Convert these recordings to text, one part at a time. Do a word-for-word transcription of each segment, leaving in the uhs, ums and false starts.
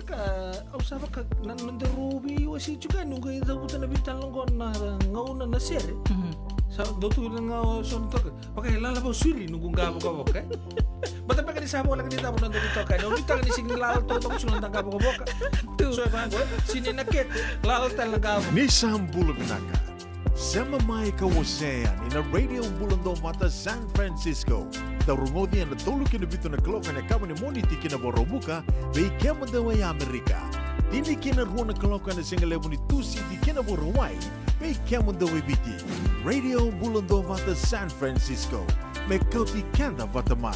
Ka, au sa vaka, na, na nodaru veiwasei tiko yani, noqu cavuta na veitalanoa qo na gauna na sere. Mhm. Sa dau tu na gauna so na toka. Vaka e lala vou siri, noqu qavokavoka, e. Baleta beka ni sa voleka ni cava na nodaru toka. Na nodaru toka ni sega ni lala toka, toka sega na qavokavoka. Tu. So e vaqo, sini na kete, lala tale na qavo. Ni sa bula vinaka. Sema mai ka wasea yani na Radio Bula Duavata San Francisco. Dau rogoci ena tolu ki na vitu na kaloko ena yakavi ni Moniti ki na Vakaraubuka, vei kemudou e Amerika. Tini ki na rua na kaloko ena sigalevu ni Tusiti ki na Vakarauwai, vei kemudou e Viti. Radio Bula Duavata San Francisco. Me kauti keda vata mai.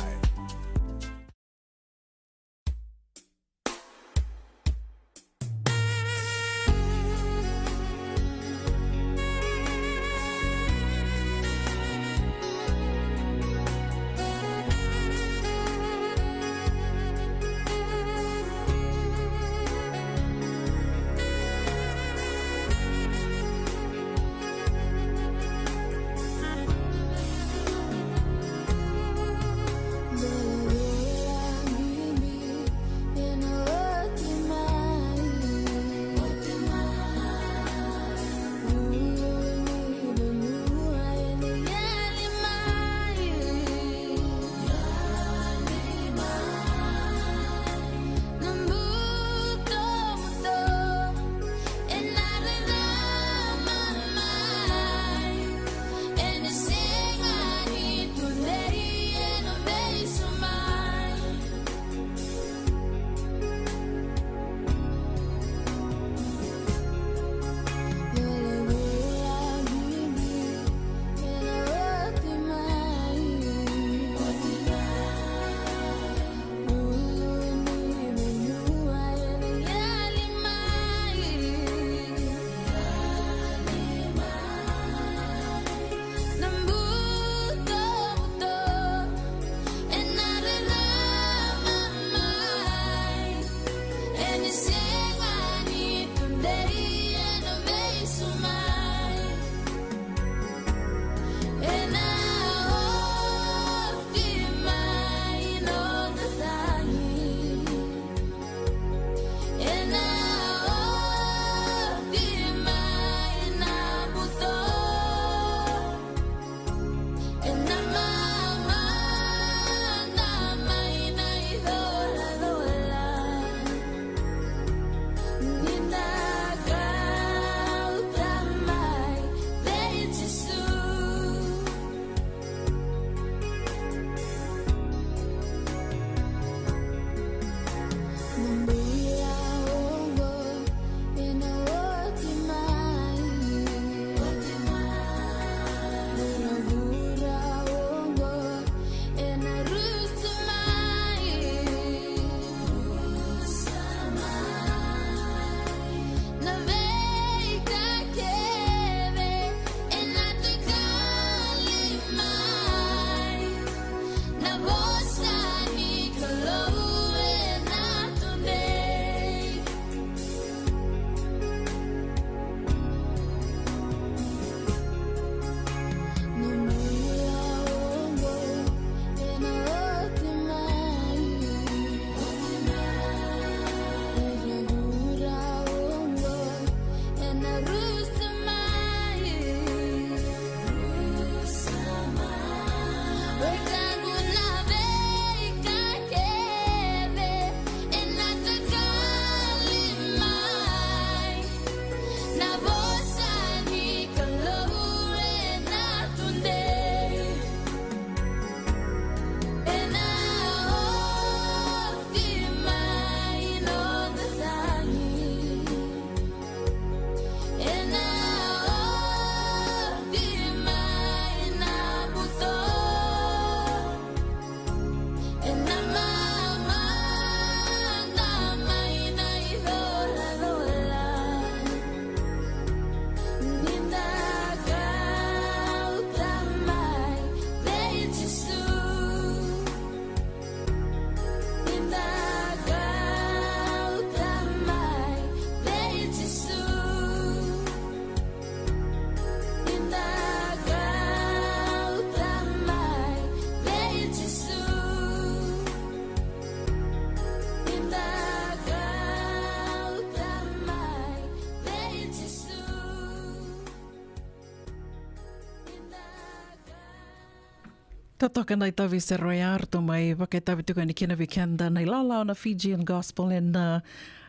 Totoka na itavi sere oya, ratou mai vakaitavi tiko yani kina vei keda na ilawalawa na Fijian Gospel ena,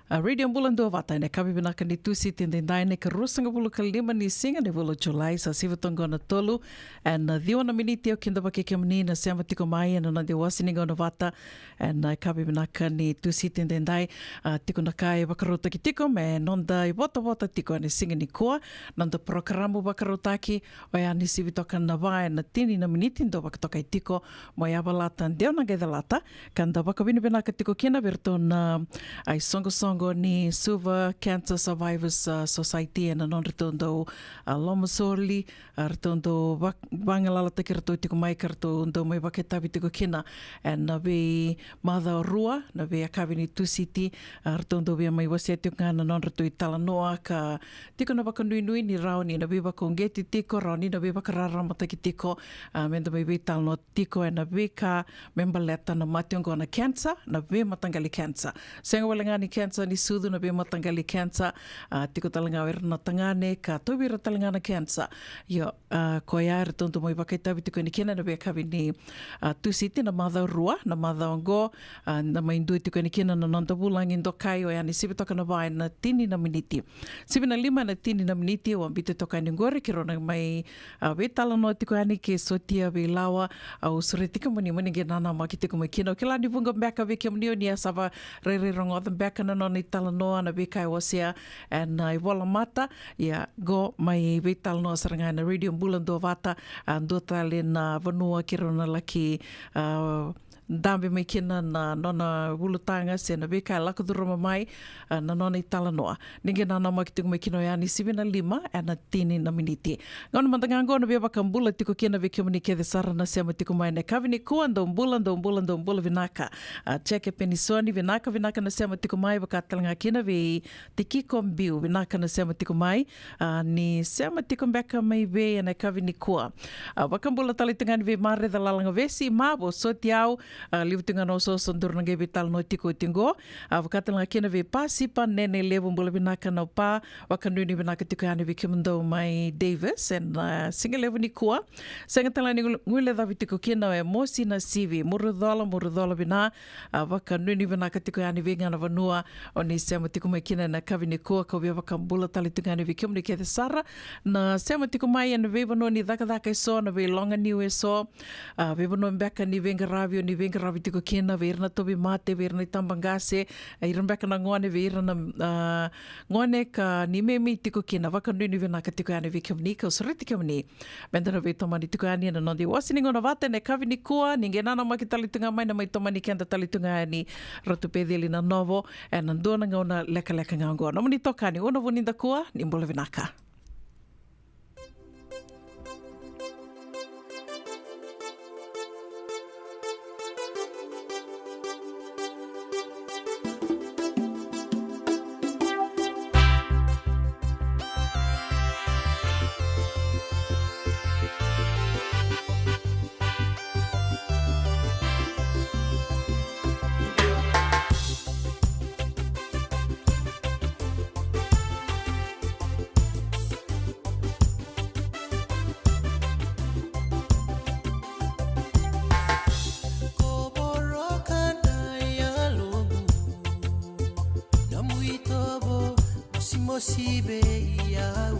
a, Radio Bula Duavata ena yakavi vinaka ni Tusiti edaidai, na ikaruasagavulu ka lima ni siga ni vula o Julai. Sa sivi toka qo na tolu ena, a, ciwa na miniti. Au kidavaki kemuni na sema tiko mai ena noda iwase ni gauna vata ena yakavi vinaka ni Tusiti edaidai. A, tiko na ka e vakarautaki tiko me noda ivotavota tiko ena siga nikua. Noda porokaramu vakarautaki oya ni sivi toka na va ena tini na miniti, dau vakatokai tiko mo yavalata, deu na qai calata, ka da vakavinavinaka tiko kina vei iratou na, a, isoqosoqo ni Suva Cancer Survivors, a, Society ena nodratou dau, a, lomasoli, a, ratou dau va-, vagalalataki iratou tiko mai ka ratou dau mai vakaitavi tiko kina ena veimacawa rua, na veiyakavi ni Tusiti, a, ratou dau via mai wasea tiko ga na nodratou italanoa ka tiko na vakanuinui ni rawa ni na veivakauqeti tiko, rawa ni na veivakararamataki tiko, a, meda mai veitalanoa tiko ena veika me baleta na mate oqo na cancer, na veimataqali cancer. Sega wale ga ni cancer ni sucu, na veimataqali cancer, a, tiko tale ga o ira na tagane ka tauvi ira tale ga na cancer. Io, a, koya eratou dau mai vakaitavi tiko yani kina ena veiyakavi ni, a, Tusiti na macawa rua, na macawa oqo, a, na mai dua tiko yani kina na noda vulagi dokai oya ni sivi toka na va ena tini na miniti. Sivi na lima ena tini na miniti, au a biuta toka yani qori keirau na mai, a, veitalanoa tiko yani kei Sotia Veilawa. Au sureti kemuni mo ni qai nanamaki tiko mai kina. Au kila ni vuqa beka vei kemuni o ni a sava rairai rogoca beka na nona italanoa, na veika e wasea ena, a, ivolamata. Ia, qo mai veitalanoa sara ga ena Radio Bula Duavata, a, dua tale na vanua keirau na laki, a, dabe mai kina na nona ulutaga se na veika e lako curuma mai, a, na nona italanoa. Ni qai nanamaki tiko mai kina oya ni sivi na lima ena tini na miniti. Gauna mada ga qo na via vakabula tiko kina vei kemuni kece sara na sema tiko mai ena yakavi nikua, dou bula, dou bula, dou bula vinaka. A, Jeke Penisoni, vinaka, vinaka na sema tiko mai, vaka tale ga kina vei Tikiko Biu, vinaka na sema tiko mai. A, ni sema tiko beka mai vei ena yakavi nikua? A, vakabula tale tu ga yani vei Mareca Lalagavesi, Mavo, soti au, a, levu tu ga na osooso dou na qai veitalanoa tiko oti qo. A, vaka tale ga kina vei Pasipa Nene Levu, bula vinaka na Pa, vakanuinui vinaka tiko yani vei kemudou mai Davis ena, a, siga levu nikua. Sega tale ga ni guilecavi tiko kina o Emosi Nasivi, Murucola, Murucola vina, a, vakanuinui vinaka tiko yani vei ga na vanua o ni sema tiko mai kina ena yakavi nikua, kau via vakabula tale tu ga yani vei kemuni kece sara na sema tiko mai ena veivanua ni cakacaka eso, na veiloga niu eso, a, veivanua beka ni veiqaravi o ni veiqaravi tiko kina, vei ira na tauvimate, vei ira na itabaqase, a, ira beka na gone, vei ira na, a, gone ka ni meimei tiko kina, vakanuinui vinaka tiko yani vei kemuni, kau sureti kemuni meda na veitomani tiko yani ena noda iwase ni gauna vata ena yakavi nikua. Ni qai nanamaki tale tu ga mai na mai tomani keda tale tu ga yani Ratu Peceli Nanovo ena dua na gauna lekaleka ga oqo. Nomuni itokani Una Vunidakua, ni bula vinaka. Ko voroka na yaloqu, nomu itovo mosimosi vei au.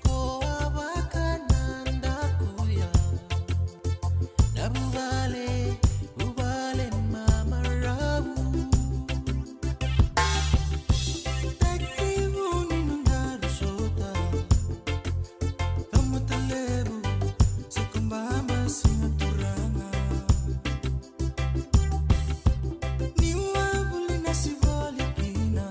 Ko a vaka na dakuya, na vuvale, vuvale mamarau. Taki vuni na daru sota, tamata levu, sa kababa siga turaga. Niu a vuli na sivali kina,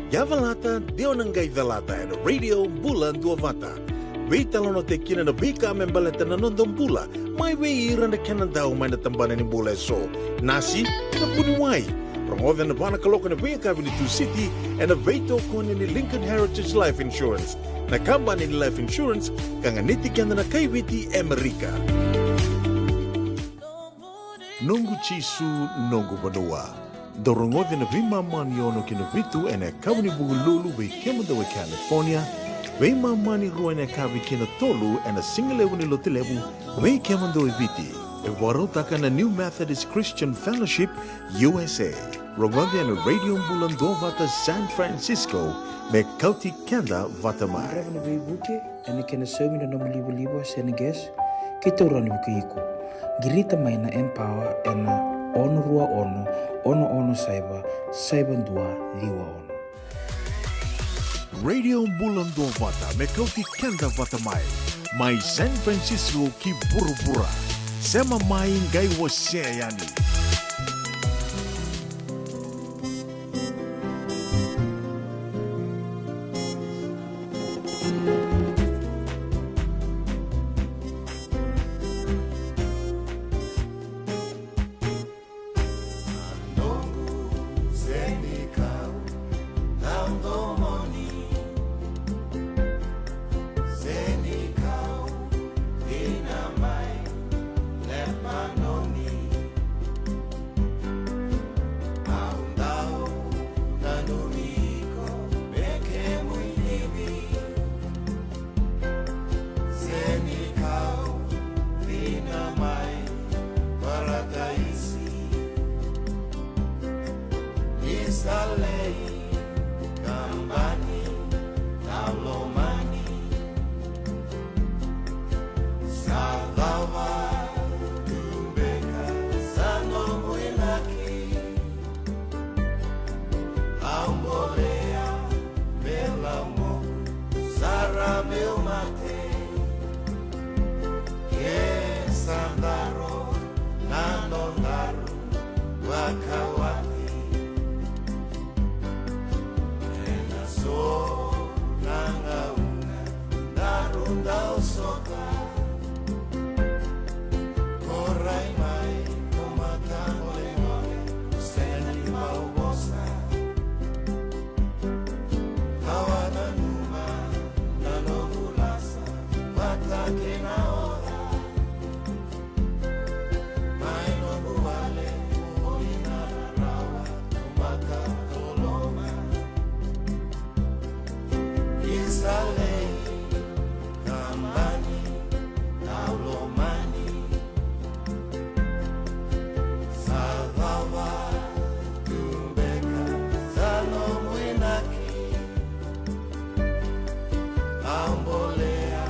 Yavalata, de o na qai calata ena Radio Bula Duavata. Veitalanoataki kina na veika me baleta na noda bula, mai vei ira na kena dau mai na tabana ni bula eso. Nasi, na vuniwai. Rogoca ena va na kaloko ena veiyakavi ni Tusiti, ena veitokoni ni Lincoln Heritage Life Insurance, na kabani ni life insurance ka ganiti keda na kaiviti Amerika. Noqu Jisu, noqu vanua. Dou rogoci na veimama ni ono ki na vitu ena yakavi ni Vukelulu vei kemudou e California, veimama ni rua ena yakavi ki na tolu ena sigalevu ni Lotulevu vei kemudou e Viti. E vakarautaka na New Methodist Christian Fellowship U S A. Rogoci ena Radio Bula Duavata San Francisco me kauti keda vata mai. Draiva na veivuke, ena kena saumi na nomu livaliva se na gas, keitou rawa ni vukei iko. Qirita mai na Empower ena ono rua ono, ono ono saiva, saiva dua ciwa ono. Radio Bula Duavata me kauti keda vata mai, mai San Francisco ki vuravura. Sema mai, qai wasea yani. Sandaro na nodaru vakawati. Ena so na gauna daru dau sota. Korai mai ko mata golegole, o sega ni bau vosa. Tawa nanuma na noqu lasa vata kei na oca. Mai noqu vale, o ina rarawa, o mata toloma. Isa lei, kabani, dau lomani. Sa cava tu beka sa nomu inaki. Au bolea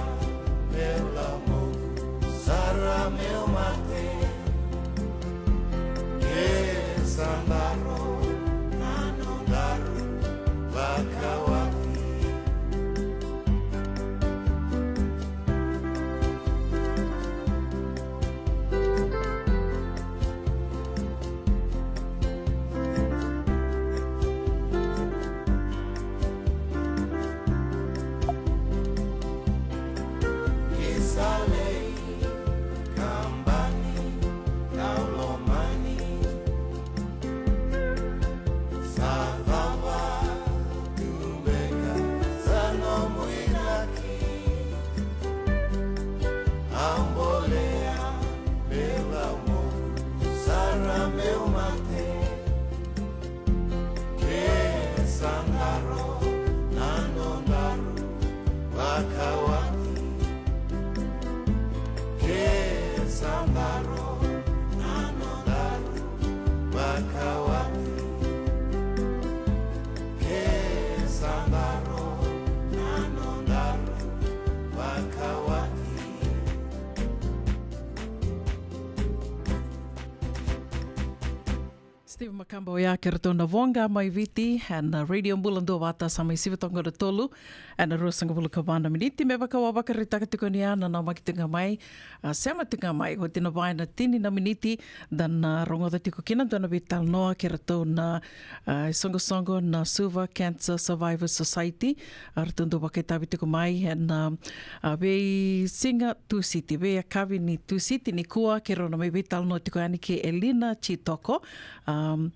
meu laumoku sara meu mate. Ke sa daro na nodaru vakawati. Au bolea meu laumoku sara meu mate. Ke sa daro na nodaru vakawati. Ke sa daro na nodaru vakawati. Ke sa daro na nodaru vakawati. Steve Makaba oya kei ratou na Voqa mai Viti ena Radio Bula Duavata, sa mai sivi toka na tolu ena ruasagavulu ka va na miniti me vaka au a vakaraitaka tiko ni a na namaki tiko ga mai, a, sema tiko ga mai. Oti na va ena tini na miniti da na rogoca tiko kina dua na veitalanoa kei ratou na, a, isoqosoqo na Suva Cancer Survivors Society. A, ratou dau vakaitavi tiko mai ena, a, veisiga Tusiti, veiyakavi ni Tusiti nikua, keirau na mai veitalanoa tiko yani kei Elina Chitoko. Am,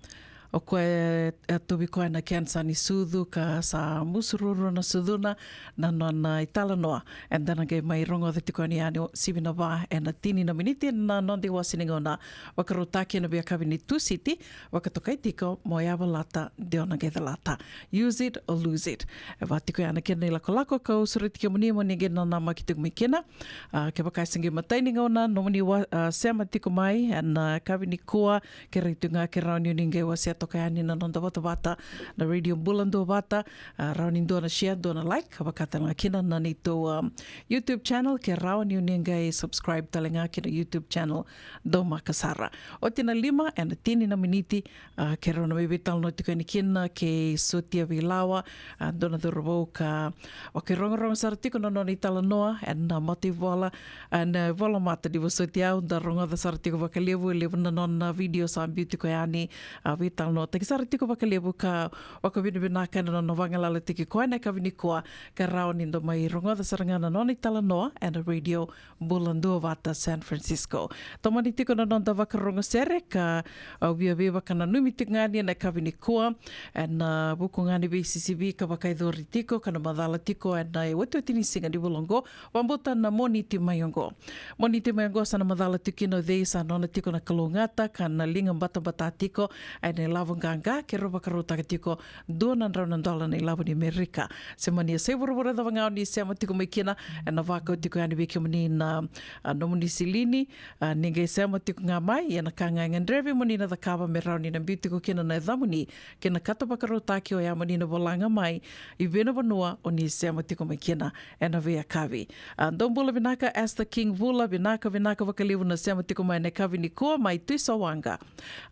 o koya e, e tauvi koya na kenisa ni sucu ka sa musu ruarua na sucuna. Na nona italanoa eda na qai mai rogoca tiko yani, yani o sivi na va ena tini na miniti na noda iwasi ni gauna. Vakarautaki ena veiyakavi ni Tusiti, vakatokai tiko mo yavalata de o na qai calata. Use it or lose it. E va tiko ya na kena ilakolako kau sureti kemuni mo ni qai nanamaki tiko mai kina. A, kevaka e se qai matai ni gauna nomuni wa-, a, sema tiko mai ena, a, yakavi nikua, kerea tu ga ke rawa ni o ni qai wasea toka yani na noda vatavata na Radio Bula Duavata. A, rawa ni dua na share, dua na like, ka vaka tale ga kina na neitou, a, YouTube channel, ke rawa ni o ni qai subscribe tale ga ki na YouTube channel. Daumaka sara. Oti na lima ena tini na miniti, a, keirau na mai veitalanoa tiko yani kina kei Sotia Veilawa, a, dua na cauravou ka vakairogorogo sara tiko na nona italanoa ena mataivola, ena volamata ni vosoti au, da rogoca sara tiko vakalevu, e levu na nona video sa biu tiko yani, a, veitalanoataki sara tiko vakalevu ka vakavinavinaka ena nona vagalalataki koya ena yakavi nikua, ka rawa ni da mai rogoca sara ga na nona italanoa ena Radio Bula Duavata San Francisco. Tomani tiko na noda vakarorogo sere ka, a, via veivakananumi tiko ga ni ena yakavi nikua ena, a, vuku ga ni veisisivi ka vakayacori tiko ka na macala tiko ena, e, otioti ni siga ni vula oqo, vabauta na Moniti mai oqo. Moniti mai oqo sa na macala tiko kina o cei sa nona tiko na kalougata ka na liga batabata tiko ena ilavo qaqa, keirau vakarautaka tiko dua na drau na dola na ilavo ni Amerika. Se mani a sai vuravura cava ga o ni sema tiko mai kina, ena vakau tiko yani vei kemuni na, a, nomuni silini, a, ni qai sema tiko ga mai, ena ka ga e gadrevi mo ni na cakava me rawa ni na biu tiko kina na yacamuni kei na kata vakarautaki, oya mo ni na vola ga mai i vei na vanua o ni sema tiko mai kina ena veiyakavi. A, dou bula vinaka Esther King Vula, vinaka, vinaka vakalevu na sema tiko mai ena yakavi nikua mai Tuisawaqa,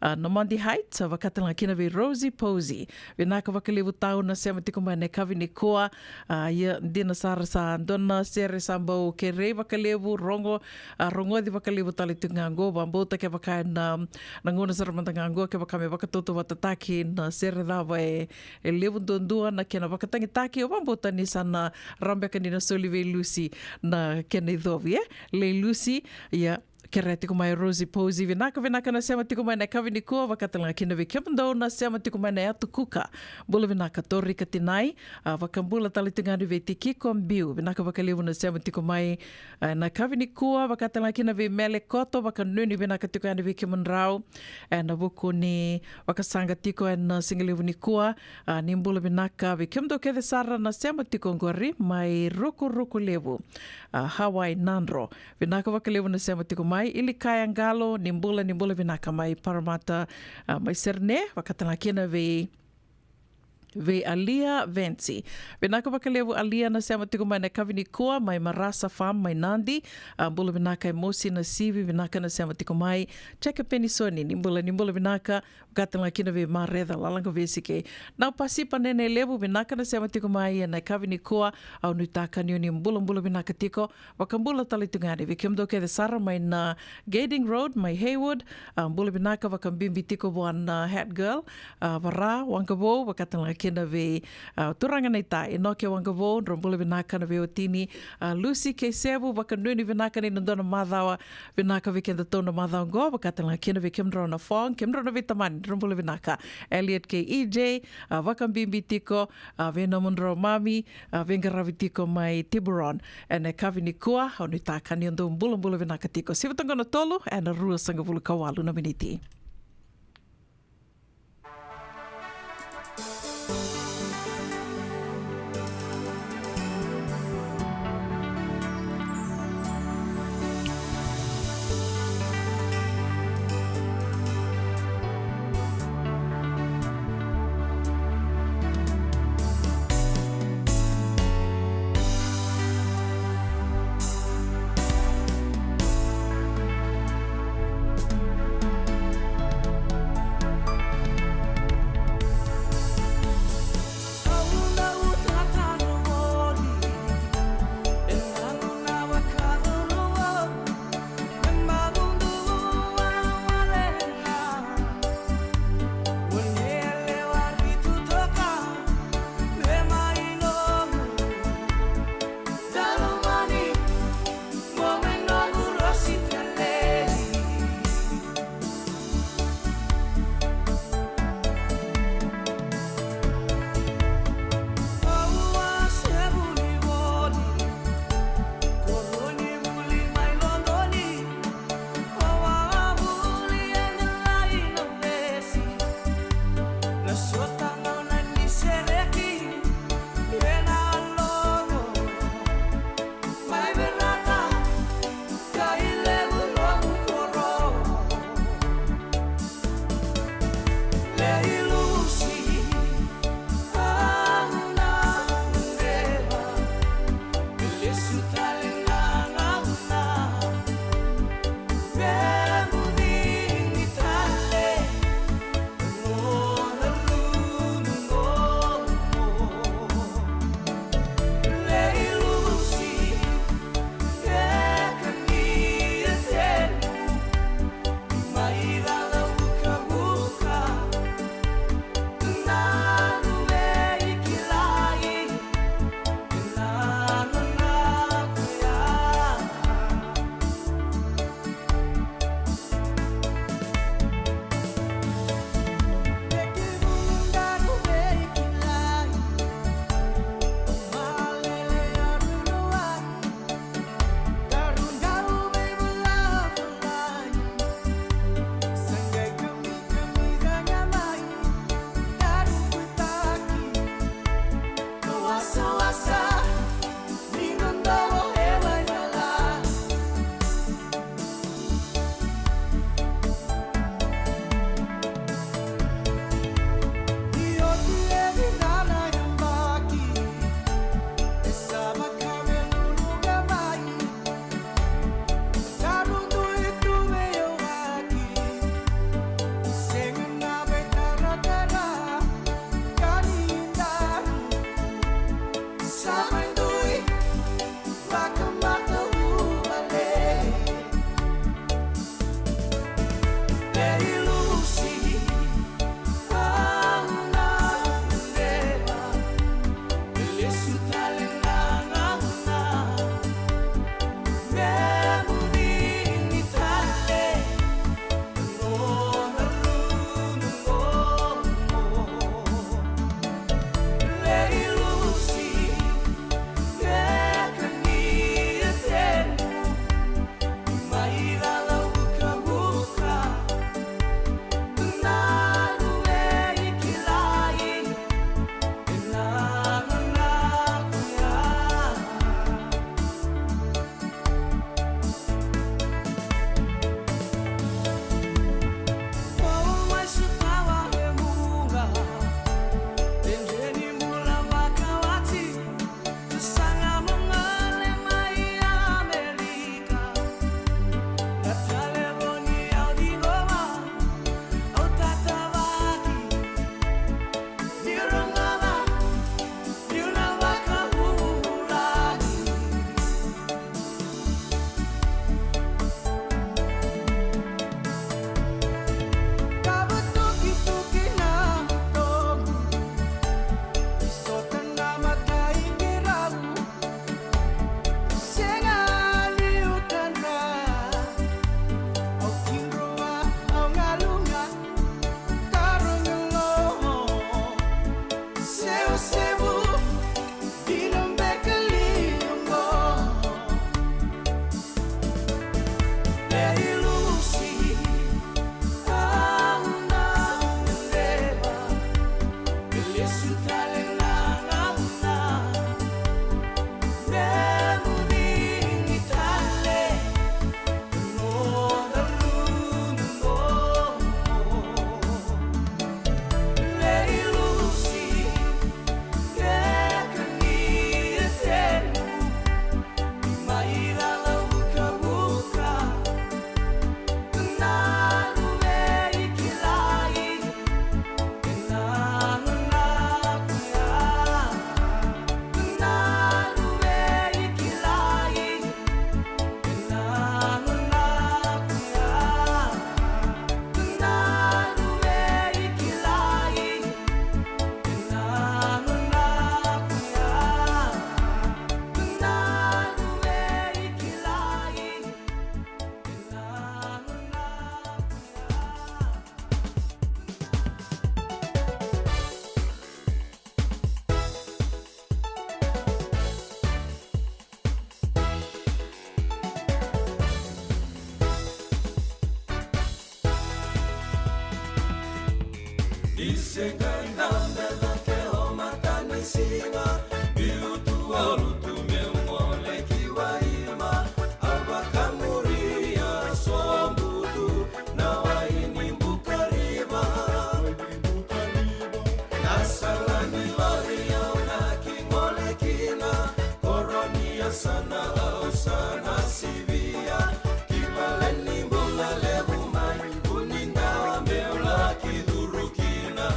a, Nomadi Heights, a, vaka Tale ga kina vei Rosie Posey. Vinaka vakalevu tau na sema tiko mai na yakavi nikua. A, ia dina sara sa dua na sere sa bau kerei vakalevu, rogo, a, rogoci vakalevu tale tiko ga qo, vakabauta kevaka ena, na gauna sara mada ga qo, kevaka me vakatautauvatataki na sere cava e, e levu duadua na kena vakatagitaki, au vakabauta ni sa na rawa beka ni na soli vei Lucy na kena icovi, e? Lei Lucy, ia, kerea tiko mai Rosie Posey. Vinaka, vinaka na sema tiko mai na yakavi nikua, vaka tale ga kina vei kemudou na sema tiko mai na Yatu Kuka. Bula vinaka Torika Tinai, a, vakabula tale tiko ga yani vei Tikiko Biu. Vinaka vakalevu na sema tiko mai, a, na yakavi nikua, vaka tale ga kina vei Mele Koto, vakanuinui vinaka tiko yani vei kemudrau. Ena vuku ni vakasaqa tiko ena sigalevu nikua, a, ni bula vinaka vei kemudou kece sara na sema tiko qori mai Rukuruku Levu, a, Hawaii Nadro. Vinaka vakalevu na sema tiko mai. Ilikaya Qalo, ni bula, ni bula vinaka mai Parramatta, a, mai Sydney, vaka tale ga kina vei, vei Alia Venci. Vinaka vakalevu Alia na sema tiko mai na yakavi nikua, mai Marasa Farm, mai Nadi. A, bula vinaka e Mosi Nasivi, vinaka na sema tiko mai. Jake Penisoni, ni bula, ni bula vinaka. Vaka tale ga kina vei Mareca Lalaqavesi kei Naupasi Panene Levu, vinaka na sema tiko mai ena yakavi nikua, au nuitaka ni o ni bulabula vinaka tiko, vakabula tale tu ga yani vei kemudou kece sara mai na Gayden Road, mai Heywood, a, bula vinaka vakabibi tiko vua na head girl, a, Vara Waqavou, vaka tale ga kina vei, a, turaga naita, Inoke Waqavou, drau bula vinaka na veiwatini, a, Lucy kei Sevu, vakanuinui vinaka ni na dua na macawa vinaka vei kedatou na macawa oqo, vaka tale ga kina vei kemudrau na Fong, kemudrau na veitamani, drau bula vinaka. Elliot kei E J, a, vakabibi tiko, a, vei nomudrau mami, a, veiqaravi tiko mai Tiburon. Ena yakavi nikua, au nuitaka ni o dou bulabula vinaka tiko. Siva toqo na tolu, ena ruasagavulu ka walu na miniti. Ni sega ni dabe cake o matanisiga, biu tu, o lutu meu gole ki Waima. Au vakamuria Sobutu na wai ni Bukariva. Na sala ni lori au na ki gole kina, koro ni yasana au sa na sivia. Ki vale ni bula levu mai, vuni dawa meu laki curu kina.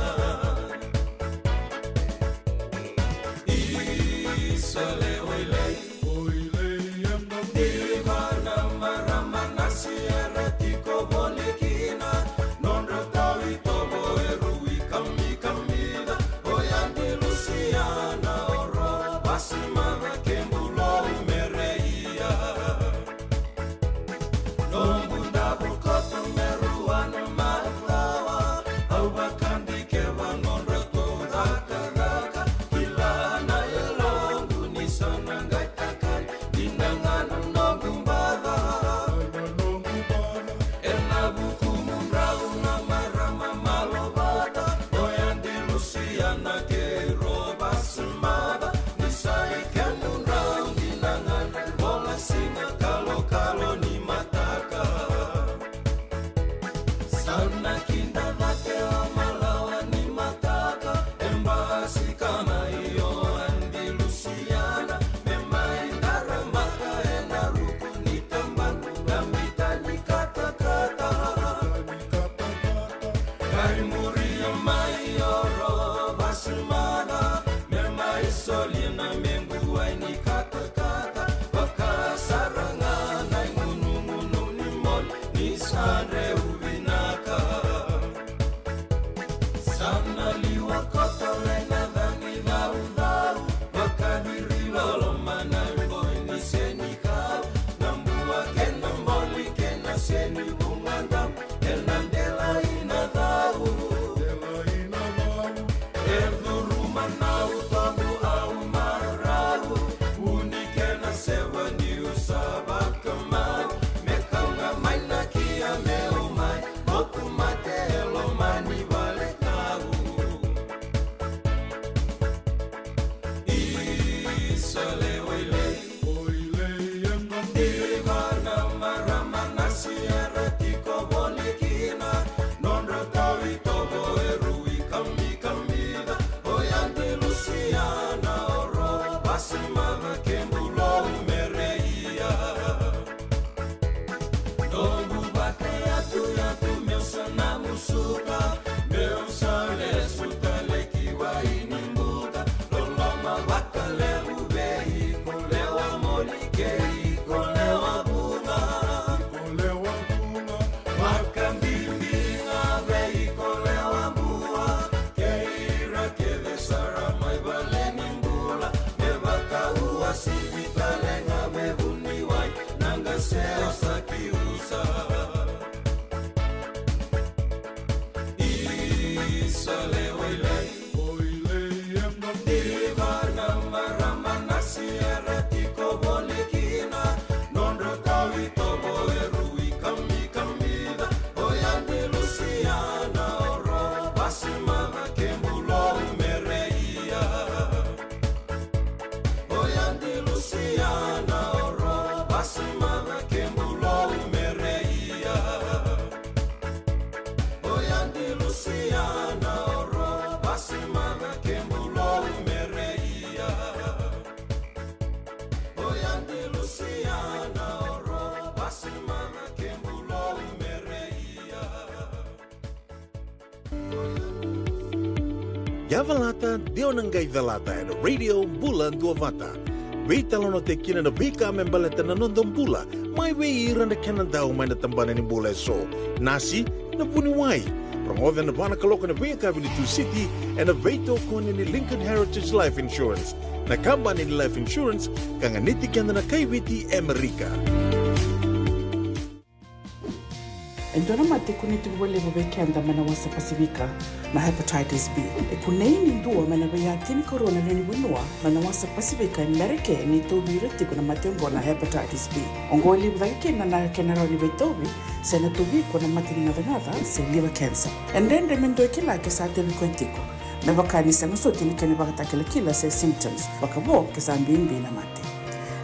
Seni vuqa dau ena delai na cau. E curuma na utobu au marau. Vuni kena sewa niu sa vakamau. Me kau ga mai na kia meu mai. Moku mate e loma ni vale kau. Isa le wailei. Diva na marama na siera tiko voli kina. Nodra tau itovo e rui kamikamica. O ya di Lusiana o ro vasi mava ke bulou mereia. Noqu vakayatuyatu meu sa na musuka, meu sa lesu tale ki wai ni buka. Loloma vakalevu vei iko lewa moli kei iko lewa vuqa. Iko lewa vuqa. Vakabibi ga vei iko lewa bua. Kei ira kece sara mai vale ni bula. Me vakauasivi tale ga me vuniwai. Na qase o sa kiusa. Isa le wailei. Diva na marama na siera tiko voli kina. Nodra tau itovo e rui kamikamica. O ya di Lusiana o ro vasi mava ke bulou mereia. O ya di Lusiana o ro vasi mava ke bulou mereia. O ya di Lusiana o ro vasi mava ke bulou mereia. O ya di Lusiana o ro vasi mava ke bulou mereia. Yavalata, deo na qai calata ena Radio Bula Duavata. Veitalanoataki kina na veika me baleta na noda bula, mai vei ira na kena dau mai na tabana ni bula eso. Nasi, na vuniwai. Rogoca ena va na kaloko ena veiyakavi ni Tusiti, ena veitokoni ni Lincoln Heritage Life Insurance. Na kabani ni life insurance ka ganiti keda na kai Viti Amerika. E dua na mate e kunei tiko vakalevu vei keda mai na wasa Pasifika, na hepatitis B. E kunei ni dua mai na veiya tinikarua na lewe ni vanua mai na wasa Pasifika e Merika ni tauvi ira tiko na mate oqo na hepatitis B. Oqo e levu cake kina na kena rawa ni veitauvi, se na tauvi iko na mate ni gacagaca se liver cancer. E dredre me dua e kila ke sa tauvi koya tiko, me vaka ni sega soti ni kena ivakatakilakila se symptoms, vakavo ke sa bibi na mate.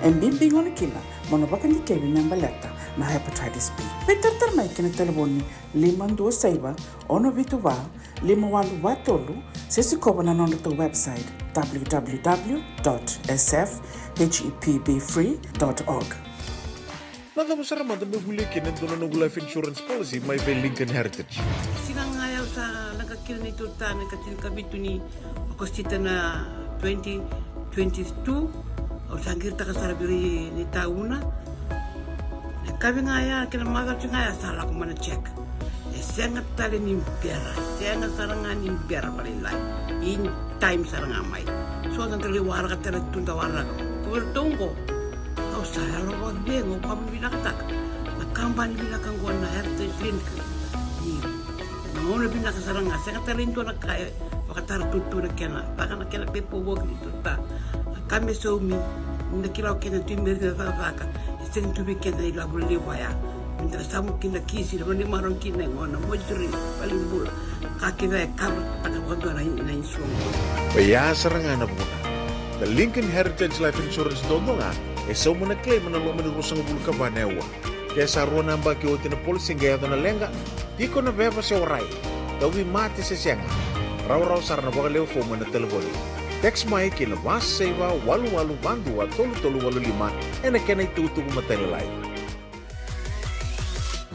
E bibi gona kina mo na vakadikevi me baleta na hepatitis B. Veitaratara mai ki na talevoni lima dua saiva, ono vitu va, lima walu va tolu, se sikova na nodratou website, w w w dot s f h e p b free dot org. Na cava sara mada meu volia kina e dua na noqu life insurance policy mai vei Lincoln Heritage? Siga ga ya au sa leqa kina na neitou ta na ikatinikavitu ni Okosita na twenty twenty-two, au sa qiritaka sara vei ira ni tauna. Na yakavi ga ya kei na macawa ga ya sa lako mai na check. E sega tale ni bera, sega sara ga ni bera vakalailai. In time sara ga mai. So da qai waraka tale tu da waraka. Ko vei ratou oqo, au sa yalo vakacegu, au vakavinavinakataka na kabani vinaka oqo na Heritage Clinic. Io. Na gauna vinaka sara ga, sega tale e dua na ka e vakatara tu na kena, vaka na kena pepa voki ni tu ta. Na ka me saumi, ni da kila o keda tu i Merika na cakacaka, e sega tu vei keda na ilavo lelevu vaya. Ni da samu kina kisi, na vale ni marau kina e gona, moituri, valenibula. Ka kece e kava, taka vakadua na, na insurance. Oya sara ga na vuna. Na Lincoln Heritage Life Insurance dodonu ga, e sauma na claim ena loma ni ruasagavulu ka va na aua. Ke sa rua na yabaki oti na policy qai yaco na leqa, tiko na veva se warai, tauvimate se sega, rawarawa sara na vakalewe fomu ena talevoni. Text mai ki na va saiva walu walu va dua tolu tolu walu lima ena kena itukutuku matailalai.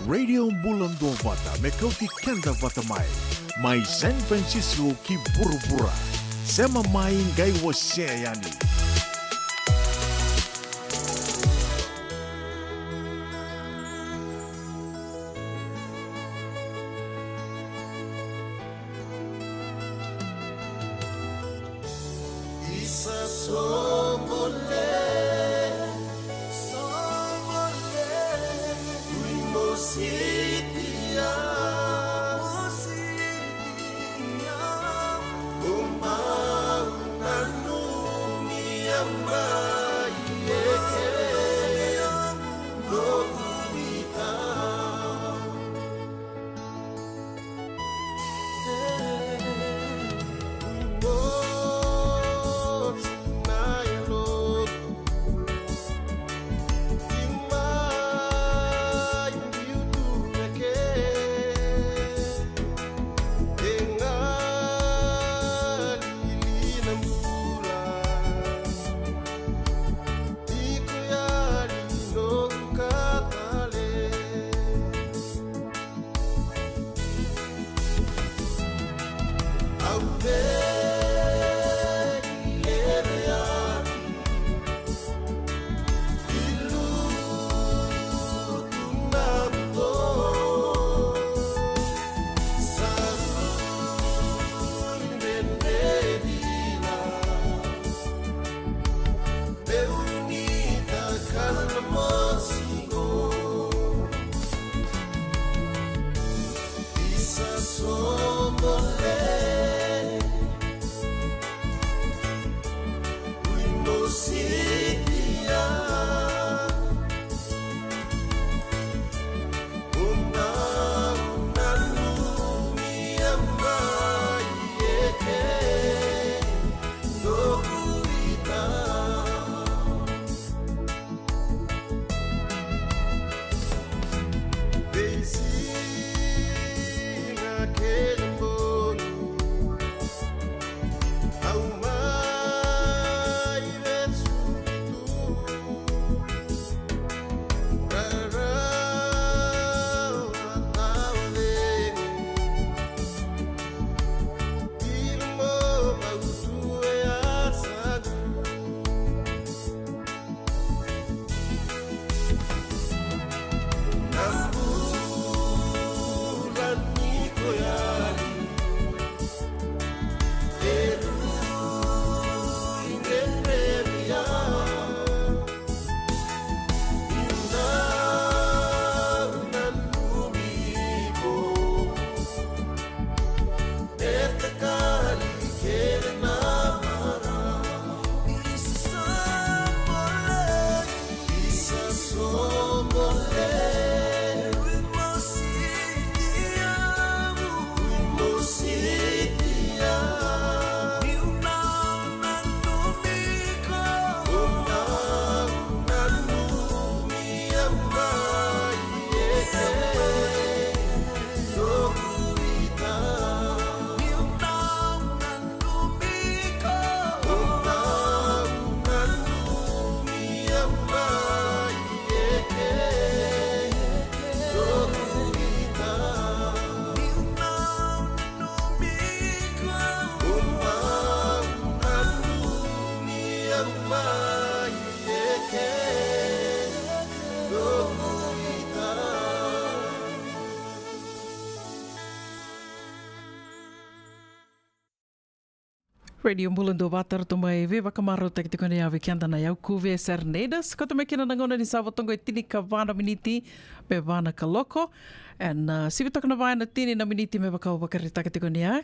Radio Bula Duavata me kauti keda vata mai, mai San Francisco ki vuravura. Sema mai qai wasea yani. Radio Bula Duavata, ratou mai veivakamarautaki tiko na yau vei keda na Yau Kuve Serenaders. Koto mai kina na gauna ni sa vo toka e tinikava na miniti me va na kaloko. Ena, uh, sivi toka na va ena tini na miniti me vaka au vakaraitaka tiko ni a.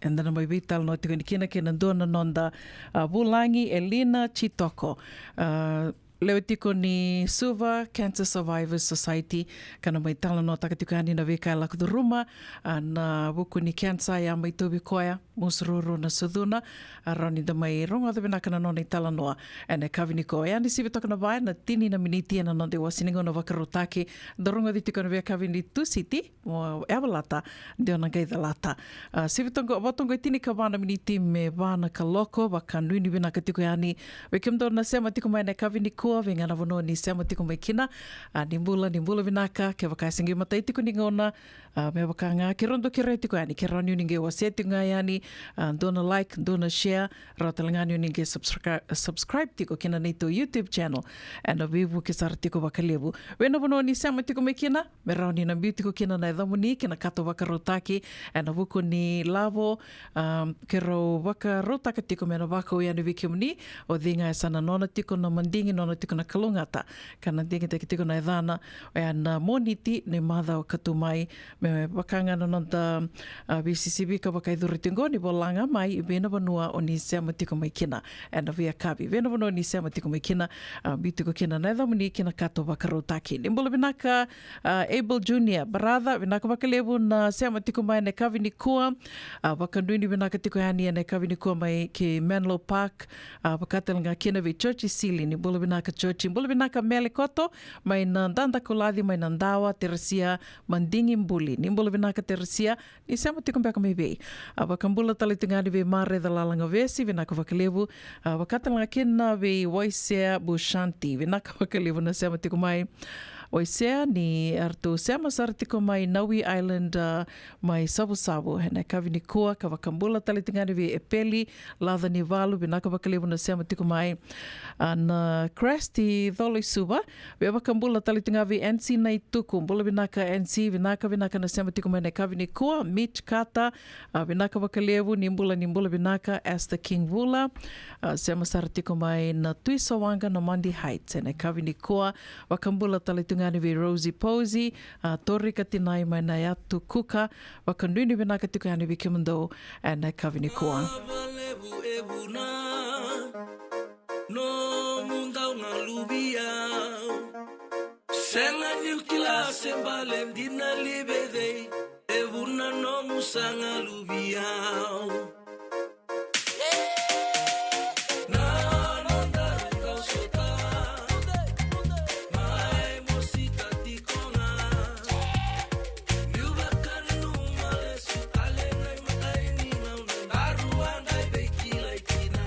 Eda na mai veitalanoa tiko ni kina kei na dua na noda, uh, vulagi, Elina Chitoko. Uh, lewe tiko ni Suva Cancer Survivors Society, ka na mai talanoataka tiko yani na veika e lako curuma, a, na vuku ni cancer, a mai tauvi koya, musururu na sucuna, a, rawa ni da mai rogoca vinaka na nona italanoa ena yakavi nikua. Oya ni sivi toka na va ena tini na miniti ena noda iwasi ni gauna vakarautaki, da rogoci tiko na veiyakavi ni Tusiti, mo Evalata, dua na qai calata. A, sivi toka, vo toka e tinikava na miniti me va na kaloko, vakanuinui vinaka tiko yani vei kemudou na sema tiko mai ena yakavi nikua, vei ga na vanua ni sema tiko mai kina. A, ni bula, ni bula vinaka, kevaka e se qai matai tiko ni gauna, a, me vaka ga keirau dau kerea tiko yani, ke rawa ni o ni qai wasea tiko ga yani, a, dua na like, dua na share, rawa tale ga ni o ni qai subscri-, subscribe tiko kina neitou YouTube channel. Ena veivuke sara tiko vakalevu vei na vanua ni sema tiko mai kina, me rawa ni na biu tiko kina na yacamuni kei na kato vakarautaki ena vuku ni lavo, um, keirau vakarautaka tiko me na vakau yani vei kemuni. O cei ga e sa na nona tiko na madigi, nona tiko na kalougata, ka na digitaki tiko na yacana, oya na Moniti ni macawa ka tu mai. Me vaka ga na noda, a, veisisivi ka vakaicuriti oqo, ni vola ga mai vei na vanua o ni sema tiko mai kina ena veiyakavi, vei na vanua o ni sema tiko mai kina, a, biu tiko kina na yacamuni ki na kato vakarautaki. Ni bula vinaka, a, Abel Junior, brother, vinaka vakalevu na sema tiko mai ena yakavi nikua. A, vakadui ni vinaka tiko yani ena yakavi nikua mai ki Menlo Park. A, vaka tale ga kina vei George Sili, ni bula vinaka George. Bula vinaka Mele Koto mai na Dadakulaci mai na Dawa, Teresia Madigi Buli, ni bula vinaka Teresia, ni sema tiko beka mai vei. A, vakabula tale tu ga yani vei Mareca Lalagavesi, vinaka vakalevu. A, vaka tale ga kina vei Waisea Bushanti, vinaka vakalevu na sema tiko mai. Waisea, ni ratou sema sara tiko mai Nawi Island, a, mai Savusavu ena yakavi nikua, ka vakabula tale tu ga yani vei Epeli Lacanivalu, vinaka vakalevu na sema tiko mai. A, na Cresty Coloisuva, via vakabula tale tu ga vei N C Naituku, bula vinaka N C, vinaka, vinaka na sema tiko mai ena yakavi nikua. Mitch Carter, a, vinaka vakalevu, ni bula, ni bula vinaka. Esther King Vula, a, sema sara tiko mai na Tui Sawaqa na Mundy Heights ena yakavi nikua. Vakabula tale tu ga yani vei Rosie Posey, a, Torika Tinai mai na yatu Kuka. Vakadui ni vinaka tiko yani vei kemudou ena yakavi nikua. Vakalevu e vuna nomu dau galuvi au. Sega niu kila se bale dina li vei cei, e vuna nomu sa galuvi au. Na nodaru kau sota, mai mosita tiko ga. Niu vakananuma lesu tale na imatai ni gauna daru a qai veikilai kina.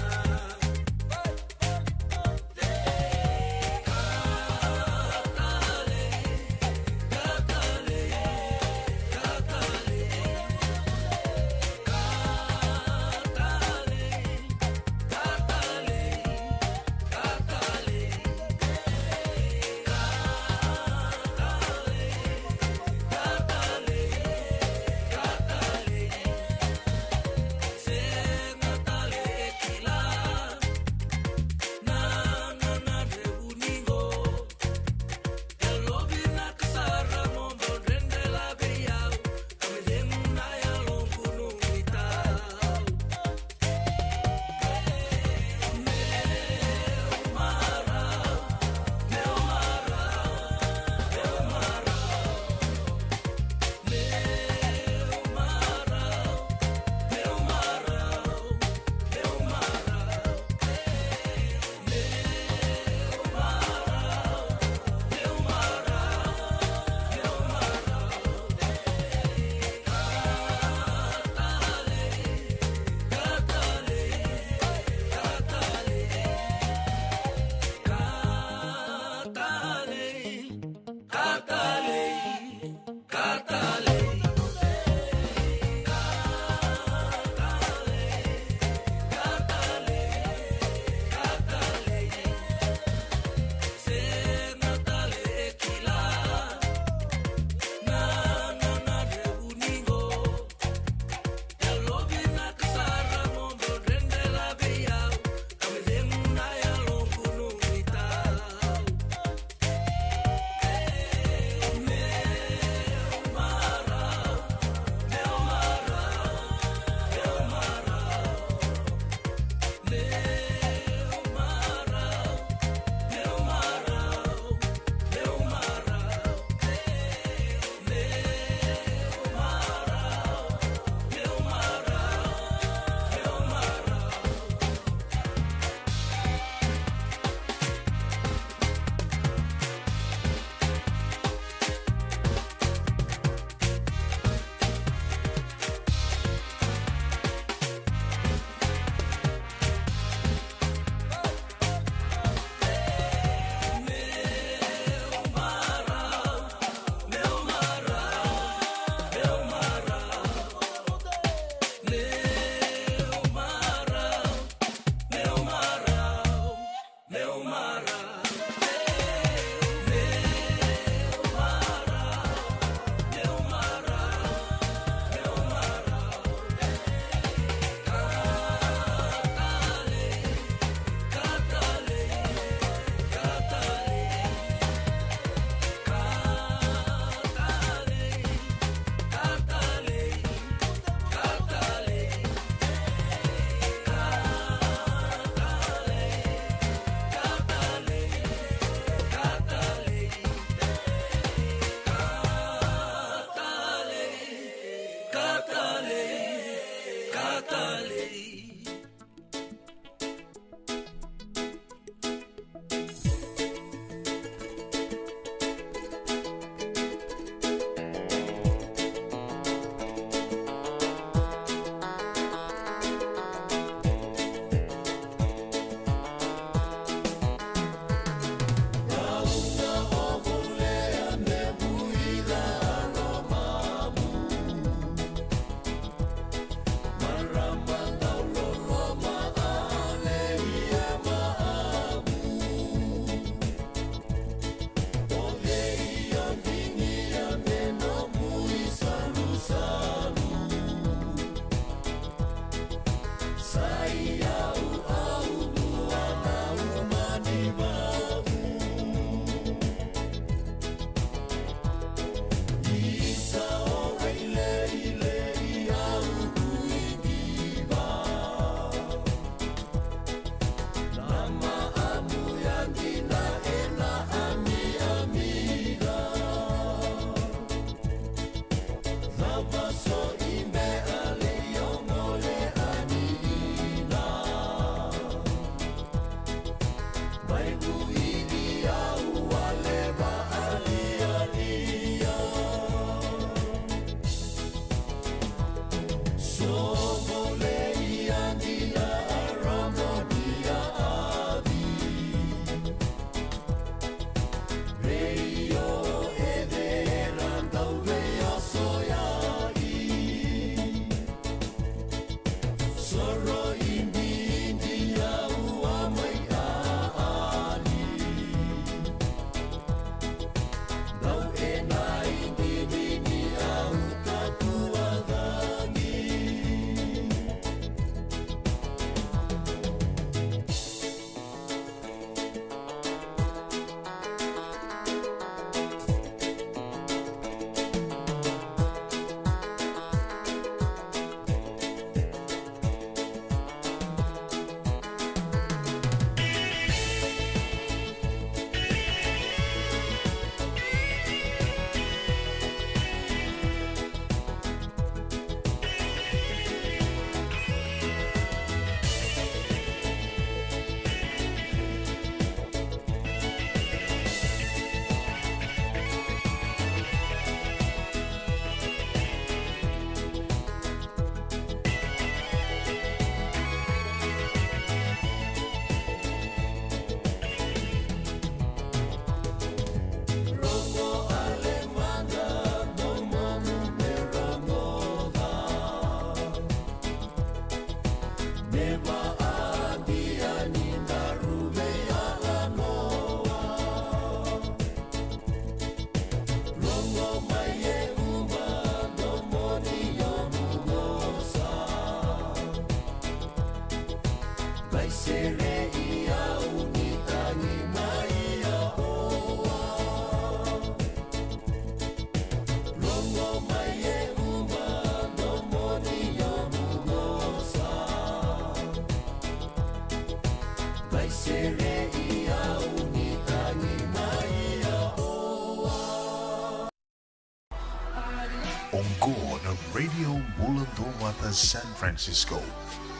Oqo na Radio Bula Duavata San Francisco.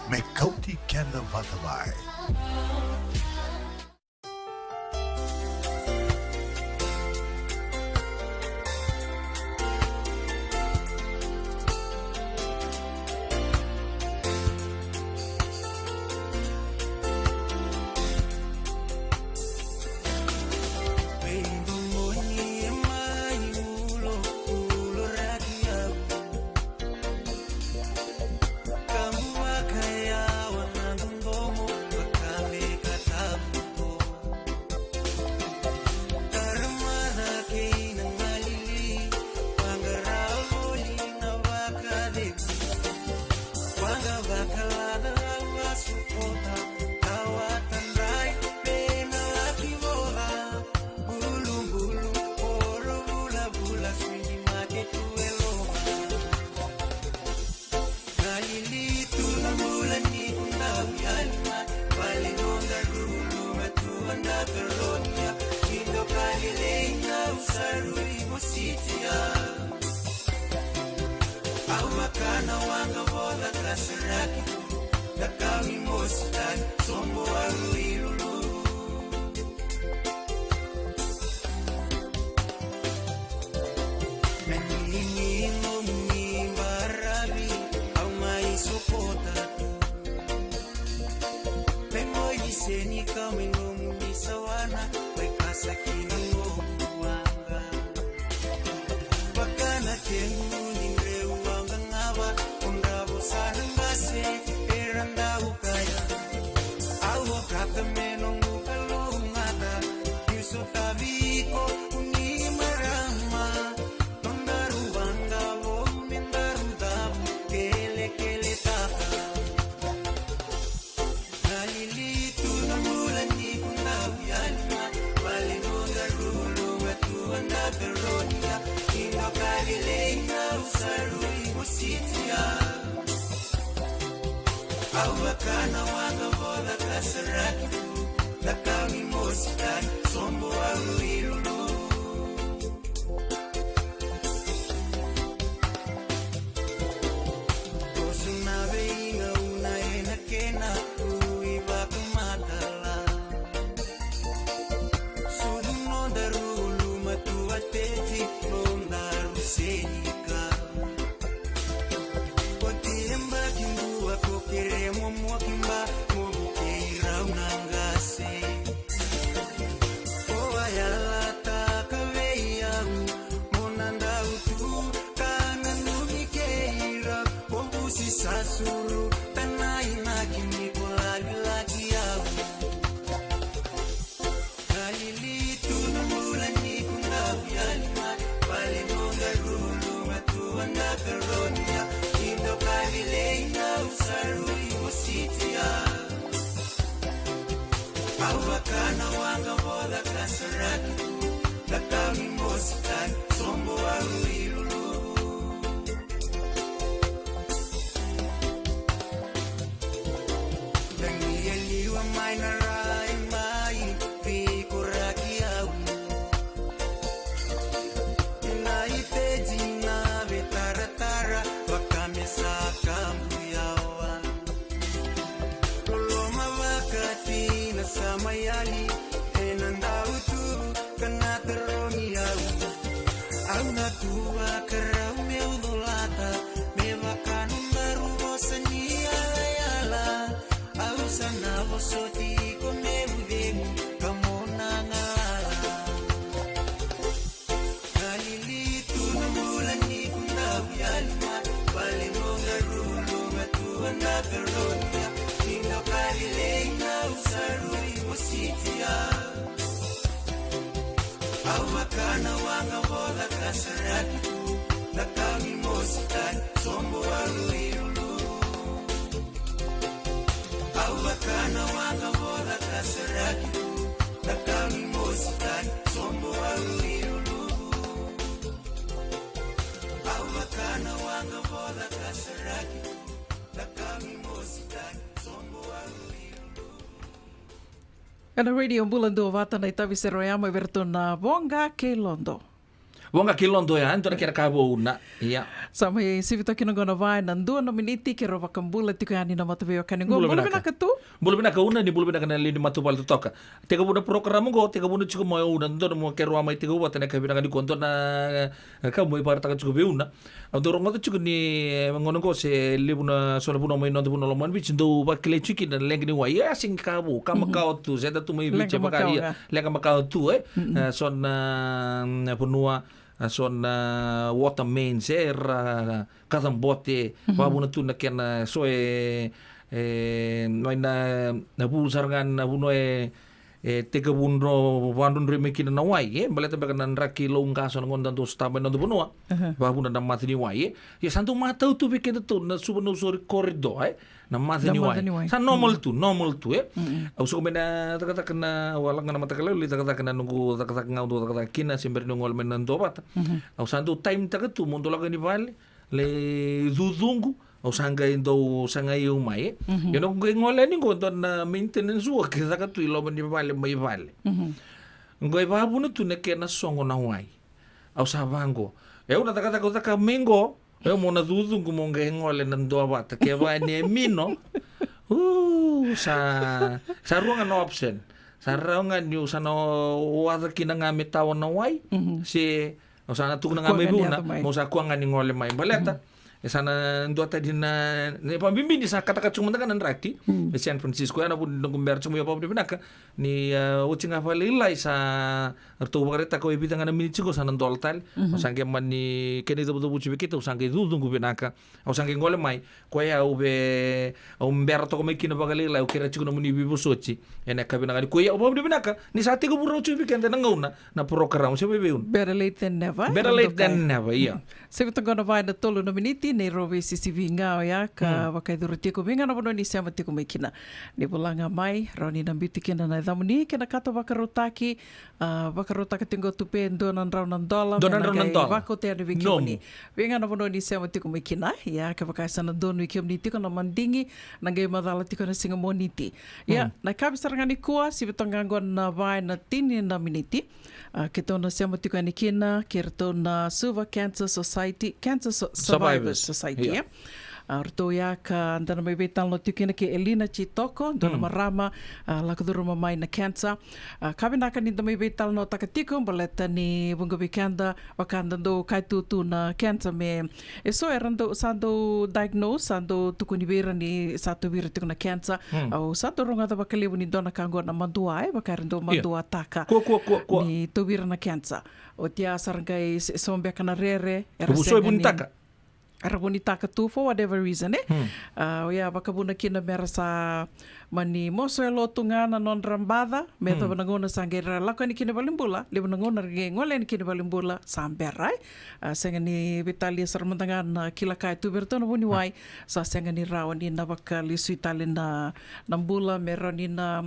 Me kauti keda vata mai. Ena Radio Bula Duavata na itavi sere o ya mai vei iratou na Voqa kei Lodo. Voqa kei Lodo ya, e dua na kena ka vou na. Ia. Sa mai sivi toka kina qo na va ena dua na miniti, keirau vakabula tiko yani na mataveiwekani qo. Bula vinaka. Bula vinaka tu. Bula vinaka Una, ni bula vinaka na lewe ni matavuvale totoka. Tekivu na porokaramu qo, tekivu na tiko mai o Una, dua na mo keirau a mai tekivu vata na yakavi vinaka nikua, dua na, eh, ka mo ivakaraitaka tiko vei Una. Au dau rogoca tiko ni, eh, gauna qo se levu na so na vanua mai noda vanua lomani Viti, dau vakilai tiko kina na leqa ni wai. Ia, sega ni ka vou, ka makawa tu, se da tu mai Viti, leqa makawa, ia, leqa makawa tu, e. Eh, so na, mm, vanua, a, so na water mains, e, era kacabote, vavuna tu na kena so e, e, mai na, na vu sara ga na vanua e, e tekivu dro, vadrodroi mai kina na wai, e, baleta beka na draki lou qaso na gauna da dau sota mai na noda vanua. Vavuna na mata ni wai, e. Ia sa dau matau tu vei keda tu na Suva Nausori corridor, e. Na mata ni wai. Sa normal tu, normal tu, e. Au suka mai na cakacaka na, au a lako ga na mataka lailai cakacaka na noqu cakacaka ga au dau cakacaka kina, se bera niu gole mai na dua vata. Au sa dau time taka tu, mo dau lako yani vale, lai cucuqu, au sa qai dau sagai au mai, e. Ia noqu qai gole yani qo, dua na maintenance work e caka tu i loma ni vale mai vale. Qo e vavuna tu na kena sogo na wai. Au sa vaqo. E, au na cakacaka, au caka mai qo. E, mo na cucuqu mo qai gole na dua vata. Kevaka ni e mino. U, sa, sa rua ga na option. Sa rawa ga niu sa na waca kina ga me tawa na wai. Se, au sa na tukuna ga mai vei Una, mo sa kua ga ni gole mai. Baleta. E sa na dua tani na, na vakabibi ni sa katakata tiko mada ga na draki. E San Francisco, ya na vu ni noqu bera tiko mai, au vakavinavinaka. Ni, e, oti ga vakalailai sa ratou vakaraitaka o e vica ga na miniti qo sa na dola tale. Au sa qai mani kena icavucavuti vei keitou, au sa qai cucuqu vinaka. Au sa qai gole mai. Koya au ve, au bera toka mai kina vakalailai, au kerea tiko nomuni veivosoti. Ena yakavi vinaka nikua, au vakavinavinaka ni sa tekivu rawa tiko vei keda na gauna na porokaramu, se vei vei Una. Better late than never, e? Better late than never, ia. Sa vei toka na va ena tolu na miniti, ni rau veisisivi ga oya ka vakayacori tiko vei ga na vanua ni sema tiko mai kina. Ni vola ga mai, rawa ni na biuti kina na yacamuni kei na kato vakarautaki, a, vakarautaka tiko tu pe dua na drau na dola, dua na drau na dola, me na qai vakauta yani vei kemuni. Vei ga na vanua ni sema tiko mai kina, ia kevaka e sa na donui kemuni tiko na madigi, na qai macala tiko na siga Moniti. Ia, na yakavi sara ga nikua, sa vei toka ga qo na va ena tini na miniti. A, keitou na sema tiko yani kina kei ratou na Suva Cancer Society, Cancer So-, Survivors Society, e? A, ratou ya ka da na mai veitalanoa tiko kina kei Elina Chitoko, dua na marama, a, lako curuma mai na cancer. A, ka vinaka ni da mai veitalanoataka tiko, baleta ni vuqa vei keda, vaka da dau kaya tu na cancer me, e so era dau, sa dau diagnose, sa dau tukuni vei ira ni sa tauvi ira tiko na cancer. Au sa dau rogoca vakalevu ni dua na ka qo na madua, e, vaka era dau maduataka. Kua, kua, kua, kua. Ni tauvi ira na cancer. Oti ya sa ra qai se-, so beka na rere, era sega ni, era vunitaka tu for whatever reason, e? A, oya vakavuna kina me ra sa mani moso e lotu ga na nodra baca, me yacova na gauna sa qai ra lako yani kina valenibula, levu na gauna ra qai gole yani kina valenibula, sa bera, e? A, sega ni veitalia sara mada ga na kila ka e tu vei ratou na vuniwai, sa sega ni rawa ni na vakalesui tale na, na bula, me rawa ni na,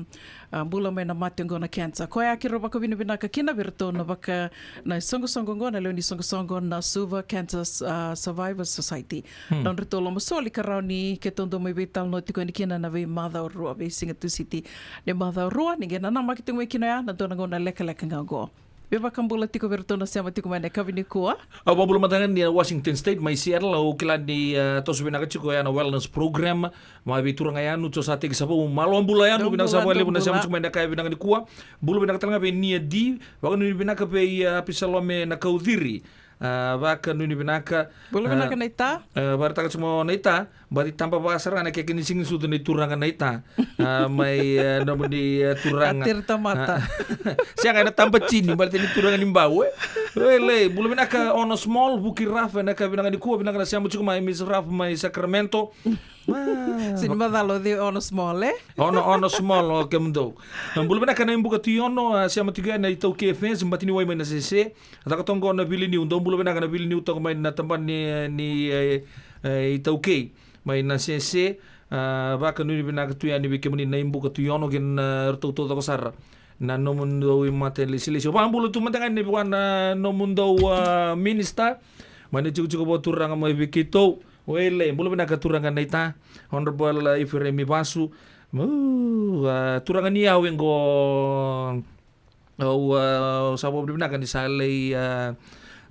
a, bula mai na mate oqo na cancer. Koya keirau vakavinavinaka kina vei ratou na vaka, na soqosoqo oqo, na lewe ni soqosoqo na Suva Cancer, a, Survivors Society. Na nodratou lomasoli ka rawa ni keitou dau mai veitalanoa tiko yani kina na veimacawa rua, veisiga Tusiti ni macawa rua, ni qai nanamaki tiko mai kina oya na dua na gauna lekaleka ga oqo. Veivakabula tiko vei ratou na sema tiko mai na yakavi nikua. Au vakabula mada ga ni, e, Washington State, mai Seattle, au kila ni, e, toso vinaka tiko ya na wellness program mai vei turaga Yanu, Josa Tekisavou, malo bula Yanu, vinaka saka vakalevu na sema tiko mai na yakavi vinaka nikua. Bula vinaka tale ga vei Nia D, vakanuinui vinaka vei, e, Apisalome Nakauciri. A, vakanuinui vinaka. Bula vinaka, a, Naita. A, vakaraitaka tiko mai o Naita, baci taba vaka sara ga na keke ni siga ni sucu nei turaga Naita. A, mai, e, nomuni, e, turaga. A, tiri tamata. A, sega, ena taba tini, baleta ni turaga ni Bau, e. Oilei, bula vinaka Ono Small, Vuki Raf, ena yakavi vinaka nikua, vinaka na sema tiko mai Miss Raf mai Sacramento. Sega ni macala o cei Ono Small, e? Ono, Ono Small, o kemudou. A, bula vinaka na iBuka Tui Ono, a, sema tiko yani na iTaukei Fans, bati ni wai mai Nasese. A caka toka qo na viliniu, dou bula vinaka na viliniu toka mai na tabana ni, ni, e, e, iTaukei mai Nasese. A, vakanuinui vinaka tu yani vei kemuni na iBuka Tui Ono kei na, e, ratou taucoko sara na nomudou imatailesilesi. Au vakabula tu mada ga yani vua na nomudou, a, minisita mai na tikotiko vakaturaga mai vei keitou. Oilei, bula vinaka turaga Naita, Honorable, a, Ifereimi Vasu. Mu, a, turaga ni yau e qo. Au, a, sa vakavinavinaka ni sa lai, a,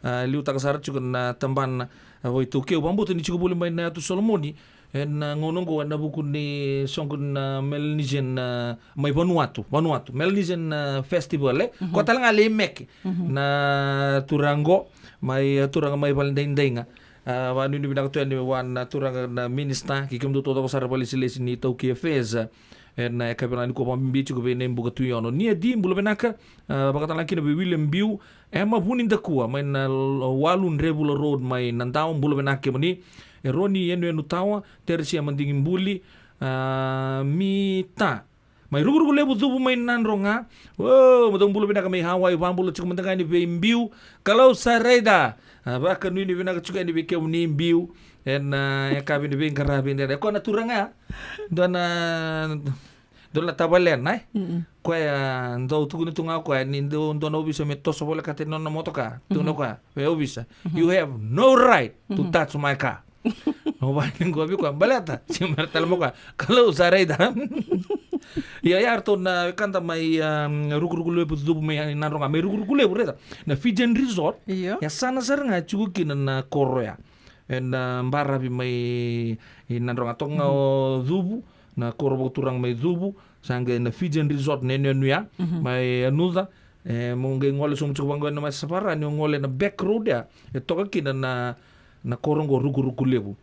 A, liutaka sara tiko na tabana, a, vakaitaukei. Au vakabauta ni tiko voli mai na Yatu Solomoni ena gauna oqo ena vuku ni soqo na Melanesian, a, mai Vanuatu, Vanuatu, Melanesian, a, Festival, e? Koya tale ga lai meke na turaga oqo, mai, a, turaga mai Valedaidai ga. A, vakanuinui vinaka tu yani vua na turaga na minisita kei kemudou taucoko sara vakalesilesi ni iTaukei Affairs, a, ena yakavi vinaka nikua, vakabibi tiko vei Naibuka Tuiono. Nia Di, bula vinaka, a, vakatalega kina vei William Biu, Ema Vunidakua mai na Walu Drevula Road mai Nadawa, bula vinaka kemuni. Eroni Yanuyanu Tawa, Teresia Madigibuli, a, Mita mai Rukuruku Levu Cuvu mai Nadroga. O, mo dou bula vinaka mai Hawaii, vakabula tiko mada ga yani vei Biu. Kalou sa raica. A, vakanuinui vinaka tiko yani vei kemuni Biu ena, a, yakavi ni veiqaravi edaidai. Koya na turaga ya, dua na, dua na tavalena, e? Koya, a, dau tukuna tu ga o koya ni dua, dua na ovisa me toso volekata na nona motoka. Tukuna o koya vei ovisa, "You have no right to touch my car." Au vakaneguavi koya baleta, se mera tale mai koya, Kalou sa raica. Ia, ia ratou na wekada mai, um, Rukuruku Levu Cuvu mai Nadroga, mai Rukuruku Levu, raica na Fijian Resort. Io. Yasana sara ga e tiko kina na koro ya. Ena, a, baravi mai Nadroga, toka ga o Cuvu, na koro vakaturaga mai Cuvu, sa qai na Fijian Resort na yanuyanu ya, mai Yanuca. E, mo qai gole sobu tiko vaqo ena Masavara, ni o gole na back road ya, e toka kina na, na koro oqo Rukuruku Levu.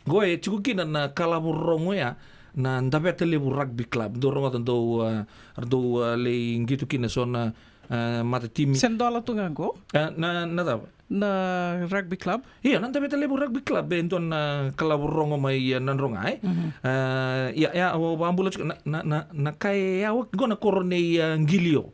Qo e tiko kina na kalavo rogo ya na Daveta Levu Rugby Club. Dou rogoca, dou, a, dou, a, lai qito kina so na, a, matatimi. Se dola tu ga qo? A, na, na cava? Na rugby club? Ia, na Daveta Levu Rugby Club, e dua na kalavo rogo mai, a, Nadroga, e? A, ia, ia, au vakabula tiko, na, na, na, na ka e yawa qo na koro nei, a, Qilio.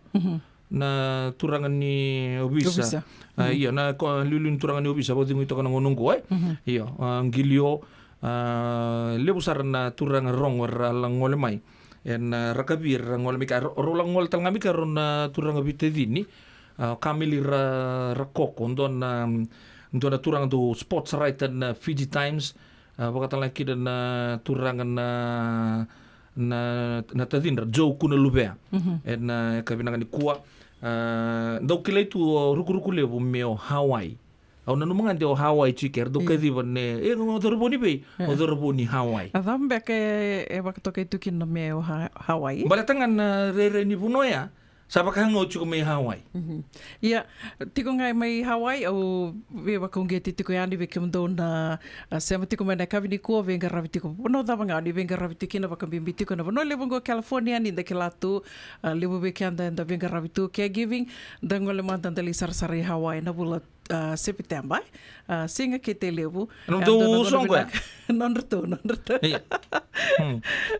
Na turaga ni ovisa. Ovisa. A, io, na ko-, liuliu ni turaga ni ovisa, vakacegui toka na gauna oqo, e? Io, a, Qilio, a, levu sara na turaga rogo era la gole mai. Ena, a, rakavi era gole mai kea, rau, rau la gole tale ga mai kea rau na turaga veitacini. A, Kameli Ra-, Rakoko, dua na, dua na turaga dau sports writer na Fiji Times. A, vakatalega kina na turaga na, na, na tacidra, Joe Kunaluvea. Ena, a, yakavi vinaka nikua. A, dau kilai tu o Rukuruku Levu me o Hawaii. Au nanuma ga de o Hawaii tiko, era dau kaciva ne, e, o cauravou ni vei, o cauravou ni Hawaii. A cava beka e, e vakatokai tu kina me o Ha-, Hawaii? Baleta ga na rairai ni vanua ya, sa vaka ga o tiko mai Hawaii. Ia, tiko ga mai Hawaii, au veivakauqeti tiko yani vei kemudou na, a, sema tiko mai na yakavi nikua, veiqaravi tiko. Vanua cava ga ni veiqaravi tiko kina, vakabibi tiko na vanua levu oqo California, ni da kila tu, a, levu vei keda eda veiqaravi tu, caregiving, da gole mada da lai sarasara i Hawaii na vula, a, Sepiteba, e? A, siga kei Tailevu. Nodratou, e, dua na gauna uso oqo, e? Vinaka. Nodratou, nodratou. Ia.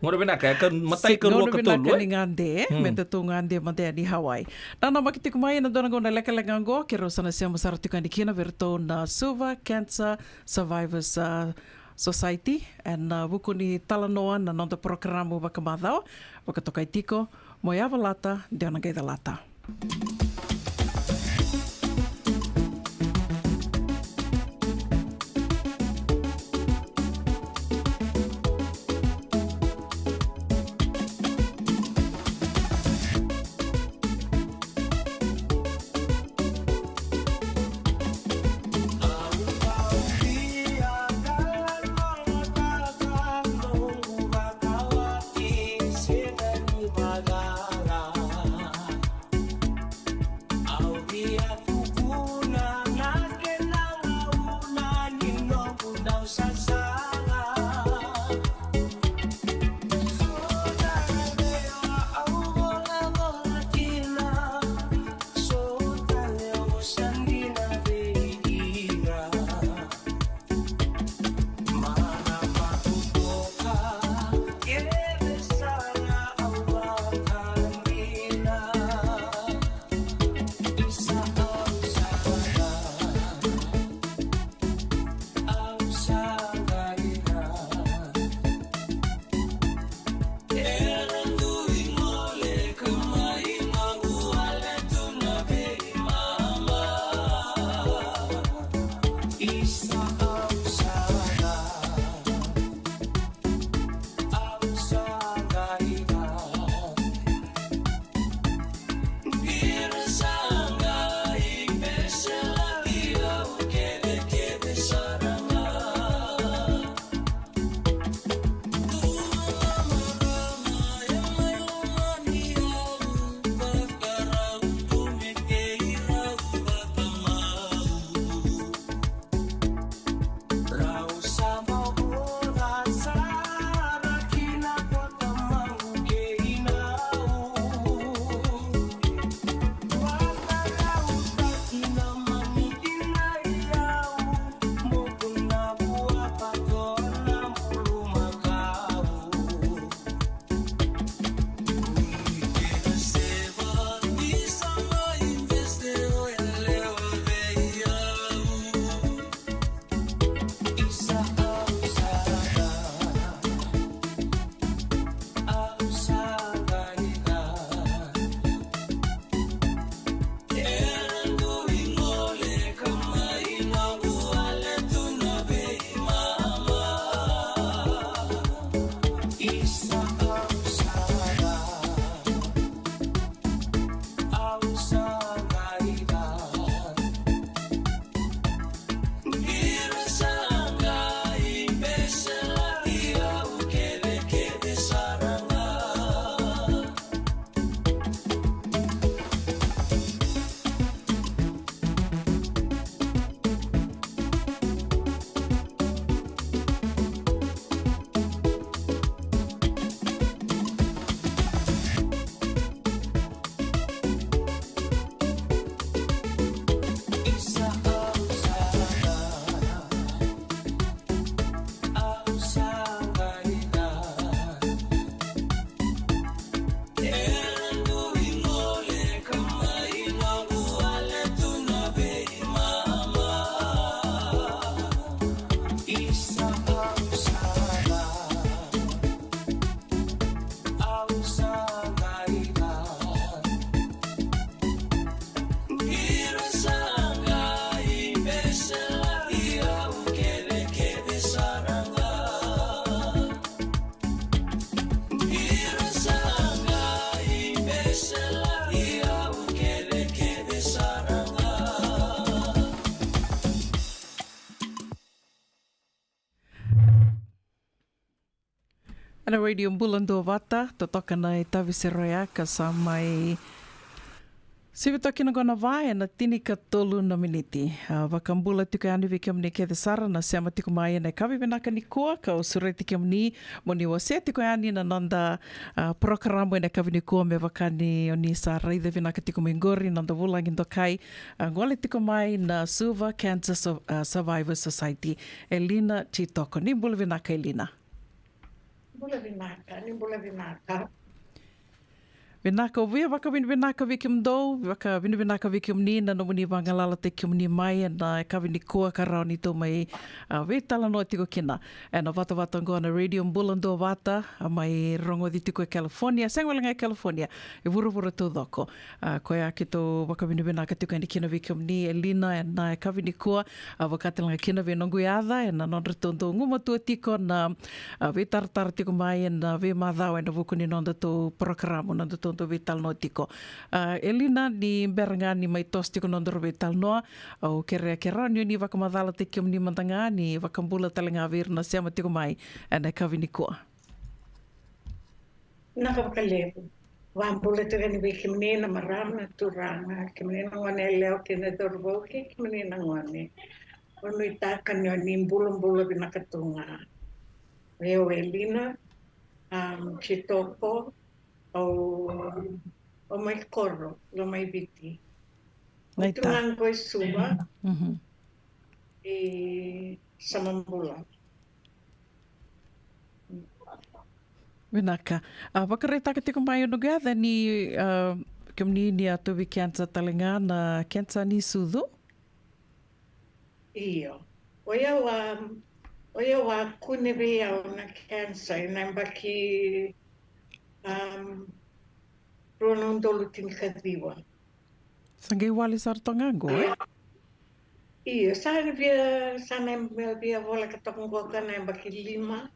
Gauna vinaka, e ka, matai, karua, katolu, e? Gauna vinaka ni gade, me datou gade mada yani Hawaii. Na namaki tiko mai ena dua na gauna lekaleka oqo, keirau sa na sema sara tiko yani kina vei iratou na Suva Cancer Survivors, a, Society, ena, a, vuku ni talanoa na noda porokaramu vakamacawa, vakatokai tiko, Mo Yavalata, Deo na Qai Calata. Na Radio Bula Duavata, totoka na itavi sere oya ka sa mai sivi toka kina qo na va ena tinikatolu na miniti. A, vakabula tiko yani vei kemuni kece sara na sema tiko mai ena yakavi vinaka nikua, kau sureti kemuni mo ni wasea tiko yani na noda, a, porokaramu ena yakavi nikua me vaka ni o ni sa raica vinaka tiko mai qori na noda vulagi dokai, a, gole tiko mai na Suva Cancer Sur-, a, Survivor Society, Elina Chitoko. Ni bula vinaka, Elina. Bula vinaka, ni bula vinaka. Vinaka, au via vakavinavinaka vei kemudou, vakavinavinaka vei kemuni na nomuni vagalalataki kemuni mai ena yakavi nikua ka rawa ni tou mai, a, veitalanoa tiko kina ena vatavata oqo na Radio Bula Duavata, a, mai rogoci tiko e California, sega wale ga e California, e vuravura taucoko. A, koya keitou vakavinavinaka tiko yani kina vei kemuni, Elina, ena yakavi nikua, a, vaka tale ga kina vei noqu yaca, ena nodratou dau gumatua tiko na, a, veitaratara tiko mai ena veimacawa ena vuku ni nodatou porokaramu, nodatou dau veitalanoa tiko. A, Elina, ni bera ga ni mai toso tiko nodaru veitalanoa, au kerea ke rawa ni o ni vakamacalataki kemuni mada ga, ni vakabula tale ga vei ira na sema tiko mai ena yakavi nikua. Vinaka vakalevu. Vakabula tiko yani vei kemuni na marama, na turaga, kemuni na gone yalewa kei na cauravou, kei kemuni na gone. Au nuitaka ni o ni bulabula vinaka tu ga. O yau o Elina, um, Chitoko, au, au mai koro, Lomaiviti. Au tu ga qo e Suva, mhm, e Samabula. Vinaka. A, vakaraitaka tiko mai o noqu yaca ni, a, kemuni ni a tauvi kensa tale ga, na kensa ni sucu? Io. O yau a, o yau a kune vei au na kensa ena yabaki, um, rua na udolu tinikaciwa. Sa qai wale sara toka ga qo, e? Io, sa na via, sa na via voleka toka qo ka na yabaki lima.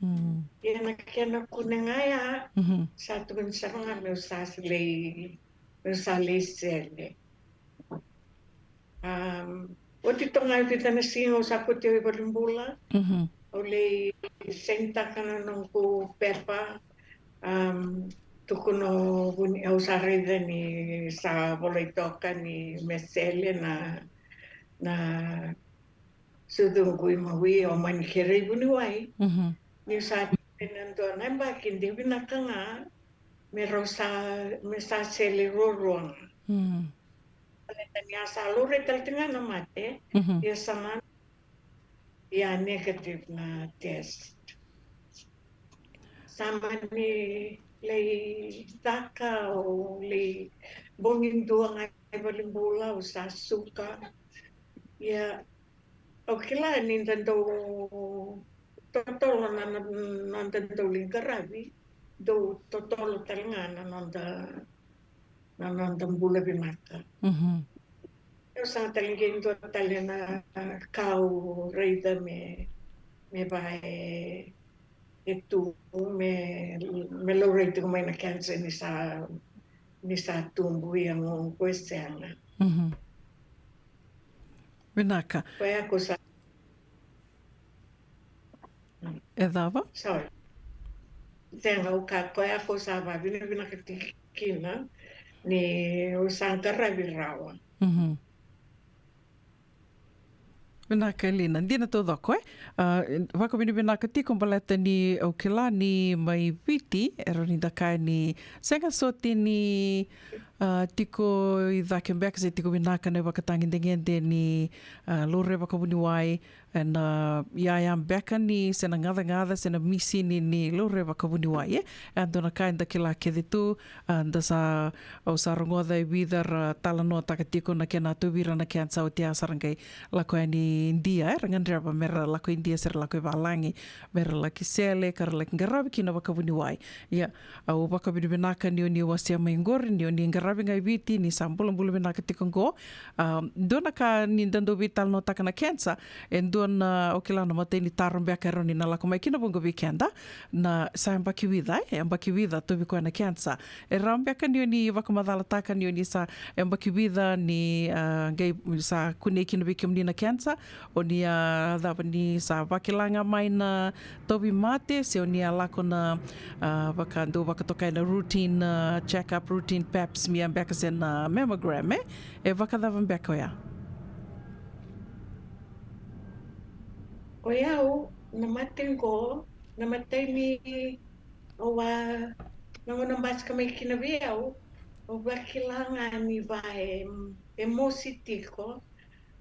Mm. Ia na kena kune ga ya, mhm, sa tukuni sara ga meu sa selei, meu sa lai sele. Um, oti toka ga e vica na siga au sa kauti au i valenibula. Mhm. Au lai sainitaka na noqu pepa. Um, tukuna o vuni, au sa raica ni sa volai toka ni me sele na, na sucuqu i Maui, au mani kerei vuniwai. Mhm. Niu sa tiko ena dua na yabaki, de vinaka ga me rau sa, me sa sele ruarua ga. Mm. Baleta ni a sa laurai tale tiko ga na mate, mhm, ia sa na, ia negative na test. Sa mani lai caka, au lai bogi dua ga i valenibula, au sa suka. Ia au kila ni da dau totolo na, na, na da dau lai qaravi, dau totolo tale ga na noda, na noda bula vinaka. Mhm. Au sega tale qai dua tale na ka au raica me, me va e, e tu, me, me laurai tiko mai na kensa ni sa, ni sa tubu, ia qo e sega. Mhm. Vinaka. Koya ko sa E cava? Sorry. Sega, au kaya, koya ko sa vavinavinaka tiko kina ni au sa qaravi rawa. Mhm. Vinaka, Elina. Dina taucoko, e? A, vakavinavinaka tiko baleta ni au kila ni mai Viti, e rawa ni da kaya ni sega soti ni, a, tiko i cake beka se tiko vinaka na ivakatagedegede ni, a, laurai vakavuniwai, ena, a, iyaya beka ni se na gacagaca se na misini ni laurai vakavuniwai, e? E dua na ka eda kila kece tu, a, da sa, au sa rogoca e vica ra talanoataka tiko na kena tauvi ira na kensa oti a sa ra qai lako yani Idia, e? Ra gadreva me ra lako Idia se ra lako i valagi, me ra laki sele, ka ra laki qaravi kina vakavuniwai. Ia, au vakavinavinaka ni o ni wasea mai qori, ni o ni qaravi ga i Viti, ni sa bulabula vinaka tiko qo. A, dua na ka ni da dau veitalanoataka na kensa, e dua na, o kila na imatai ni taro beka e rawa ni na lako mai kina vuqa vei keda, na sa yabaki vica, e yabaki vica tauvi koya na cancer. E rawa beka ni o ni vakamacalataka ni o ni sa yabaki vica ni, ah, qai sa kunei kina vei kemuni na cancer, o ni a cava ni sa vakila ga mai na tauvimate, se o ni a lako na, ah, vaka dau vakatokai na routine, ah, check-up, routine pap smear beka se na mammogram, e? E vakacava beka oya? O yau, na mate qo, na matai ni, o a, na gauna basika mai kina vei au, o vakila ga ni va e, e mosi tiko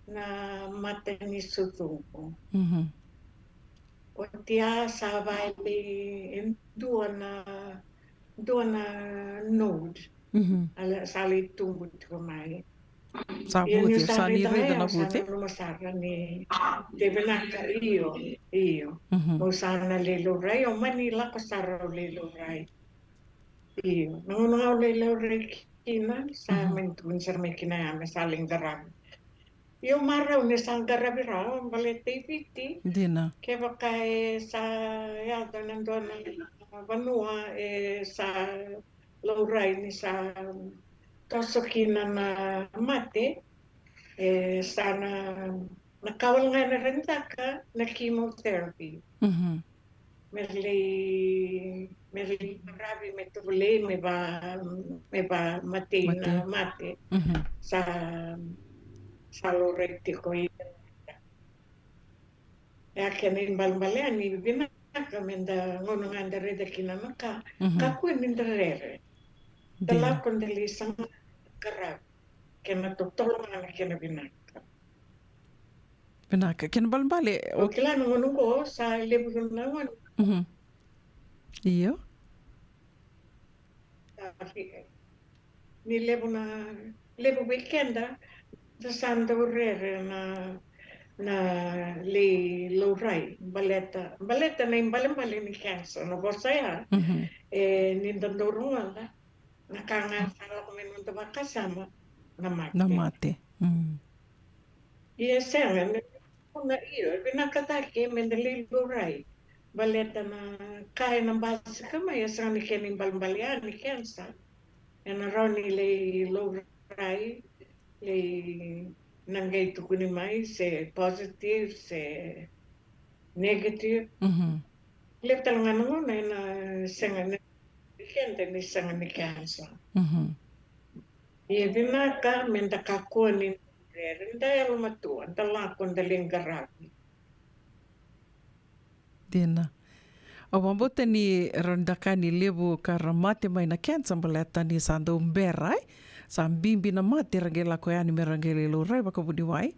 na mata ni sucu qo. Mhm. Oti a sa va e, e dua na, dua na node. Mhm. A le, sa lai tubu tiko mai. Sa vuce, sa ni raica na vuce? Sa nanuma sara ni de vinaka, io, io. Mhm. Au sa na lai laurai, au mani lako sara au lai laurai. Io, na gauna au lai laurai kina, sa mani tukuni sara mai kina ya me sa lai qaravi. Io, marau ni sa qaravi rawa, baleta i Viti. Dina. Kevaka e sa yaco na dua na vanua e sa laurai ni sa toso kina na mate, e sa na, na ka wale ga ena rawa ni caka na chemotherapy. Mhm. Me lai, me lai qaravi, me tovolei, me va, me va matei na mate. Mhm. Sa, sa laurai tiko i. E a kena ibalebale yani vinaka me da gauna ga da raica kina na ka. Mhm. Kakua ni da rere. Da lako da lai saga qaravi. Kena totolo ga na kena vinaka. Vinaka, kena ibalebale. O kila na gauna qo sa levu na gauna. Mhm. Io. Ni levu na, levu vei keda, da sa dau rere na, na lai laurai, baleta, baleta na ibalebale ni cancer, na vosa ya, mhm, e, ni da dau rogoca, na ka ga sa lako mai noda vakasama, na mate. Na mate. Mm. Ia sega, me na io, e vinaka cake me da lai laurai. Baleta na ka ena basika mai, e sega ni kena ibalebale ya ni cancer. Ena rawa ni lai laurai, lai na qai tukuni mai se positive, se negative. Mhm. Levu tale ga na gauna ena sega ni, keda ni sega ni cancer. Mhm. Ia vinaka me da kakua ni rere, da yalomatua, da lako, da lai qaravi. Dina. Au vakabauta ni rawa ni da kaya ni levu ka ra mate mai na cancer baleta ni sa dau bera, e? Sa bibi na mate ra qai lako yani me ra qai lai laurai vakavuniwai.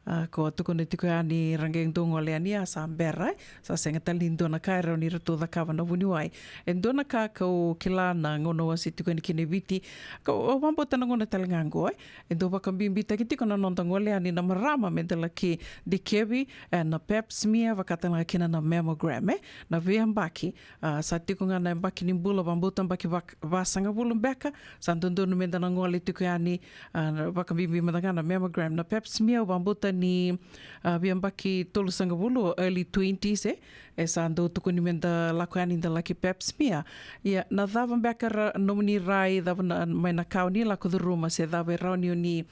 A, ko a tukuna tiko yani ra qai dau gole yani a sa bera, e? Sa sega tale ni dua na ka e rawa ni ratou cakava na vuniwai. E dua na ka kau kila na gauna au a se tiko yani kina i Viti, kau, au vakabauta na gauna tale ga qo, e? E dau vakabibitaki tiko na noda gole yani na marama me da laki dikevi, e, na pap smear, vaka tale ga kina na mammogram, e? Na veiyabaki, a, sa tiko ga na yabaki ni bula, vakabauta yabaki va, vasagavulu beka, sa dodonu me da na gole tiko yani, a, vakabibi mada ga na mammogram, na pap smear, au vakabauta ni, a, veiyabaki tolusagavulu, early twenties, e? E sa dau tukuni me da lako yani da laki pap smear. Ia, na cava beka ra, nomuni rai, cava na, mai na ka o ni lako curuma, se cava e rawa ni o ni,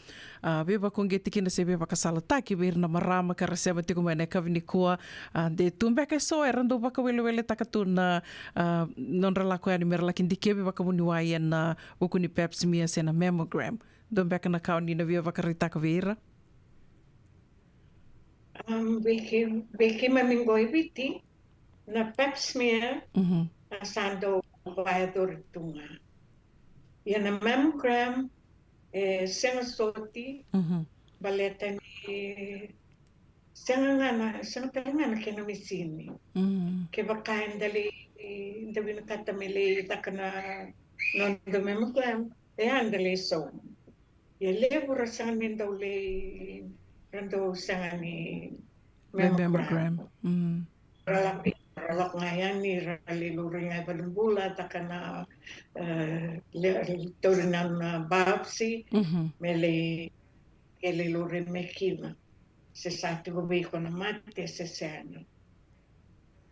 a, veivakauqeti kina se veivakasalataki vei ira na marama ka ra sema tiko mai na yakavi nikua, a, de tu beka eso era dau vakaweleweletaka tu na, a, nodra lako yani me ra laki dikevi vakavuniwai ena vuku ni pap smear se na mammogram. Dua beka na ka o ni na via vakaraitaka vei ira? Um, vei kei, vei keimami qo i Viti, na pap smear, mhm, a sa dau vakayacori tu ga. Ia na mammogram, e sega soti, mhm, baleta ni sega ga na, sega tale ga na kena misini. Mhm. Kevaka eda lai, eda vinakata me lai caka na noda mammogram, e a da lai sauma. Ia levu ra sega ni dau lai, ra dau sega ni mammogram. Mammogram. Mm. Ra lako, ra lako ga yani, ra lai laurai ga i valenibula, caka na, e, le, tauri na, na biopsy, mhm, me lai, e lai laurai mai kina. se sa tiko vei iko na mate se sega.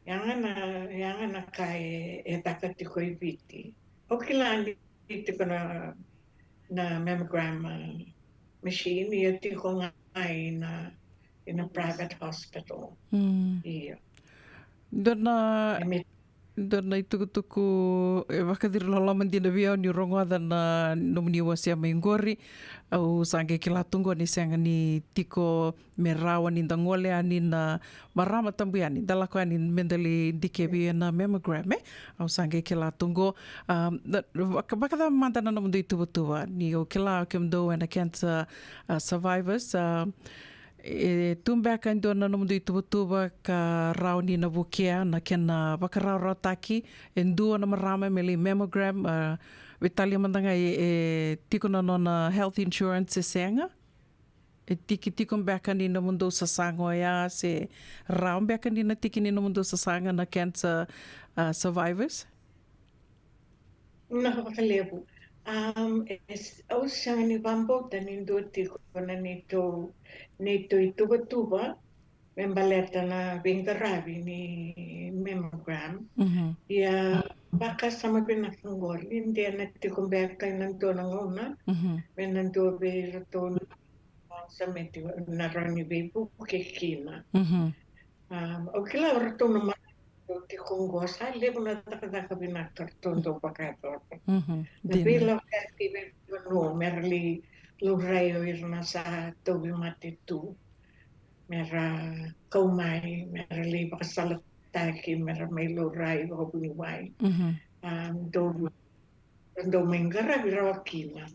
Ia ga na, ia ga na ka e, e caka tiko i Viti. Au kila ni tiko na, na mammogram, uh, machine, ia tiko ga ina, ina private hospital. Mm. Ia. Dua na, e me dua na itukutuku e vakaciri loloma dina vei au niu rogoca na nomuni wasea mai qori. Au sa qai kila tu qo ni sega ni tiko me rawa ni da gole yani na marama tabu yani, da lako yani me da lai dikevi ena mammogram, e? Au sa qai kila tu qo. Um, da, vaka, vakacava mada na nomudou ituvatuva? Ni au kila o kemudou ena cancer, uh, survivors, uh, e tu beka e dua na nomudou ituvatuva ka rawa ni na vukea na kena vakarawarawataki e dua na marama me lai mammogram, uh, veitalia mada ga e, e tiko na nona health insurance se sega? E tiki tiko beka ni nomudou sasaga oya se rawa beka ni na tiki ni nomudou sasaga na cancer, uh, survivors? Na vakalevu. Um, e, e, au sega ni vakabauta ni dua tiko na neitou, neitou ituvatuva me baleta na veiqaravi ni mammogram. Mhm. Ia, vakasama vinaka qori, de na tiko beka ena dua na gauna, mhm, me na dua vei iratou na sa meti na rawa ni veivuke kina. Mhm. Um, au kila o ratou na marama tiko qo sa levu na cakacaka vinaka ratou dau vakayacora. Mhm. Na dina. Veilakoyaki veivanua me ra lai laurai o ira na sa tauvimate tu, me ra kau mai, me ra lai vakasalataki, me ra mai laurai vakavuniwai. Mhm. Um, dau dau mai qaravi rawa kina.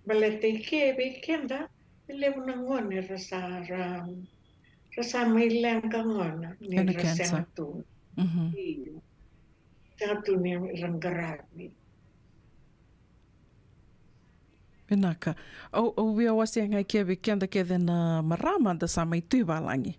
Baleta i ke vei keda, e levu na gone ra sa, ra, ra sa mai leqa gona ni ena ra cancer. Sega tu. Mhm. Io. Sega tu ni ra qaravi. Vinaka. Au, au via wasea ga i ke vei keda kece na marama da sa mai tu i valagi.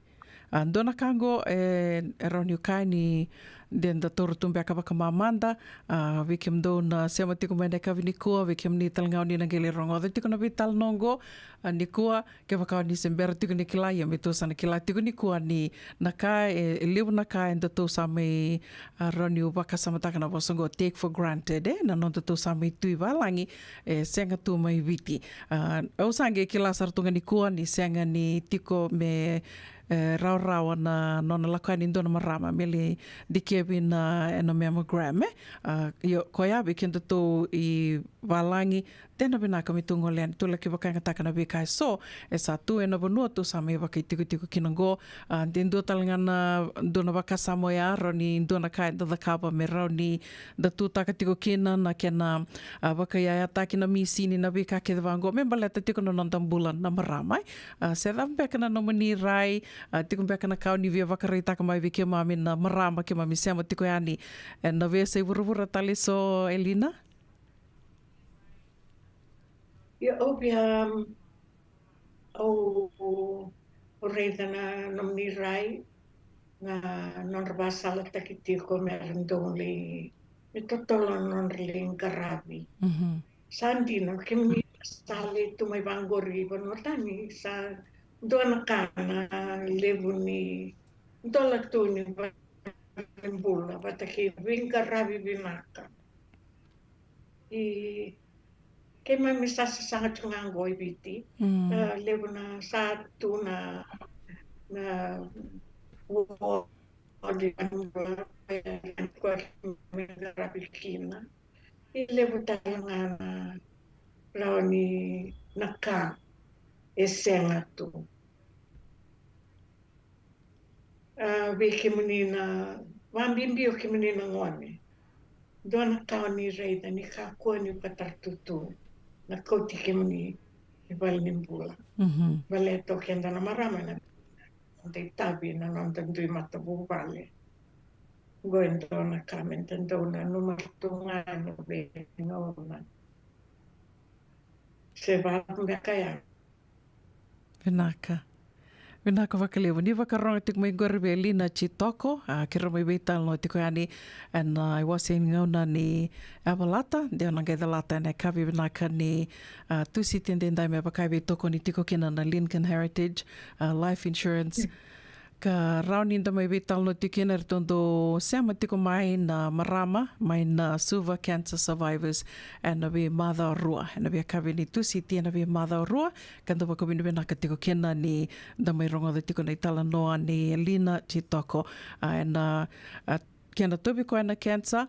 A, dua na ka qo, e, e rawa niu kaya ni de da taura tu beka vakamamada, a, vei kemudou na sema tiko mai na yakavi nikua, vei kemuni tale ga oni na qai lai rogoca tiko na veitalanoa qo, a, nikua, kevaka oni se bera tiko ni kila, ia me tou sa na kila tiko nikua ni na ka, e, e levu na ka e datou sa mai, a, rawa niu vakasamataka na vosa qo, take for granted, e, na nodatou sa mai tu i valagi, e, sega tu mai Viti. A, au sa qai kila sara tu ga nikua ni sega ni tiko me e, rawarawa na nona lako yani e dua na marama me lai dikevi na, ena mammogram, e? A, io, koya vei kedatou i valagi, de na vinaka me tou gole yani, tou laki vakayagataka na veika eso e sa tu ena vanua tou sa mai vakaitikotiko kina qo. A, de dua tale ga na, dua na vakasama oya, rawa ni dua na ka eda cakava me rawa ni da tutaka tiko kina na kena, a, vakaiyayataki na misini, na veika kece vaqo me baleta tiko na noda bula na marama, e? A, se cava beka na nomuni rai, a, tiko beka na ka oni via vakaraitaka mai vei keimami na marama keimami sema tiko yani, e, na veiyasai vuravura tale eso, Elina? Ia, au via, um, au, au raica na nomuni rai, na nodra vakasalataki tiko me ra dau lai, me totolo na nodra lai qaravi. Mhm. Sa dina, kemuni sa lai tu mai vaqori i vanua tani, sa dua na ka na levu ni dola tu ni vabula vata kei veiqaravi vinaka. I keimami sa sasaga tu ga qo i Viti. Mm. E, levu na sa tu na, na ward, e, koya keimami qaravi kina. E levu tale ga na rawa ni na ka e sega tu. A, vei kemuni na, vakabibi o kemuni na gone, dua na ka oni raica ni kakua ni vakataratutu na kauti kemuni i valenibula. Mhm. Baleta o keda na marama na noda itavi na noda dui matavuvale. Qo e dua na ka me da dau nanuma tu ga ena veigauna. Se vaka beka ya. Vinaka. Vinaka vakalevu. Ni vakarorogo tiko mai qori vei Lina Jitoko, a, keirau mai veitalanoa tiko yani ena, a, iwase ni gauna ni Yavalata, de o na qai calata ena yakavi vinaka ni, a, Tusiti edaidai me vaka e veitokoni tiko kina na Lincoln Heritage, a, Life Insurance. Ka rawa ni da mai veitalanoa tiko kina, eratou dau sema tiko mai na marama mai na Suva Cancer Survivors ena veimacawa rua, ena veiyakavi ni Tusiti ena veimacawa rua, ka da vakavinavinaka tiko kina ni da mai rogoca tiko na italanoa nei Lina Jitoko, a, ena, a, kena tauvi koya na cancer,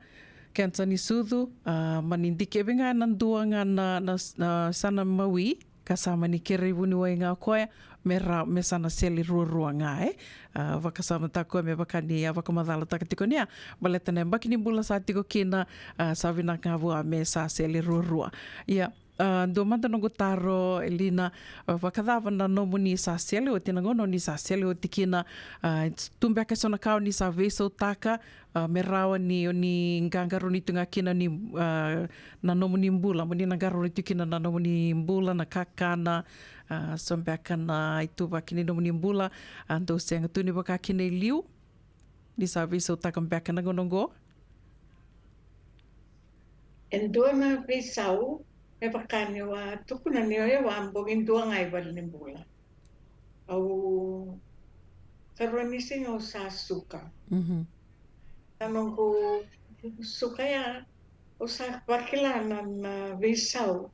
cancer ni sucu, a, mani dikevi ga ena dua ga na, na, na yasana mawi, ka sa mani kerei vuniwai ga o koya, me ra, me sa na sele ruarua ga, e. A, vakasamataka koya me vaka ni a vakamacalataka tiko ni a, baleta na yabaki ni bula sa tiko kina, a, sa vinaka ga vua me sa sele ruarua. Ia, a, dua mada noqu taro, Lina, a, vakacava na nomuni sa sele oti, na gauna oni sa sele oti kina, a, tu beka eso na ka oni sa veisautaka, a, me rawa ni oni qaqarauni tu ga kina ni, a, na nomuni bula, moni na qaqarauni tu kina na nomuni bula, na kakana, a, so beka na ituvaki ni nomuni bula, a, dou sega tu ni vaka kina i liu, ni sa veisautaka beka na gauna oqo? E dua na veisau, me vaka niu a tukuna ni o yau a bogi dua ga i valenibula. Au, karua ni siga au sa suka. Mhm. Na noqu suka ya, au sa vakila na, na veisau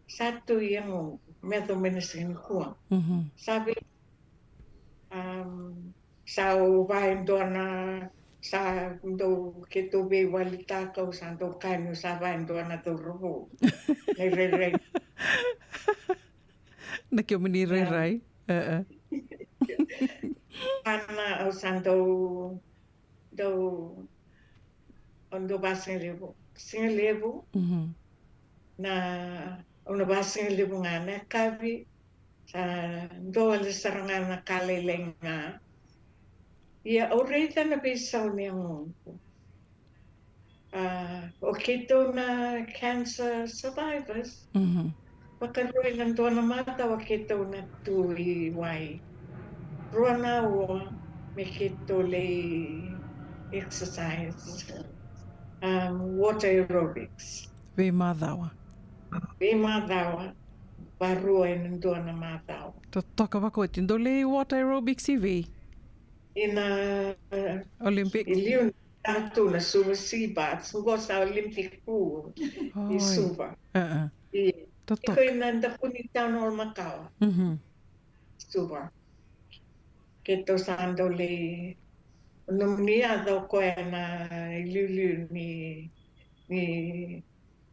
sa tu i yagoqu me yacova mai na siga nikua. Mhm. Sa vei, um, sa au vaya e dua na, sa dau, keitou veiwalitaka, au sa dau kaya niu sa vaya e dua na cauravou. Na irairai. Na kemuni irairai. E, e. Ana, au sa dau, dau, au dau vasigalevu. Sigalevu. Mhm. Na, au na vasigalevu ga na yakavi, sa dua wale sara ga na ka lailai ga. Ia au raica na veisau ni yagoqu. A, o keitou na cancer survivors. Mhm. Vakarua ena dua na macawa keitou na tu i wai. Rua na aua me keitou lai exercise. Um, water aerobics. Veimacawa. Veimacawa. Varua ena dua na macawa. Totoka vakaoti. Dou lai water aerobics i vei? Ina, uh, Olympic? I liu na tu na Suva Sea Baths, qo sa Olympic pool i Suva. Oi. E, e. Ia. Totoka. Iko ina Dakuni Town Hall makawa. Mhm. Suva. Keitou sa dau lai, nomuni yaco o koya na iliuliu ni, ni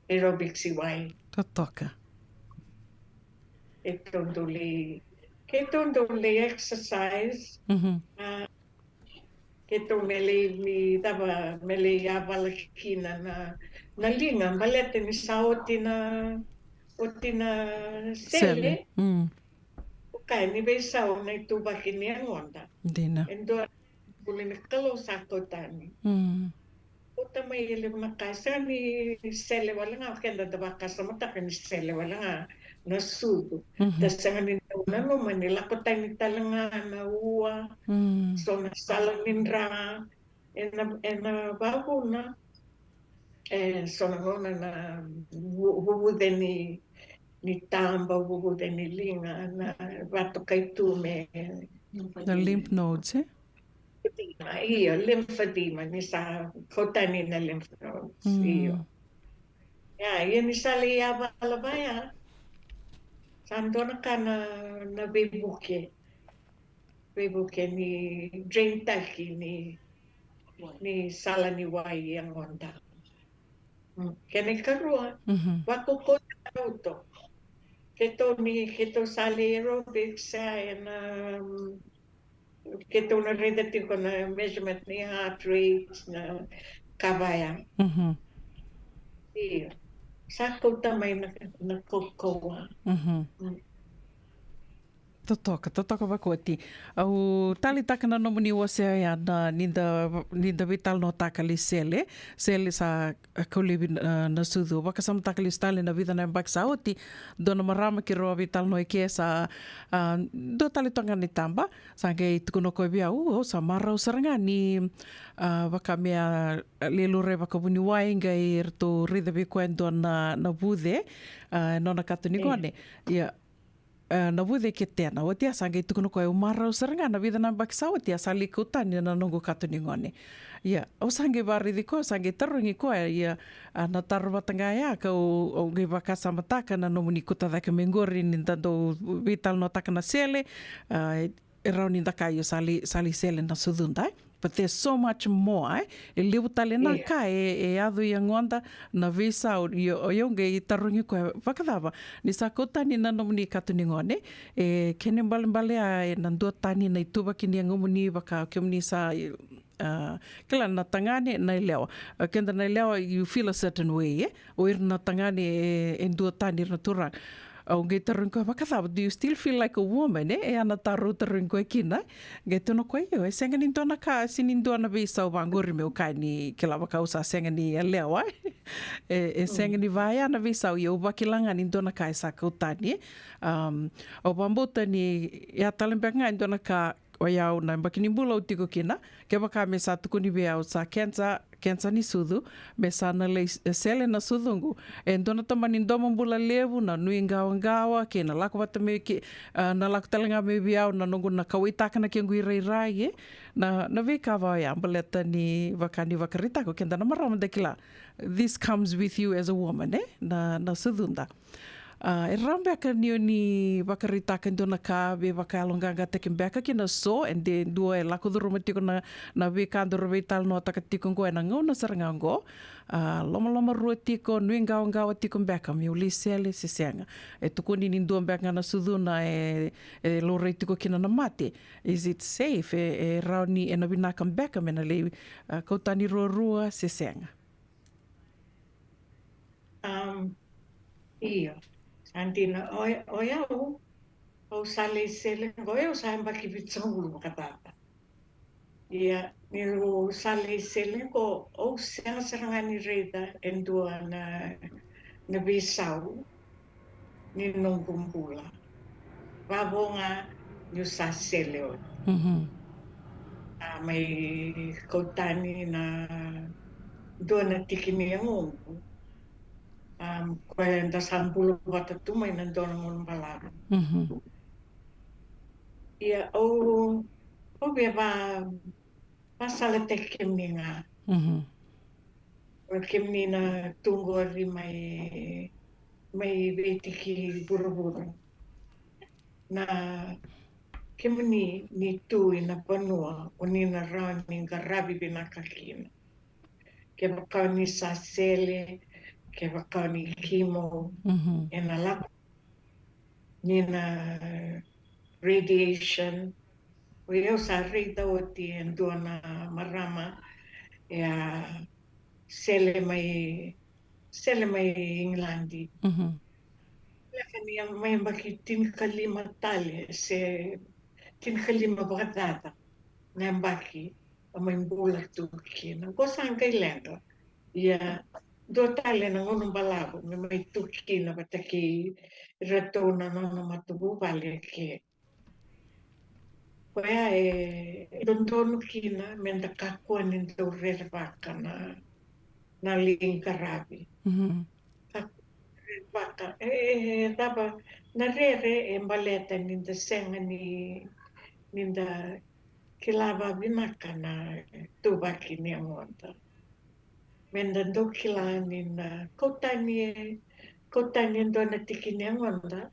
aerobics i wai. Totoka. Keitou dau lai, keitou dau lai exercise. Mhm. A, keitou me lai, ni cava, me lai yavala kina na, na liga, baleta ni sa oti na, oti na sele. Sele. Mm. O kaya ni veisau na ituvaki ni yagoda. Dina. E dua bula ni Kalou sa kau tani. Mm. Kauta mai e levu na ka, sega ni sele wale ga, o keda da vakasamataka ni sele wale ga na sucu. Mhm. Da sega ni dau nanuma ni lako tani tale ga na ua, mm, so na sala ni dra, ena, ena vavuna, e, so na gauna na vu-, vuvuce ni, ni taba, vuvuce ni liga, na vatokai tu me na lymph nodes, e? Lymphedema, io, lymphedema, ni sa kau tani na lymph nodes, mm, io. Ia, ia ni sa lai yavala vaya, sa dua na ka na, na veivuke. Veivuke ni drain taki ni, ni sala ni wai e yagoda. Mm, kena ikarua, mhm, vakaukaua na rauto. Keitou ni, keitou sa lai aerobics, e, ena, mm, keitou na raica tiko na measurement ni heart rate, na ka vaya. Mhm. Io. Sa kauta mai na, na kaukauwa. Mhm. Mm. Totoka, totoka vakoti. Au taleitaka na nomuni wasea ya na ni da, ni da veitalanoataka lai Sele, Sele sa, e, kau laivi na, na sucu. Vakasamataka lesu tale na vica na yabaki sa oti, dua na marama keirau a veitalanoa eke sa, a, dua tale toka ga na itaba, sa qai tukuna o koya vei au, au sa marau sara ga ni, a, vaka me a, a, lai laurai vakavuniwai qai ratou raica vei koya e dua na, na vuce, a, e nona kato ni gone. Ia, e, na vuce ke tena. Oti a sa qai tukuna o koya, au marau sara ga na vica na yabaki sa oti a sa lai kau tani na noqu kato ni gone. Ia, au sa qai varaici koya, au sa qai tarogi koya, ia, a, na taro vata ga ya, kau, au qai vakasamataka na nomuni kauta cake mai qori ni da dau veitalanoataka na Sele, a, e rawa ni da kaya, io, sa lai, sa lai Sele na sucuda, e. But there's so much more, e. E levu tale na ka e, e yaco i yagoda, na veisau, io, o iau qai tarogi koya, vakacava, ni sa kau tani na nomuni kato ni gone, e, kena ibalebale ya, e, na dua tani na ituvaki ni yagomuni, vaka o kemuni sa, a, kila na tagane, na yalewa. A, keda na yalewa, you feel a certain way, e? O ira na tagane, e, e dua tani ira na turaga. Au qai tarogi koya, vakacava, do you still feel like a woman, e? E a na taro au tarogi koya kina. Qai tukuna o koya, io, e sega ni dua na ka, se ni dua na veisau vaqori meu kaya ni kila vaka au sa sega ni yalewa. E, e sega ni vaya na veisau, ia au vakila ga ni dua na ka e sa kau tani. Am, au vakabauta ni, ia tale beka ga e dua na ka, o yau na yabaki ni bula au tiko kina, kevaka me sa tukuni vei au sa kenisa, kenisa ni sucu, me sa na lai s-, Sele na sucuqu. E dua na tamani domobula levu, na nuiqawaqawa, kei na lako vata mai ke, a, na lako tale ga mai vei au, na noqu na kauwaitaka na kequ irairai, e. Na, na veika va oya, baleta ni vaka ni vakaraitaka, o keda na marama da kila. This comes with you as a woman, e? Na, na sucuda. A, e rawa beka ni o ni vakaraitaka e dua na ka veivakayaloqaqataki beka kina so, e de dua e lako curuma tiko na, na veika daru veitalanoataka tiko oqo ena gauna sara ga oqo. A, lomaloma rua tiko, nuiqawaqawa tiko beka, meu lai Sele se sega. E tukuni ni dua beka ga na sucuna e, e laurai tiko kina na mate. Is it safe? E, e rawa ni, ena vinaka beka me na lai, a, kau tani ruarua se sega? Um, io, sa dina. O, o yau, au sa lai Sele qo, o yau sa yabaki vitusagavulu vakacaca. Ia, niu sa lai Sele qo, au sega sara ga ni raica e dua na, na veisau ni noqu bula. Vavo ga niu sa Sele oti. Mhm. A, mai kau tani na dua na tiki ni yagoqu. A, koya eda sa bula vata tu mai na dua na gauna balavu. Mhm. Ia, au, au via va, vasalataki kemuni ga. Mhm. O kemuni na tu qori mai, mai veitiki vuravura. Na kemuni ni tu ina vanua, o ni na rawa ni qaravi vinaka kina. Kevaka o ni sa Sele, kevaka o ni kimo, mhm, ena lako ni na radiation. O yau sa raica oti e dua na marama e a Sele mai, Sele mai Igiladi. Mhm. Leka ni a mai yabaki tinikalima tale se tinikalima vakacaca na yabaki a mai bula tu kina. Qo sa qai leqa. Ia, dua tale na gauna balavu me mai tu kina vata kei iratou na nona matavuvale ke. Koya e dodonu kina me da kakua ni dau rerevaka na, na lai qaravi. Mhm. Kakua ni rerevaka. E, e, e cava na rere e baleta ni da sega ni, ni da kila vavinaka na ituvaki ni yagoda. Me da dau kila ni na kau tani e, kau tani e dua na tiki ni yagoda,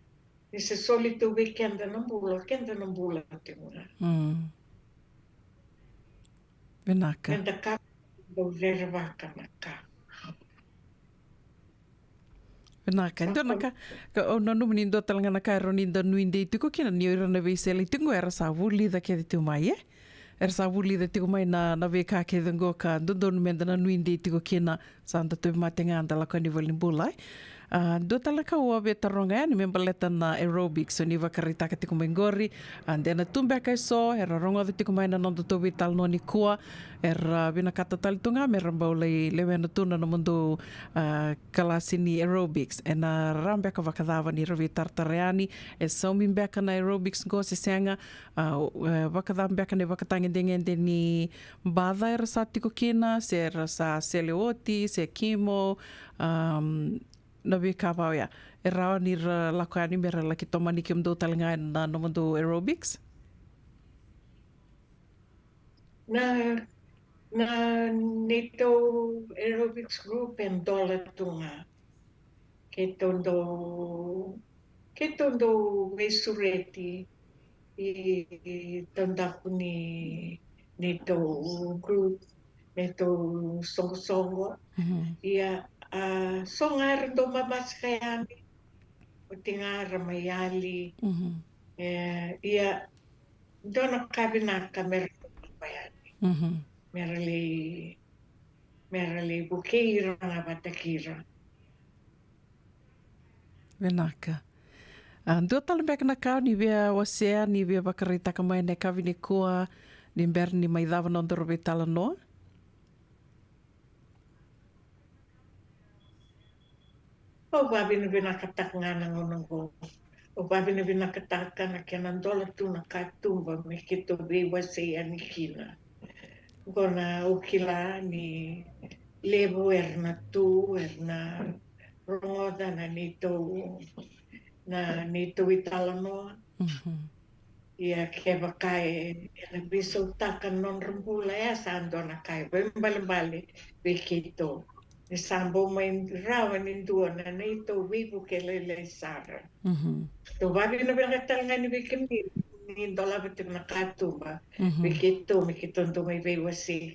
ni se soli tu vei keda na bula, keda na bula tiko ga. Mm. Vinaka. Me da ka, dau rerevaka na ka. Vinaka, e dua na ka, ka, au nanuma ni dua tale ga na ka e rawa ni da nuidei tiko kina, ni o ira na veisele tiko qo era sa vulica kece tiko mai, e? Era sa vulica tiko mai na, na veika kece qo ka dodonu me da na nuidei tiko kina, sa da tauvimate ga da lako yani valenibula, e? A, dua tale na ka au a via taroga yani me baleta na aerobics, o ni vakaraitaka tiko mai qori, a, de na tu beka e so era rogoca tiko mai na noda tou veitalanoa nikua, era vinakata tale tu ga me ra bau lai lewena tu na nomudou, a, kalasi ni aerobics. E na rawa beka vakacava ni ra veitaratara yani, e saumi beka na aerobics qo se sega, a, o, e, vakacava beka na ivakatagedegede ni baca era sa tiko kina, se ra sa sele oti, se kimo, am, na veika va oya. E rawa ni ra lako yani me ra laki tomani kemudou tale ga na nomudou aerobics? Na, na neitou aerobics group e dola tu ga. Keitou dau, keitou dau veisureti i taudaku ni, neitou group, neitou soqosoqo. Mhm. Ia, a, so ga era dau mamasika yani, oti ga era mai yali. Mhm. E, ia, dua na ka vinaka me ra dau lako yani. Mhm. Me ra lai, me ra lai vukei ira ga vata kei ira. Vinaka. A, dua tale beka na ka o ni via wasea, ni via vakaraitaka mai na yakavi nikua, ni bera ni mai cava na nodaru veitalanoa? Au vavinavinakataka ga na gauna oqo. Au vavinavinakataka na kena dola tu na katuba me keitou veiwasei yani kina. Oqo na au kila ni levu era na tu, era na rogoca na neitou, na neitou italanoa. Mhm. Ia kevaka e, era veisautaka na nodra bula, e sa dua na ka e vakaibalebale vei keitou. Ni sa bau mai rawa ni dua na neitou veivuke lailai sara. Mhm. Tou vavinavinaka tale ga ni vei kemuni ni dolava tiko na katuba. Mhm. Vei keitou, me keitou dau mai veiwasei.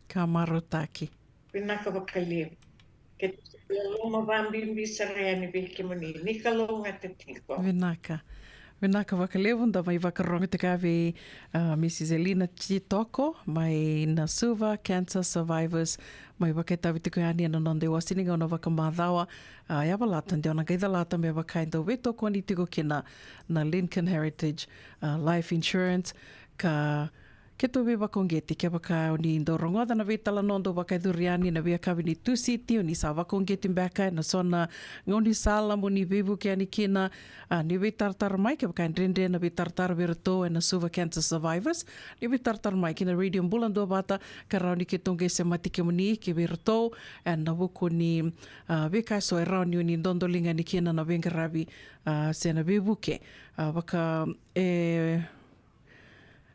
Ka marautaki. Vinaka vakalevu. Keitou loloma vabibi sara yani vei kemuni. Ni kalougata tiko. Vinaka. Vinaka vakalevu, da mai vakarorogo tiko vei, a, Missus Elina Titoko, mai na Suva Cancer Survivors, mai vakaitavi tiko yani ena noda iwasewase ni gauna vakamacawa, a, yavalata, de o na qai calata me vaka e dau veitokoni tiko kina na Lincoln Heritage, a, Life Insurance, ka keitou veivakauqeti, kevaka o ni dau rogoca na veitalanoa dau vakayacori yani na veiyakavi ni Tusiti, o ni sa vakauqeti beka ena so na gaunisala mo ni veivuke yani kina, a, ni veitaratara mai, kevaka e dredre na veitaratara vei iratou ena Suva Cancer Survivors, ni veitaratara mai ki na Radio Bula Duavata, ka rawa ni keitou qai semati kemuni ki vei iratou ena vuku ni, a, veika eso e rawa ni o ni dodoliga yani kina na veiqaravi, a, se na veivuke, a, vaka, e,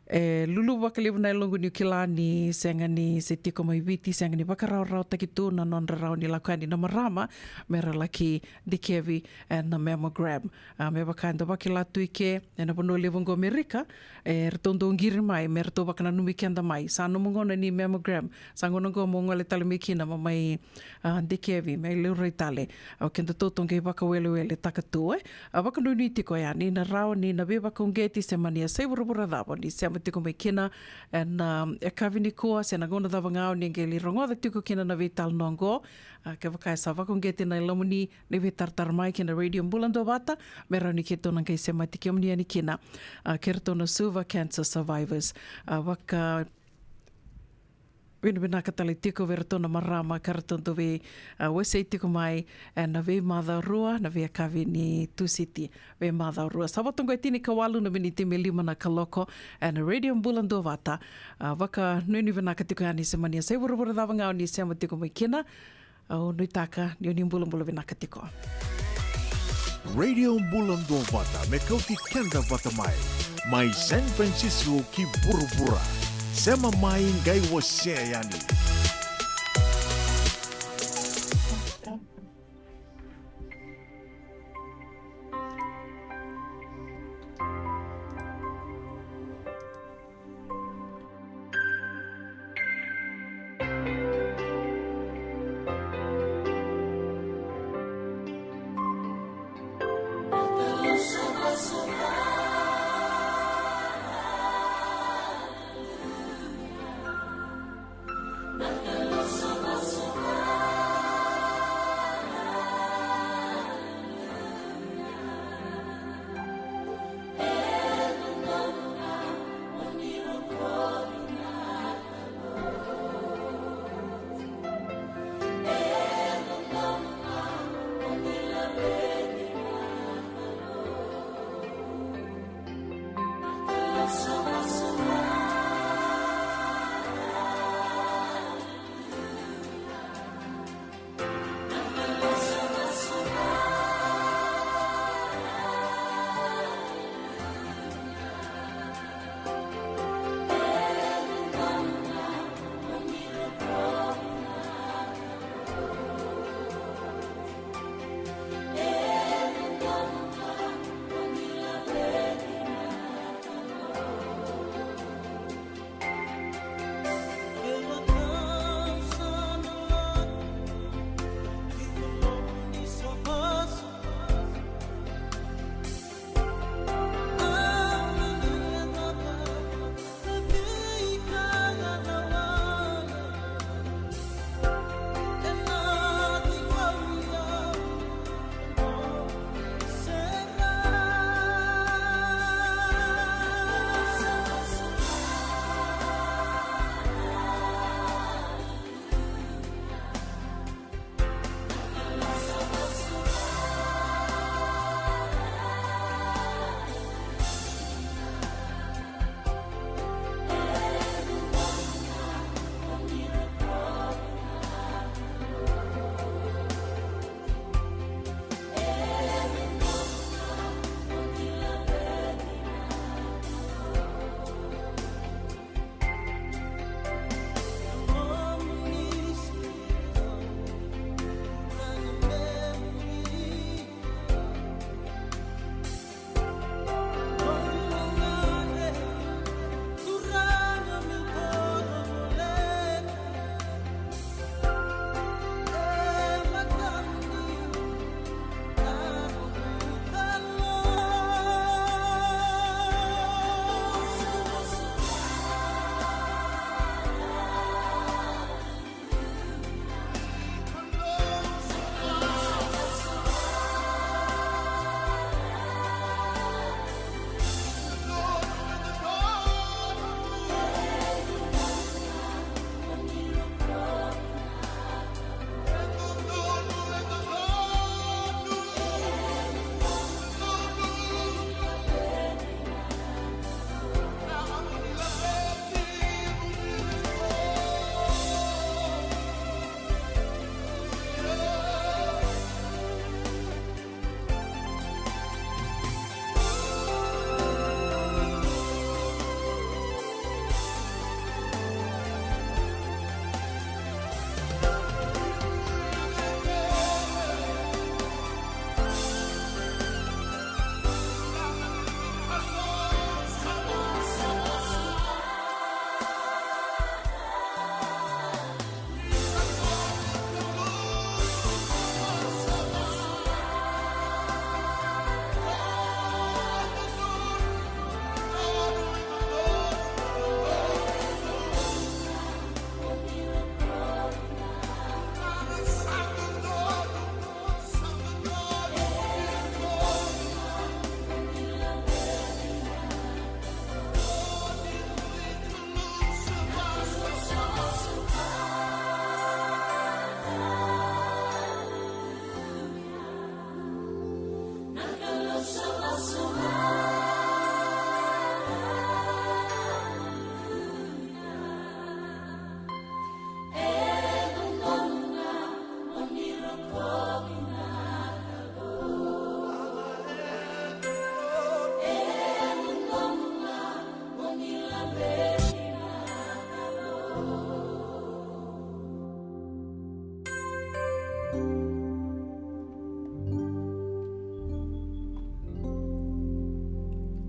e luluvu vakalevu na yaloqu niu kila ni sega ni se tiko mai Viti, sega ni vakarawarawataki tu na nodra rawa ni lako yani na marama me ra laki dikevi ena mammogram. A, me vaka eda vakila tu i ke, ena vanua levu oqo Amerika, e ratou dau qiri mai me ratou vakananumi keda mai, sa nomu gauna ni mammogram, sa gauna oqo mo gole tale mai kina mo mai, a, dikevi, me laurai tale. O kedatou tou qai vakaweleweletaka tu, e. A, vakanuinui tiko yani na rawa ni na veivakauqeti se mani yasai vuravura cava o ni sema tiko mai kina ena, a, yakavi nikua se na gauna cava ga o ni qai lai rogoca tiko kina na veitalanoa oqo. A, kevaka e sa vakauqeti na yalomuni, ni veitaratara mai ki na Radio Bula Duavata, me rawa ni keitou na qai semati kemuni yani kina, a, kei ratou na Suva Cancer Survivors. A, vaka vinavinaka tale tiko vei iratou na marama ka ratou dau vei, a, wasei tiko mai ena veimacawa rua, na veiyakavi ni Tusiti, veimacawa rua. Sa vo toka e tinikawalu na miniti me lima na kaloko ena Radio Bula Duavata. A, vakanuinui vinaka tiko yani se mani yasai vuravura cava ga o ni sema tiko mai kina. Au nuitaka ni o ni bulabula vinaka tiko. Radio Bula Duavata me kauti keda vata mai, mai San Francisco ki vuravura. Sema mai qai wasea yani.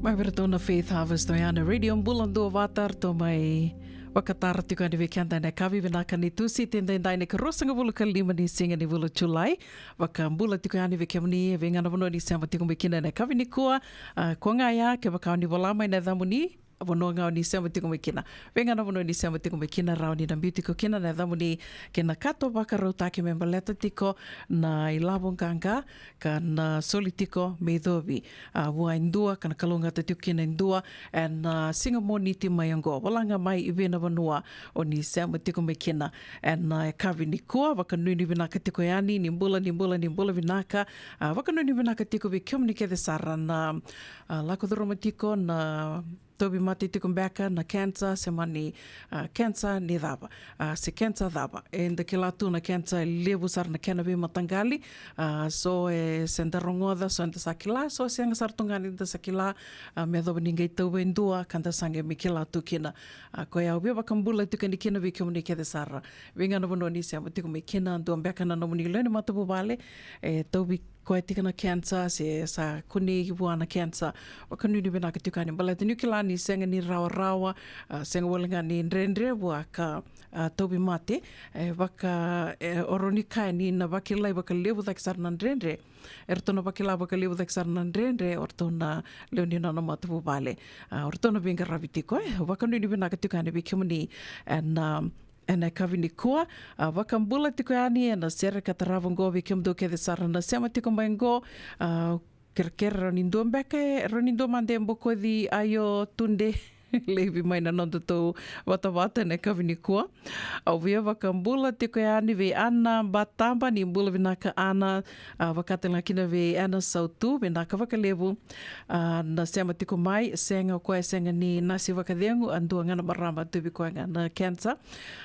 Mai vei ratou na Faith Harvest, oya na Radio Bula Duavata, ratou mai vakatara tiko yani vei keda ena yakavi vinaka ni Tusiti edaidai, na ikaruasagavulu ka lima ni siga ni vula o Julai. Vakabula tiko yani vei kemuni e vei ga na vanua ni sema tiko mai kina ena yakavi nikua. A, koya ga ya, kevaka o ni vola mai na yacamuni, vanua ga o ni sema tiko mai kina. Vei ga na vanua ni sema tiko mai kina, rawa ni na biu tiko kina na yacamuni kei na kato vakarautaki me baleta tiko na ilavo qaqa ka na soli tiko me icovi, a, vua e dua ka na kalougata tiko kina e dua ena, a, siga Moniti mai oqo. Vola ga mai i vei na vanua o ni sema tiko mai kina ena, a, yakavi nikua. Vakanuinui vinaka tiko yani, ni bula, ni bula, ni bula vinaka. A, vakanuinui vinaka tiko vei kemuni kece sara na, a, lako curuma tiko na tauvimate tiko beka na cancer, se mani, a, cancer ni cava, a, se cancer cava. Eda kila tu na cancer e levu sara na kena veimataqali, a, so e se da rogoca, so eda sa kila, so sega sara tu ga ni da sa kila, a, me yacova ni qai tauva e dua ka da sa qai mai kila tu kina. A, koya au via vakabula tiko yani kina vei kemuni kece sara. Vei ga na vanua ni sema tiko mai kina, dua beka na nomuni lewe ni matavuvale e tauvi koya tiko na cancer, se sa kunei vua na cancer. Vakanuinui vinaka tiko yani, baleta niu kila ni sega ni rawarawa, a, sega wale ga ni dredre vua ka, a, tauvimate. E vaka, e, o rawa ni kaya ni na vakilai vakalevu cake sara na dredre. E ratou na vakila vakalevu cake sara na dredre o ratou na lewe ni nona matavuvale. A, o ratou na veiqaravi tiko, e. Vakanuinui vinaka tiko yani vei kemuni ena, a, ena yakavi nikua. A, vakabula tiko yani ena sere ka tarava oqo vei kemudou kece sara na sema tiko mai oqo. A, kerekere rawa ni dua beka, e, rawa ni dua mada e bokoci Aio Tude Leivi mai na nodatou vatavata ena yakavi nikua. Au via vakabula tiko yani vei Ana Bataba, ni bula vinaka Ana. A, vaka tale ga kina vei Ana Sautu, vinaka vakalevu. A, na sema tiko mai, sega o koya, sega ni nasi vakacegu, a dua ga na marama tauvi koya ga na cancer.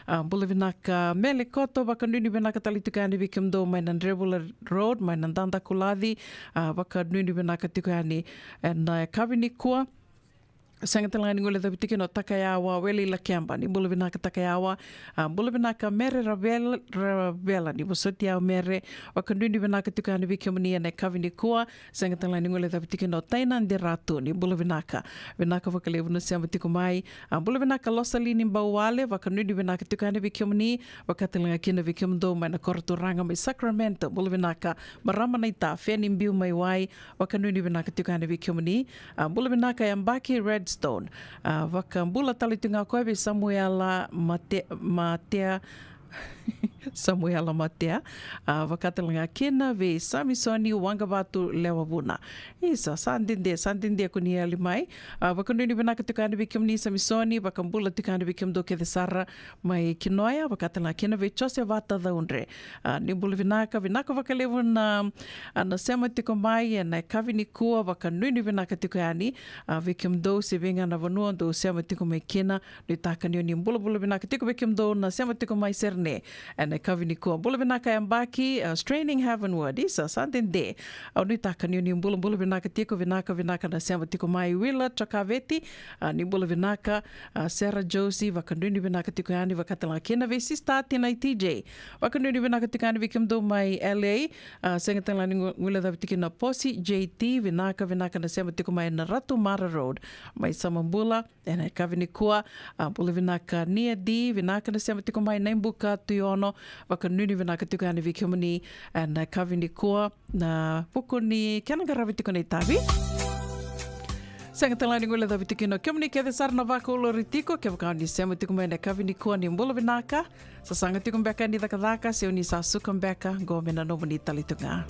A, bula vinaka Mele Koto, vakanuinui vinaka tale tiko yani vei kemudou mai na Drevula Road, mai na Dadakulaci. A, vakanuinui vinaka tiko yani ena, a, yakavi nikua. Sega tale ga ni guilecavi tiko na Takayawa Wele i Lakeba, ni bula vinaka Takayawa. A, bula vinaka Mere Ravela, Ravela, ni vosoti au Mere. Vakanuinui vinaka tiko yani vei kemuni ena yakavi nikua. Sega tale ga ni guilecavi tiko na Taina Deratu, ni bula vinaka. Vinaka vakalevu na sema tiko mai. A, bula vinaka Losalini Bauwale, vakanuinui vinaka tiko yani vei kemuni. Vaka tale ga kina vei kemudou mai na koro turaga mai Sacramento, bula vinaka. Marama Naita, Feni Biu mai Wai, vakanuinui vinaka tiko yani vei kemuni. A, bula vinaka Yabaki Redstone. A, vakabula tale tu ga koya vei Samuela Mate-, Matea, Samuela Matea. A, vaka tale ga kina vei Samisoni Waqavatu Lewa Vuna. Isa, sa dede, sa dede ko ni yali mai. A, vakanuinui vinaka tiko yani vei kemuni Samisoni, vakabula tiko yani vei kemudou kece sara mai Kinoya, vaka tale ga kina vei Jose Vata Caudre. A, ni bula vinaka, vinaka vakalevu na, a, na sema tiko mai ena yakavi nikua, vakanuinui vinaka tiko yani, a, vei kemudou se vei ga na vanua dou sema tiko mai kina. Nuitaka ni o ni bulabula vinaka tiko vei kemudou na sema tiko mai Serene ena yakavi nikua. Bula vinaka Yabaki, a, Straining Heavenward, isa, sa dede. Au nuitaka ni o ni bulabula vinaka tiko, vinaka, vinaka na sema tiko mai Wila Cakaveti, a, ni bula vinaka, a, Sera Josi, vakanuinui vinaka tiko yani, vaka tale ga kina vei Sista Tina i T J. Vakanuinui vinaka tiko yani vei kemudou mai L A, a, sega tale ga ni gu-, guilecavi tiko na Posi J T, vinaka, vinaka na sema tiko mai na Ratu Mara Road, mai Samabula, ena yakavi nikua, a, bula vinaka Nia D, vinaka na sema tiko mai Naibuka Tuiono, vakanuinui vinaka tiko yani vei kemuni, ena yakavi nikua, na vuku ni kena qaravi tiko na itavi. Sega tale ga ni guilecavi tiko kina o kemuni kece sara na vakaulori tiko, kevaka o ni sema tiko mai ena yakavi nikua ni bula vinaka, sasaga tiko beka ni cakacaka, se o ni sa suka beka, qo me na nomuni tale tu ga.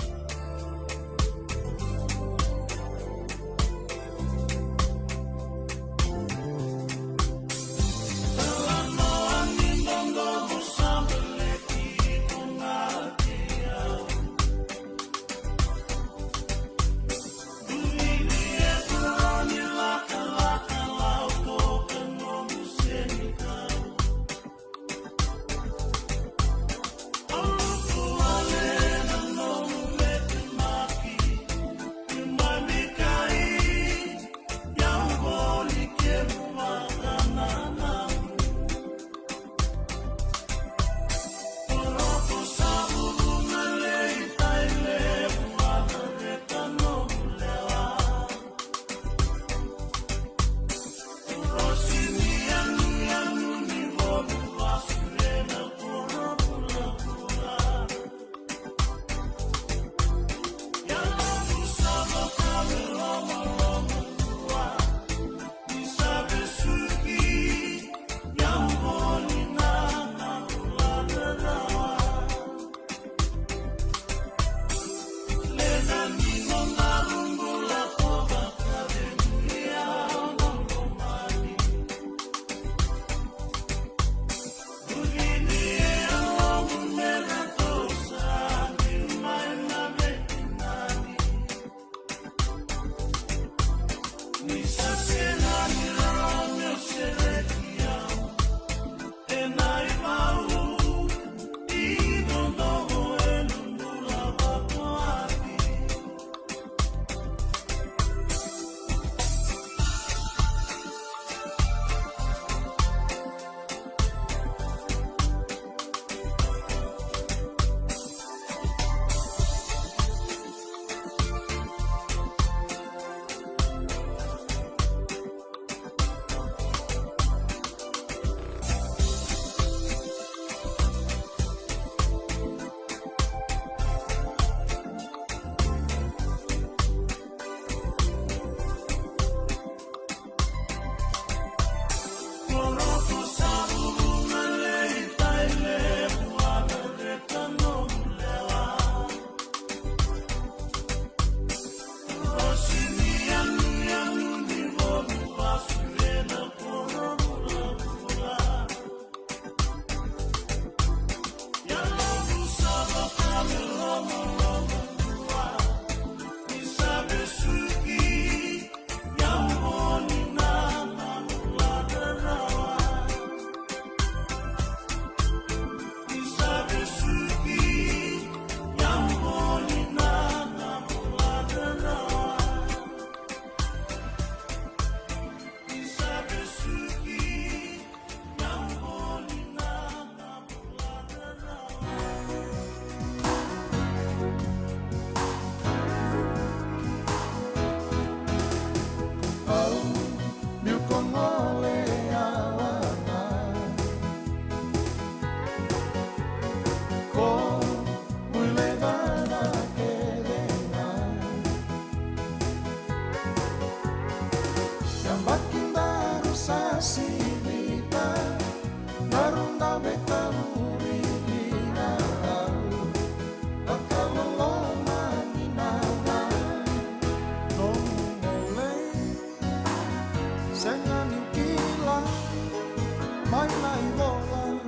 Mai na ivola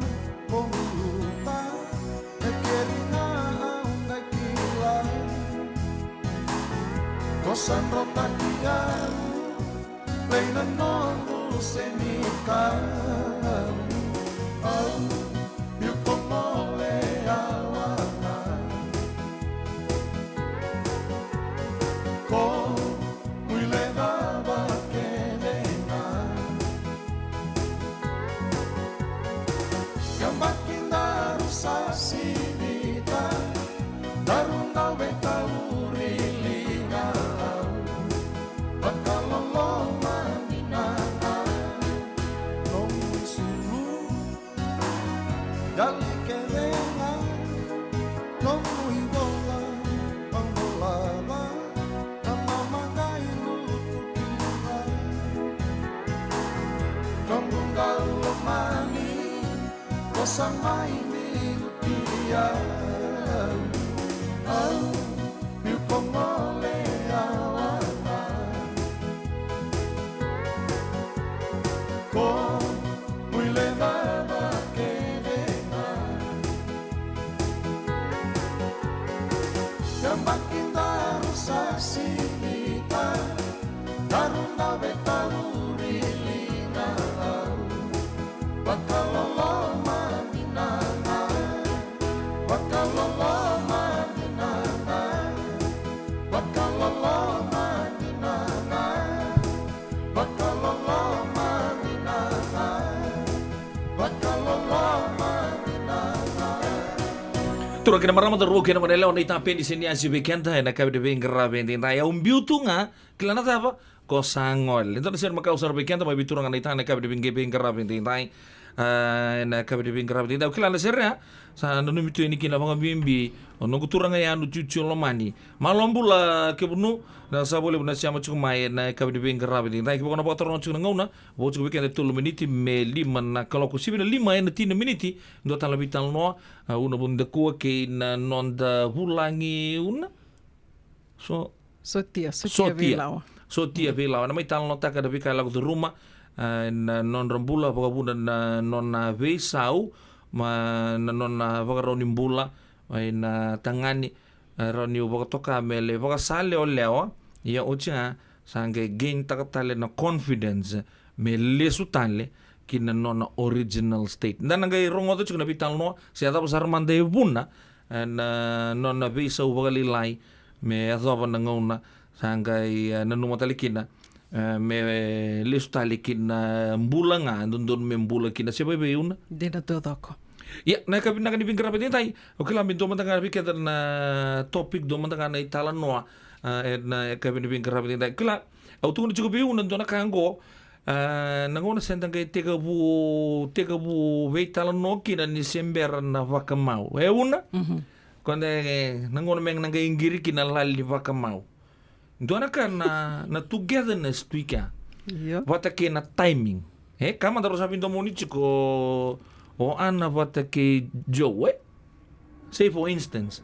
ko luta, e keri ga au qai kila. Ko sa drotaki au vei na noqu senikau. Au biu ko gole yalana. Ko muile cava kece ga. Yabaki daru sa sivita, daru dau veitauri liga au. Vakaloloma dina ga. Nomu isulu, yali kece ga. Nomu ivola, vavolava, na mamaqai lutu kina. Noqu dau lomani, ko sa mai biuti au. Au biu ko gole yalana. Ko muile cava kece ga. Yabaki daru sa sivita, daru dau veitauri liga au. Vakaloloma dina ga. Vakaloloma dina ga. Vakaloloma dina ga. Vakaloloma dina ga. Vakaloloma dina ga. Turaga kei na marama, cauravou kei na goneyalewa, na itapeli se ni asi vei keda ena yakavi ni veiqaravi edaidai. Au biu tu ga, kila na cava, ko sa gole. Dua na sere makawa sara vei keda mai vei turaga na itanga na yakavi ni veiqaravi edaidai. Ah, ena yakavi ni veiqaravi edaidai, au kila na sere ya, sa nanumi tu yani kina vakabibi o noqu turaga ya, Anu Tiotio Lomani. Malo bula Kevunu, na sa vakalevu na sema tiko mai ena yakavi ni veiqaravi edaidai. Kevaka o na vakataroga tiko na gauna, vo tiko vei keda e tolu miniti me lima na kaloko, sivi na lima ena tini na miniti. Dua tale na veitalanoa, ah, Una Vunidakua kei na noda vulagi Una. So, Sotia, Sotia Sotia. Veilawa. Sotia Veilawa. Na mai talanoataka na veika e lako curuma, ah, na nodra bula, vakavuna na nona veisau, ma na nona vakarau ni bula, mai na tagane, ah, rawa niu vakatoka me lai vakasalewalewa, ia oti ga sa qai gain taka tale na confidence me lesu tale ki na nona original state. Da na qai rogoca tiko na veitalanoa, se a cava sara mada e vuna, eh, na nona veisau vakalailai me yacova na gauna sa qai, eh, nanuma tale kina, eh, me lesu tale ki na bula ga e dodonu me bula kina. Se vaivei Una? Dina taucoko. Ia, na yakavi vinaka ni veiqaravi edaidai, au kila me dua mada ga vei keda na topic, dua mada ga na italanoa, eh, ena yakavi ni veiqaravi edaidai. Kila, au tukuna tiko vei Una dua na ka qo, ah, na gauna se da qai tekivu, tekivu veitalanoa kina ni se bera na vakamau. E Una? Mhm. Ko da, e, na gauna me na qai qiri kina lali ni vakamau. Dua na ka na, na togetherness tu i kea. Io. Vata kei na timing. E, ka mada rau sa veidomoni tiko o Ana vata kei Joe, e? Say for instance.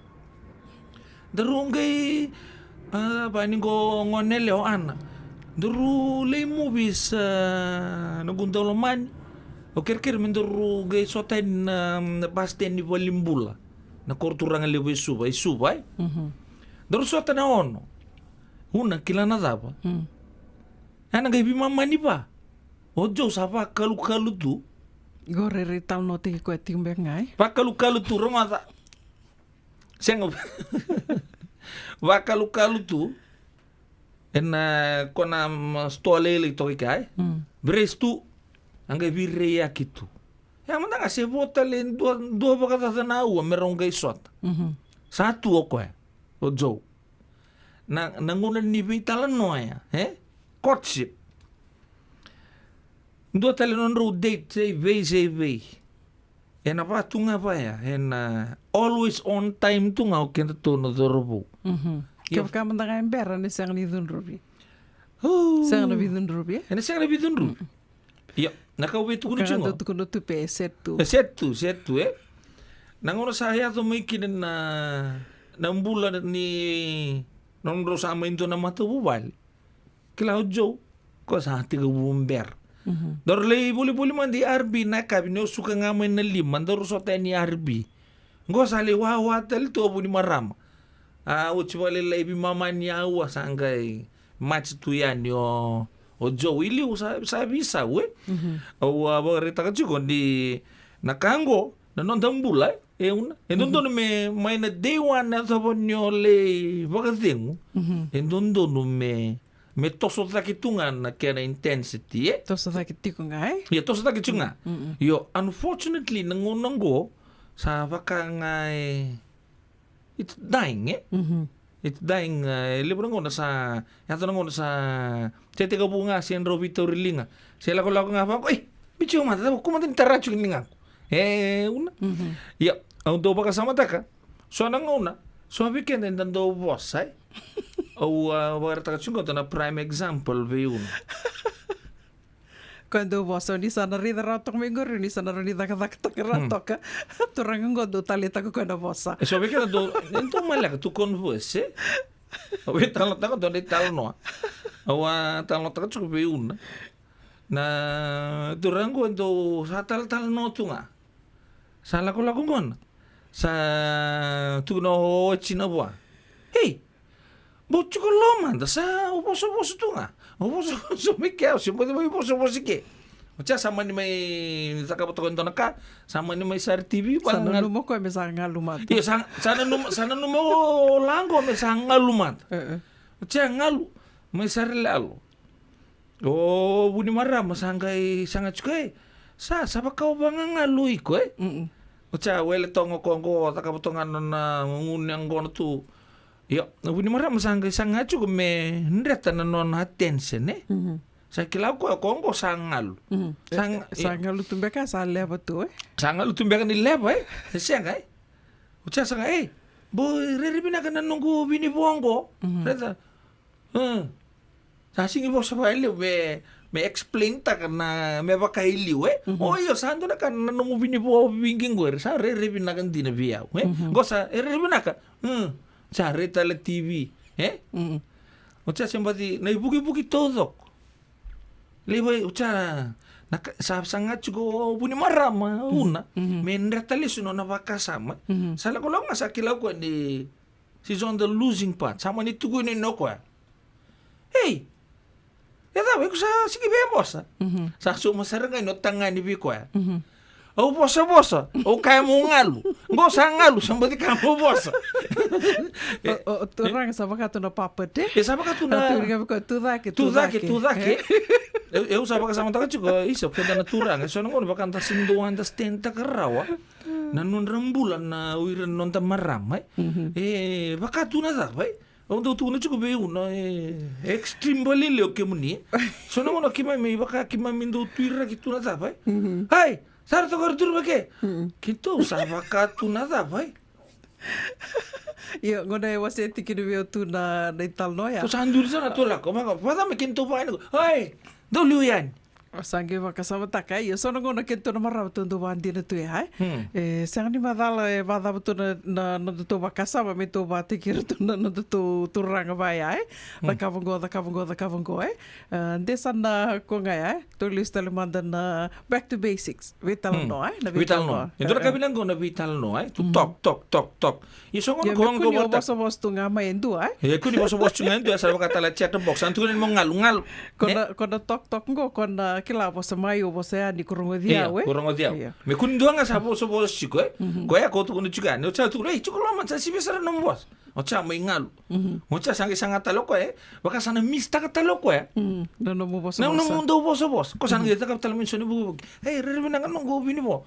Daru qai, ah, va ni qo gone yalewa o Ana. Daru lai movies, ah, noqu dau lomani. Au kerekere me daru qai sota yani na, na bus stand ni valenibula. Na koro turaga levu e Suva, e Suva, e? Mhm. Daru sota na ono. Una, kila na cava? Mm. Ana qai veimama ni va. O Joe sa vakalukalu tu. Qo rairai talanoataki koya tiko beka ga, e? Vakalukalu tu, rogoca. Sega. Vakalukalu tu. Ena, ko na, mm, sitoa lailai toka i kea, e? Mm. Brace tu. A qai veireiyaki tu. Ia mada ga se vo tale dua, dua vakacaca na aua me rau qai sota. Mhm. Sa tu o koya, o Joe. Na, na gauna ni veitalanoa ya, e? Courtship. Dua tale nodrau date, se vei, se vei. Ena va tu ga vaya, ena always on time tu ga o kedatou na cauravou. Mhm. Ia. Kevaka mada ga e bera, ena sega ni cudruvi. Oh. Sega na veicudruvi, e? Ena sega na veicudruvi. Mm. Ia, na ka au via tukuna tiko. Ka dau tukuna tu pe, e set tu. E set tu, set tu, e? Na gauna sa yaco mai kina na, na bula ni, nodrau sa mai dua na matavuvale. Kila o Joe, ko sa tekivu bera. Daru lai volivoli mada i R B na yakavi, ni o suka ga mai na lima daru sota yani i R B. Qo sa lai wawa tale tu o vunimarama. A, oti vakalailai, veimama ni aua sa qai mati tu yani o, o Joe. I liu sa, sa veisau, e. Au a vakaraitaka tiko ni na ka qo na noda bula, e, e una. E dodonu me, mai na day one e yacova ni o lai vakacegu, e dodonu me, me toso cake tu ga na kena intensity, e. Toso cake tiko ga, e? Ia, toso cake tiko ga. Io, unfortunately, na gauna qo sa vaka ga e, it's dying, e? It's dying, e, levu na gauna sa, yaco na gauna sa, se tekivu ga se drau veitauri liga. Se lakolako ga vaqo, e, biu tiko mada, cava, kua mada ni tara tiko na ligaqu. E, una. Ia, au dau vakasamataka. So na gauna, so vei keda eda dau vosa, e? Au a vakaraitaka tiko qo na prime example vei una. Koya dau vosa, ni sa na raica rawa toka mai qori, ni sa na rawa ni cakacakataka rawa toka. Turaga qo dau taleitaka koya na vosa. E so vei keda dau, e dau maleka tu converse, e? Au veitalanoataka dua na italanoa. Au a talanoataka tiko vei una. Na turaga qo dau sa talatalanoa tu ga. Sa lakolako gona. Sa tukuna o tina vua. Hei, bau tiko lo mada, sa o vosavosa tu ga. O vosavosa mai ke, au se bau mai vosavosa ke. O tia sa mani mai cakava toka e dua na ka, sa mani mai sari T V, sa nanuma koya me sa galu mada. Io, sa, sa nanuma, sa nanuma o laqo me sa galu mada. O tia galu, mai sari lalo. O vunimarama sa qai saga tiko, e, sa, sa vaka o vagagalu iko, e? O tia wele toga ko qo, cakava toga na nona gunu yaqona tu. Io, o vunimarama sa qai saga tiko me dreta na nona attention, e? Sa kila o koya ko qo sa galu. Sa galu tu beka, sa leva tu, e? Sa galu tu beka ni leva, e? E sega, e? O tia saga, e, bau rairai vinaka na noqu vinivo qo. Raica. Sa sigi vosa vakaliu me, me explain taka na, me vaka i liu, e? O io, sa dua na ka na nomu vinivo vigi qori, sa rairai vinaka dina vei au, e? Qo sa, e rairai vinaka. Sa rai tale T V, e? O tia se baci na ivukivuki taucoko. Levu, o tia, na ka, sa, sa ga tiko o vunimarama, una. Me dreta lesu nona vakasama. Sa lakolako ga sa kila o koya ni she's on the losing part. Sa mani tukuni o koya. Ei, e cava, iko sa sigi via vosa? Sa sauma sara ga ni o tagane vei koya. Au vosavosa, au kaya meu galu. Qo sa galu, sa baci kaya meu vosa. O, o, o turaga sa vaka tu na puppet, e? E sa vaka tu na, tu cake, tu cake, tu cake. E, au sa vakasamataka tiko, isa, o keda na turaga, so na gauna vaka da sega ni dau understand taka rawa na nodra bula na o ira na noda marama, e? E vaka tu na cava, e? Au dau tukuna tiko vei una, e, extreme vakalailai o kemuni. So na gauna keimami, vaka keimami dau tuiraki tu na cava, e? Ai, sa ra toka ra turu vake. Keitou sa vaka tu na cava, e? Io, gauna e wasea tiko kina vei au tu na, na italanoa ya. Tou sa duri sara na tu lako, vaka, vaka me keitou vaka ni, ai, dau liu yani. Sa qai vakasamataka, io, so na gauna keitou na marama tou dau vakadina tu ya, e? E sega ni macala e vacava tu na, na, na nodatou vakasama me tou vakataki iratou na, na nodatou turaga vaya, e? Cakava qo, cakava qo, cakava qo, e? A, de sa na ko ga ya, e? Tou lesu tale mada na back to basics. Veitalanoa, e? Na veitalanoa. E dua na ka vinaka qo na veitalanoa, e? Tu tok, tok, tok, tok. Ia so gauna ko gauna ko vosavosa tu ga mai e dua, e? Ia ko ni vosavosa tu ga e dua, sa vaka tale chatterbox, sa tukuna ni mo galu, galu. Ko na, ko na tok tok qo, ko na kila vosa mai, o vosa yani, ko rogoci au, e? Ko rogoci au. Me ko ni dua ga sa vosavosa tiko, e? Ko ya ko tukuna tiko yani, o tia tukuna, ei, tiko loma, sa sivia sara nomu vosa. O tia mai galu. O tia sa qai saga tale o koya, e? Vaka sa na miss taka tale o koya. Na nomu vosavosa. Na nomu dau vosavosa. Ko sa na qai cakava tale mai so ni vukivuki. Ei, rairai vinaka noqu vinivo.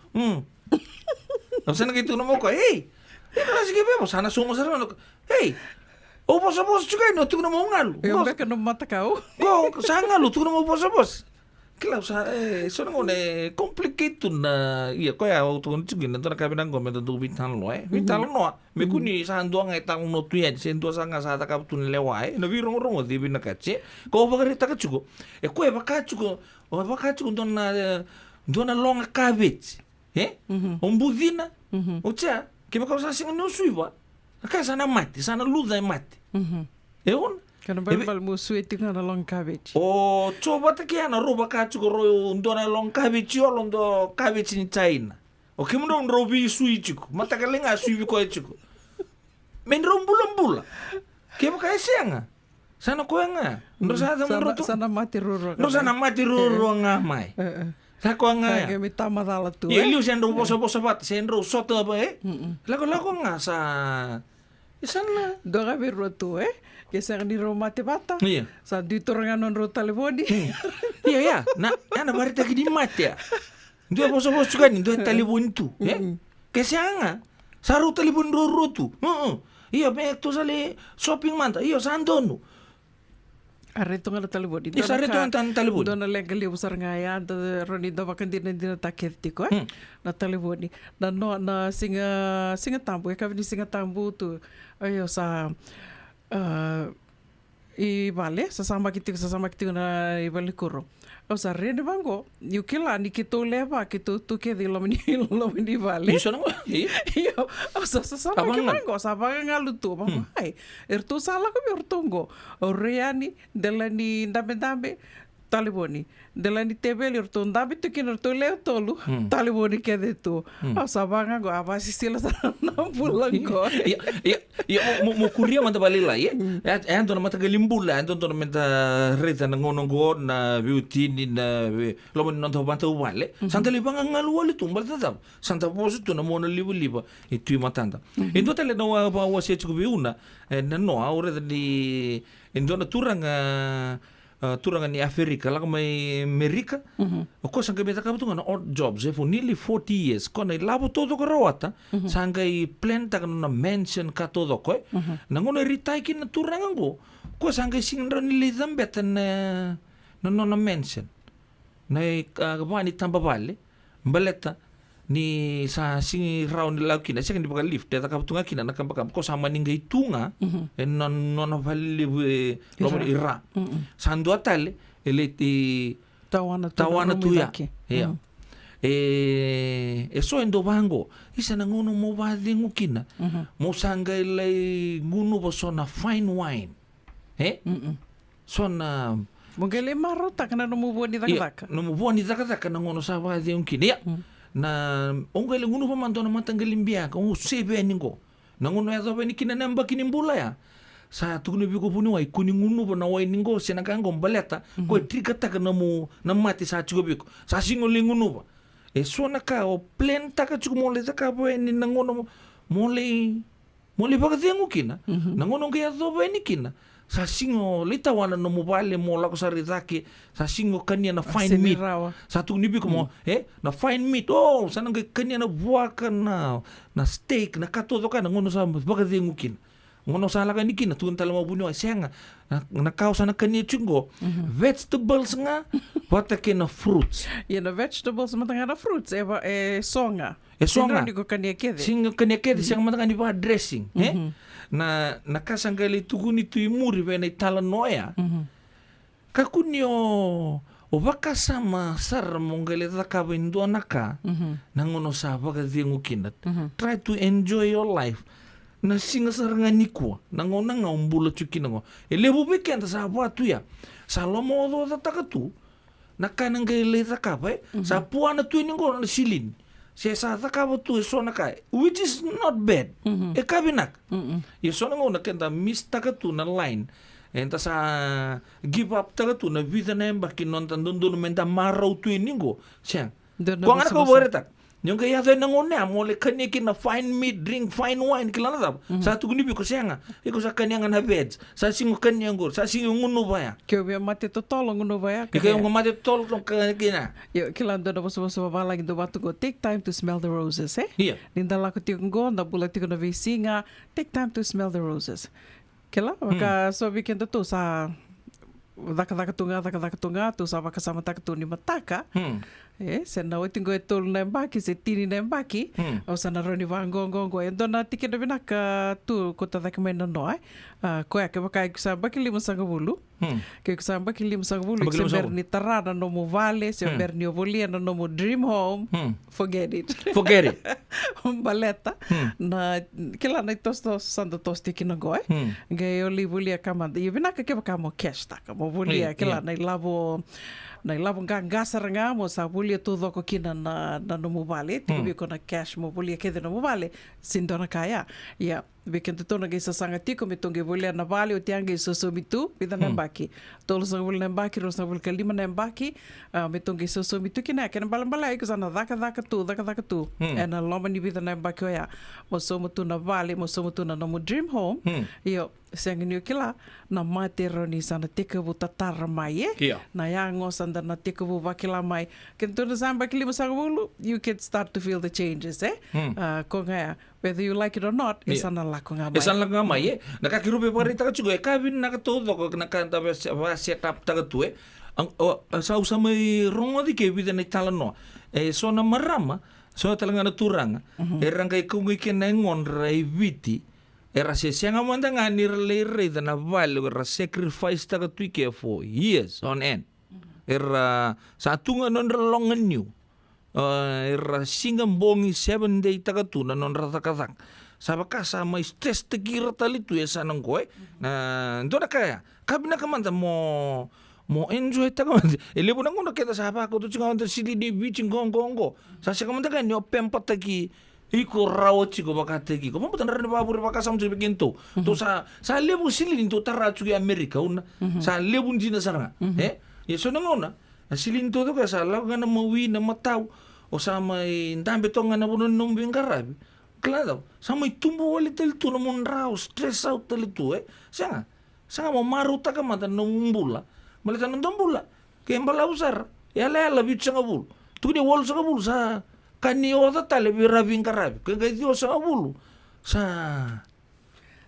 Au sa na qai tukuna mo koya, ei, e ka sa sigi vei mo, sa na sauma sara na, ei, au vosavosa tiko yani, o tukuna mo galu. Io, beka nomu matakau. Ko sa galu, tukuna mo vosavosa. Kila sa, e, so na gauna e complicate tu na, ia, koya au tukuna tiko na dua na ka vinaka qo me da dau veitalanoa, e. Veitalanoa. Me ko ni sa dua ga e talanoa tu yani, se dua sa ga sa cakava tu na lewa, e. Na veirogorogo cei vinakati, e. Ko vakaraitaka tiko. E koya e vaka tiko, o vaka tiko dua na, e, dua na loga kaveti. E? O bucina. O tia, kevaka o sa sega ni o suiva, na ka sa na mate, sa na luca e mate. E ona. Kena balebale mo sui tiko ga na long kaveti. O Jo vata kei Ana rau vaka tiko rau dua na long kaveti, o rau dua kaveti ni China. O kemudrau drau veisui tiko. Mataka lailai ga sui vei koya tiko. Me drau bulabula. Kevaka e sega, sa na koya ga. Drau sa, sa na mate ruarua ga mai. Drau sa na mate ruarua ga mai. Sa koya ga ya. Kei me tamacala tu, e? Ia, liu se drau vosavosa vata, se drau sota va, e? Lakolako ga sa. Isa na. Dua ga vei rua tu, e? Ke sega ni rau mate vata. Ia. Sa dui toro ga nodrau talevoni. Ia, ia. Na, ya na varetaki ni mate, ya. Dua e vosavosa tu ga ni dua e talevoni tu, e? Ke sega ga. Sa rau talevoni ruarua tu. Ia, me tou sa lai shopping mada. Io, sa donu. A rai tu ga na talevoni. Io, sa rai tu ga na talevoni. Dua na leqa levu sara ga ya, da rawa ni da vakadinadinataka kece tiko, e? Na talevoni. Na no, na siga, Siga Tabu, e kaya ni Siga Tabu tu. Io, sa, a, i vale, sasamaki tiko, sasamaki tiko na i valenikuro. Au sa raica vaqo, niu kila ni keitou lewe va, keitou tu kece i loma ni, loma ni vale. Isa na qo, e? Io, au sa sasamaki vaqo, sa vagagalu tu, vaqo, ai, eratou sa lako vei o ratou qo. Au rai yani, delai ni dabedabe, talevoni. Delai ni teveli, eratou dabe tu kina, eratou lewe tolu, talevoni kece tu. Au sa vagaqo, a vasisila sara na bula qo. Ia, ia, ia, mo, mo, mo kuria mada vakalailai, e? E, e dua na mataqali bula, e dodonu meda raica na gauna qo, na veiwatini, na vei, loma ni noda matavuvale. Sa da lai vagagalu wale tu, baleta na cava? Sa da vosa tu na monalivaliva e tu e matada. E dua tale na wa, wa, wasea tiko vei au na, e, na noa, au raica ni, e dua na turaga, a, turaga ni Aferika, lako mai Merika. O koya sa qai mai cakava tu ga na odd jobs, e, for nearly forty years. Koya na ilavo taucoko e rawata, sa qai plan taka na nona mansion ka taucoko, e. Na gauna e retire kina na turaga qo, koya sa qai sega ni rawa ni lai cabeta na, na nona mansion. Na i, a, va ni taba vale. Baleta ni sa sega ni rawa ni lako kina, e sega ni vakalift, e cakava tu ga kina na kabakaba, ko sa mani qai tu ga, e na, nona vale levu e loma i ra. Sa dua tale, e lai tawana tu, tawana tu ya. Ia. E, e so e dau vaqo, isa na gauna mo vacegu kina, mo sa qai lai gunuva so na fine wine. E? So na. Mo qai lai marautaka na nomu vua ni cakacaka. Ia, nomu vua ni cakacaka na gauna sa vakacegu kina. Ia. Na, o qai lai gunuva mada na mataqali biaka, o save yani qo. Na gauna yacova yani kina na yabaki ni bula ya. Sa tukuna vei iko vuniwai, ko ni gunuva na waini qo, se na ka qo baleta, ko e trigger-taka nomu, na mate sa tiko vei iko. Sa sega o lai gunuva. E so na ka o plan-taka tiko mo lai cakava yani na gauna mo, mo lai Mo lai vakacegu kina, na gauna o qai yacova yani kina. Sa sega o lai tawana nomu vale mo lako sara i cake, sa sega o kania na fine meat. Sa tukuni vei iko mo, e, na fine meat, o, sa na qai kania na vuaka, na, na steak, na ka taucoko ya na gauna sa vakacegu kina. Gauna sa lako yani kina, tukuna tale mai o vuniwai, sega, na, na ka o sa na kania tiko qo, vegetables ga, vata kei na fruits. Ia na vegetables mada ga na fruits, e va, e so ga. E so ga. Sega ni ko kania kece. Sega kania kece, sega mada ga ni va dressing, e? Na, na ka sa qai lai tukuni tu i muri vei na italanoa ya. Kakua ni o, o vakasama sara mo qai lai cakava e dua na ka, na gauna o sa vakacegu kina. Try to enjoy your life. Na siga sara ga nikua, na gauna ga o bula tiko kina qo. E levu vei keda sa va tu ya. Sa lomaocaocataka tu, na ka na qai lai cakava, e? Sa puana tu yani qo na silini. Se sa cakava tu e so na ka, which is not bad. E ka vinaka. Ia so na gauna keda miss-taka tu na line. Eda sa give up-taka tu na vica na yabaki noda dodonu meda marau tu yani qo. Sega. Koya ga na ka au vakaraitaka. Ni o qai yaco yani na gauna ya, mo lai kania kina na fine meat, drink fine wine, kila na cava. Sa tukuni vei iko sega. Iko sa kania ga na veg. Sa sega o kania qori, sa sega o gunuva ya. Ke o via mate totolo gunuva ya. Ke o mate totolo kania kina. Io, kila dua na vosavosa vavalagi dau vatu qo, take time to smell the roses, e? Ia. Ni da lako tiko qo, da bula tiko na veisiga, take time to smell the roses. Kila, vaka so vei kedatou sa cakacaka tu ga, cakacaka tu ga, tou sa vakasamataka tu ni mataka. E, se na oti qo e tolu na yabaki, se tini na yabaki, au sa na rawa ni vaqoqo qo. E dua na tikina vinaka tu ko tacake mai na noa, e. A, koya kevaka iko sa yabaki limasagavulu. Hmm. Ke ko sa yabaki limasagavulu, se bera ni tara na nomu vale, se bera ni o volia na nomu dream home, forget it. Forget it. Baleta na, kila na itosotoso sa da toso tiko kina qo, e? Qai o lai volia ka mada. Ia vinaka kevaka mo cash taka, mo volia, kila, na ilavo, na ilavo qaqa sara ga, mo sa volia taucoko kina na, na nomu vale. Tiko vei iko na cash mo volia kece nomu vale, se dua na ka ya. Ia, vei kedatou na qai sasaga tiko me tou qai volia na vale, oti a qai sosomi tu vica na yabaki. Tolusagavulu na yabaki, ruasagavulu ka lima na yabaki, a, me tou qai sosomi tu kina, kena balebale iko sa na cakacaka tu, cakacaka tu. Ena loma ni vica na yabaki oya, mo sauma tu na vale, mo sauma tu na nomu dream home. Io, sega ni o kila, na mate e rawa ni sa na tekivu tatara mai, e? Io. Na yago sa da na tekivu vakila mai. Kedatou na sa yabaki limasagavulu, you can start to feel the changes, e? A, ko ga ya, whether you like it or not, e sa na lako ga mai. E sa na lako ga mai, e? Na ka keirau vakaraitaka tiko, e ka vinaka taucoko, na ka da vakaset up taka tu, e? Au sa mai rogoci ke vica na italanoa. E so na marama, so tale ga na turaga, era qai kaugai kena yagodra i Viti, era se sega mada ga ni ra lai raica na vale era sacrifice taka tu i ke for years on end. Era sa tu ga nodra loganiu. A, era siga bogi, seven day taka tu na nodra cakacaka. Sa vaka sa mai stress taki ira tale tu e sa na qo, e. Na dua na ka ya, ka vinaka mada mo, mo enjoy taka mada. E levu na gauna keda sa vakauta tiko ga mada silini Viti qo, qo, qo. Sa sega mada ga ni o pamper taki iko rawa tiko vakataki iko. Vabauta na rawa ni vakavure vakasama tiko vei kedatou. Tou sa, sa levu silini tou tara tiko i Amerika, una. Sa levu dina sara ga. E? Ia so na gauna, a silini taucoko ya sa lako ga na mawi, na matau. O sa mai dabe toka ga na vanua ni nomu veiqaravi. Kila cava, sa mai tubu wale tale tu na nomu dra, o stress out tale tu, e? Sega. Sega, mo marautaka mada na nomu bula. Baleta na noda bula, ke balavu sara, yalayala vitusagavulu. Tukuni walusagavulu sa ka ni oca tale vei ira veiqaravi. Ke qai ciwasagavulu sa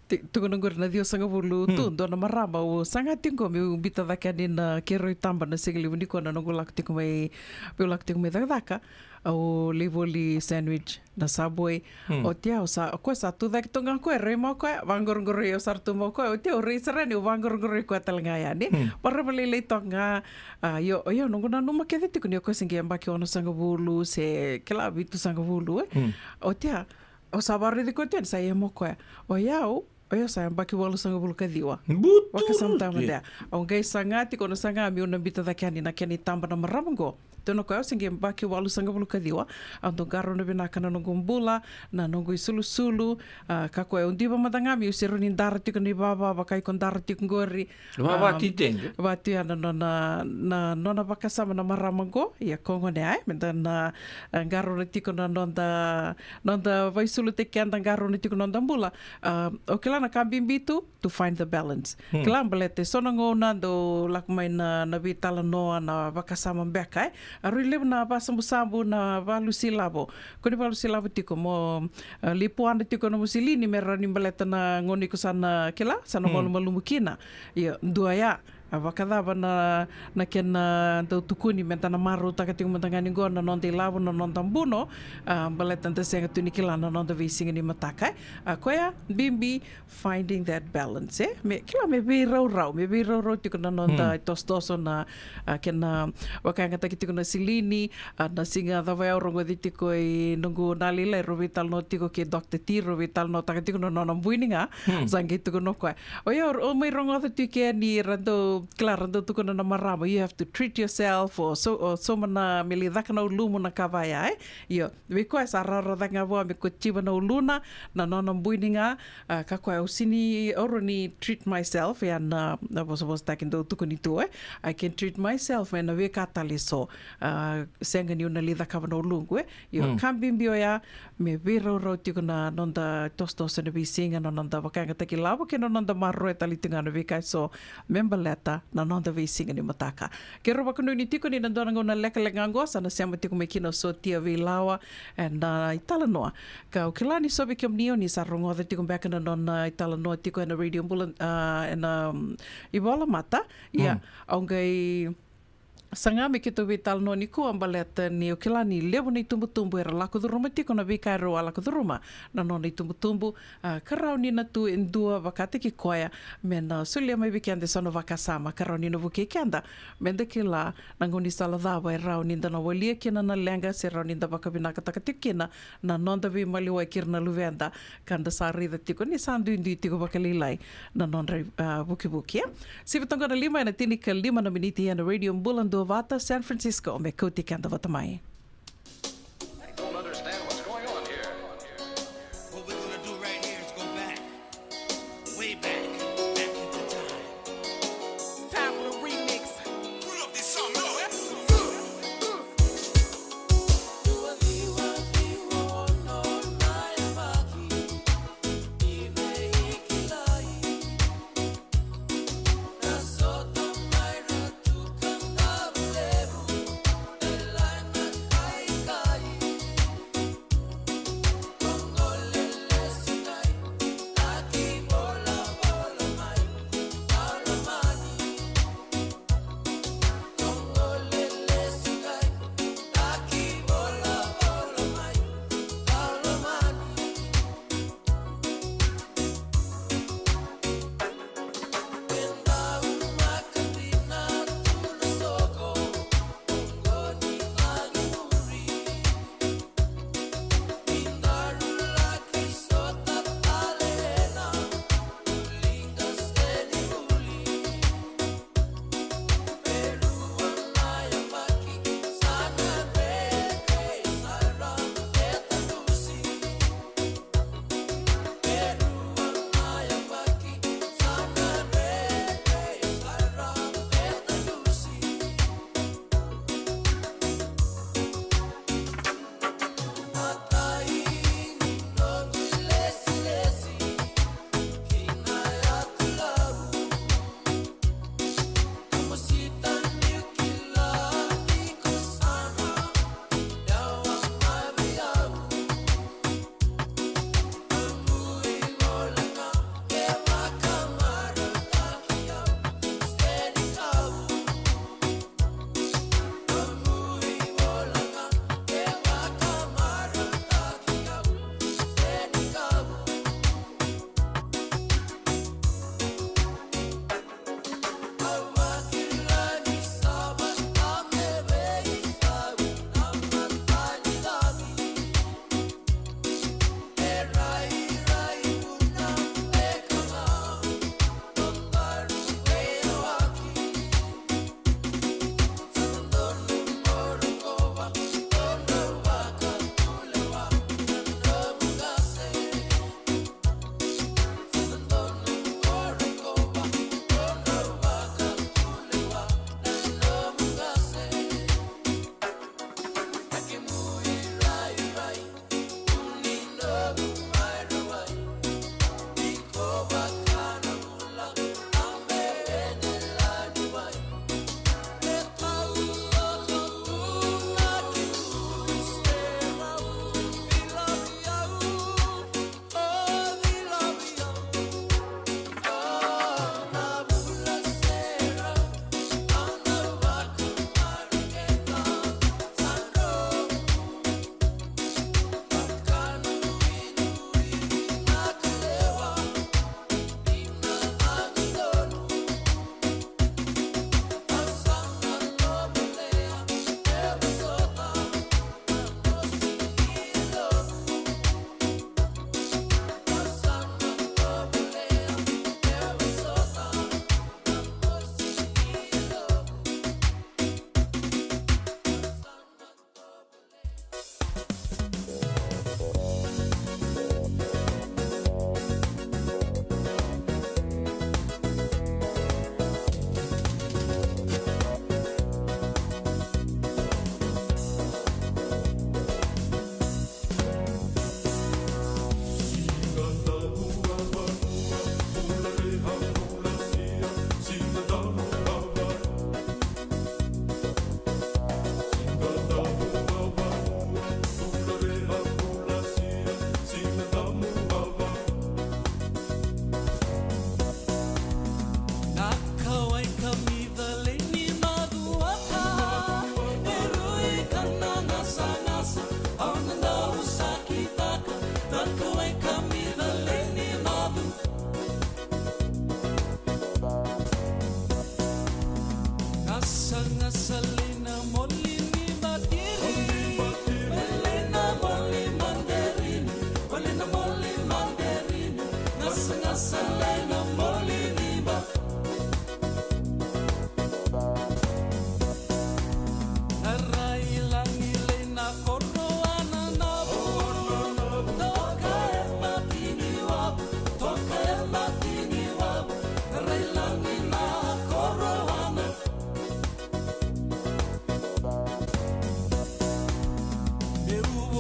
Ti-, tukuna qori na ciwasagavulu tu, dua na marama au saga tiko qo meu biuta cake yani na keirau itaba na siga levu nikua na noqu lako tiko mai, meu lako tiko mai cakacaka. Au lai voli sandwich na Subway. Oti au sa, o koya sa tu cake tu ga o koya, rai mai o koya, vaqoroqoroi au sara tu mai o koya. Oti au rai sara yani, au vaqoroqoroi koya tale ga yani. Marama lailai toka ga. A, io, io, noqu nanuma kece tiko ni o koya se qai yabaki onosagavulu se kila vitusagavulu, e. Oti a, au sa vakaraici koya tu yani, sa ia mai o koya. O yau, o yau sa yabaki walusagavulu ka ciwa. Buturuturu. Vakasamataka mada. Au qai saga tiko, au na saga meu na biuta cake yani na kena itaba na marama qo. Tukuna o koya au se qai yabaki walusagavulu ka ciwa. Au dau qarauna vinaka na noqu bula, na noqu isulusulu. A, ka koya au diva mada ga meu se rawa ni dara tiko na ivava, vaka iko dara tiko qori. Vava titege. Vatu ya na nona, na nona vakasama na marama qo, ia ko gone ai, meda na, e, qarauna tiko na noda, noda vaisulutaki keda, qarauna tiko noda bula. A, au kila na ka bibi tu, to find the balance. Kila baleta e so na gauna dau lako mai na, na veitalanoa, na vakasama beka, e. A rui levu na vasabusabu, na valusi lavo. Ko ni valusi lavo tiko mo, e, lipuana tiko na musilini me rawa ni baleta na gauna iko sa na kila, sa na malumalumu kina. Ia, dua ya, a vakacava na, na kena dau tukuni meda na marautaka tiko mada ga ni qo na noda ilavo, na noda buno, a, baleta da sega tu ni kila na noda veisiga ni mataka, e. A koya, bibi, finding that balance, e. Me, kila me veiraurau, me veiraurau tiko na noda itosotoso na, a, kena vakayagataki tiko na silini, a, na siga cava au rogoci tiko i noqu na lailai rau veitalanoa tiko kei Doctor T, rau veitalanoataka tiko na nona buini ga, sa qai tukuna o koya. O yau, o mai rogoca tiko yani ra dau, kila ra dau tukuna na marama, you have to treat yourself, o so, o so mana me lai caka na ulumu na ka vaya, e. Io, vei koya sa rawarawa cake ga vua me kotiva na uluna, na nona buini ga, a, ka koya au sini, au rawa ni treat myself, ya na, na vosavosataki dau tukuni tu, e. I can treat myself, ena veika tale so, a, sega niu na lai cakava na uluqu, e. Io, ka bibi oya, me veiraurau tiko na noda tosotoso ena veisiga, na noda vakayagataki lavo, kei na noda maroroya tale tiko ga na veika eso, me baleta na noda veisiga ni mataka. Keirau vakanuinui tiko ni na dua na gauna lekaleka ga oqo sa na sema tiko mai kina o Sotia Veilawa ena italanoa. Ka au kila ni so vei kemuni o ni sa rogoca tiko beka na nona italanoa tiko ena Radio Bula, a, ena, mm, ivolamata. Ia, au qai Saga me keitou veitalanoa nikua baleta ni o kila ni levu na itubutubu era lako curuma tiko na veika erau a lako curuma na nona itubutubu, a, ka rawa ni na tu e dua vakataki koya me na solia mai vei keda e so na vakasama ka rawa ni na vukei keda me da kila na gaunisala cava e rawa ni da na walia kina na leqa se rawa ni da vakavinakataka tiko kina na noda veimaliwai kei ira na luveda, ka da sa raica tiko ni sa duidui tiko vakalailai na nodra, a, vukivuki, e. Sivi toka na lima ena tinikalima na miniti ena Radio Bula Duavata, San Francisco, me kauti keda vata mai. I don't understand what's going on here. What we're gonna do right here is go back, way back, back in the time. It's time for the remix. Put up this song, no, eh?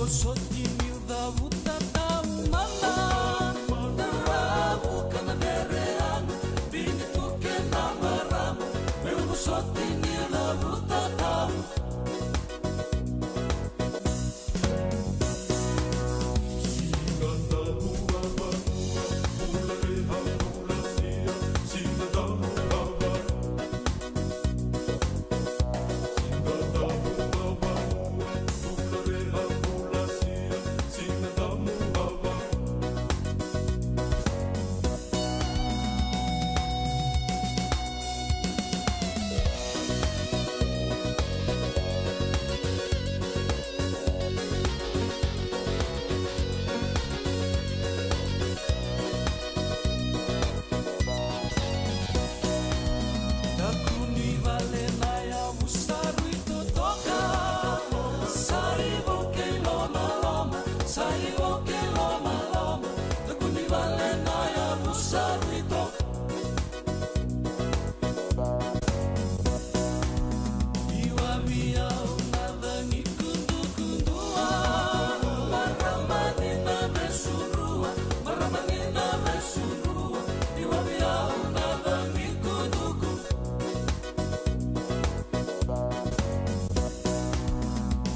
Soti niu cavuta taumada, na ravu ka na vereyaga, vini tu kei na marama, meu soti niu cavuta taumada. Takuni vale na yavu sa rui totoka, sa ivo kei lomaloma, sa ivo kei lomaloma. Takuni vale na yavu sa rui toka. Iwavi au na cagi kudukudua, marama ni na vesurua, marama ni na vesurua. Iwavi au na cagi kuduku.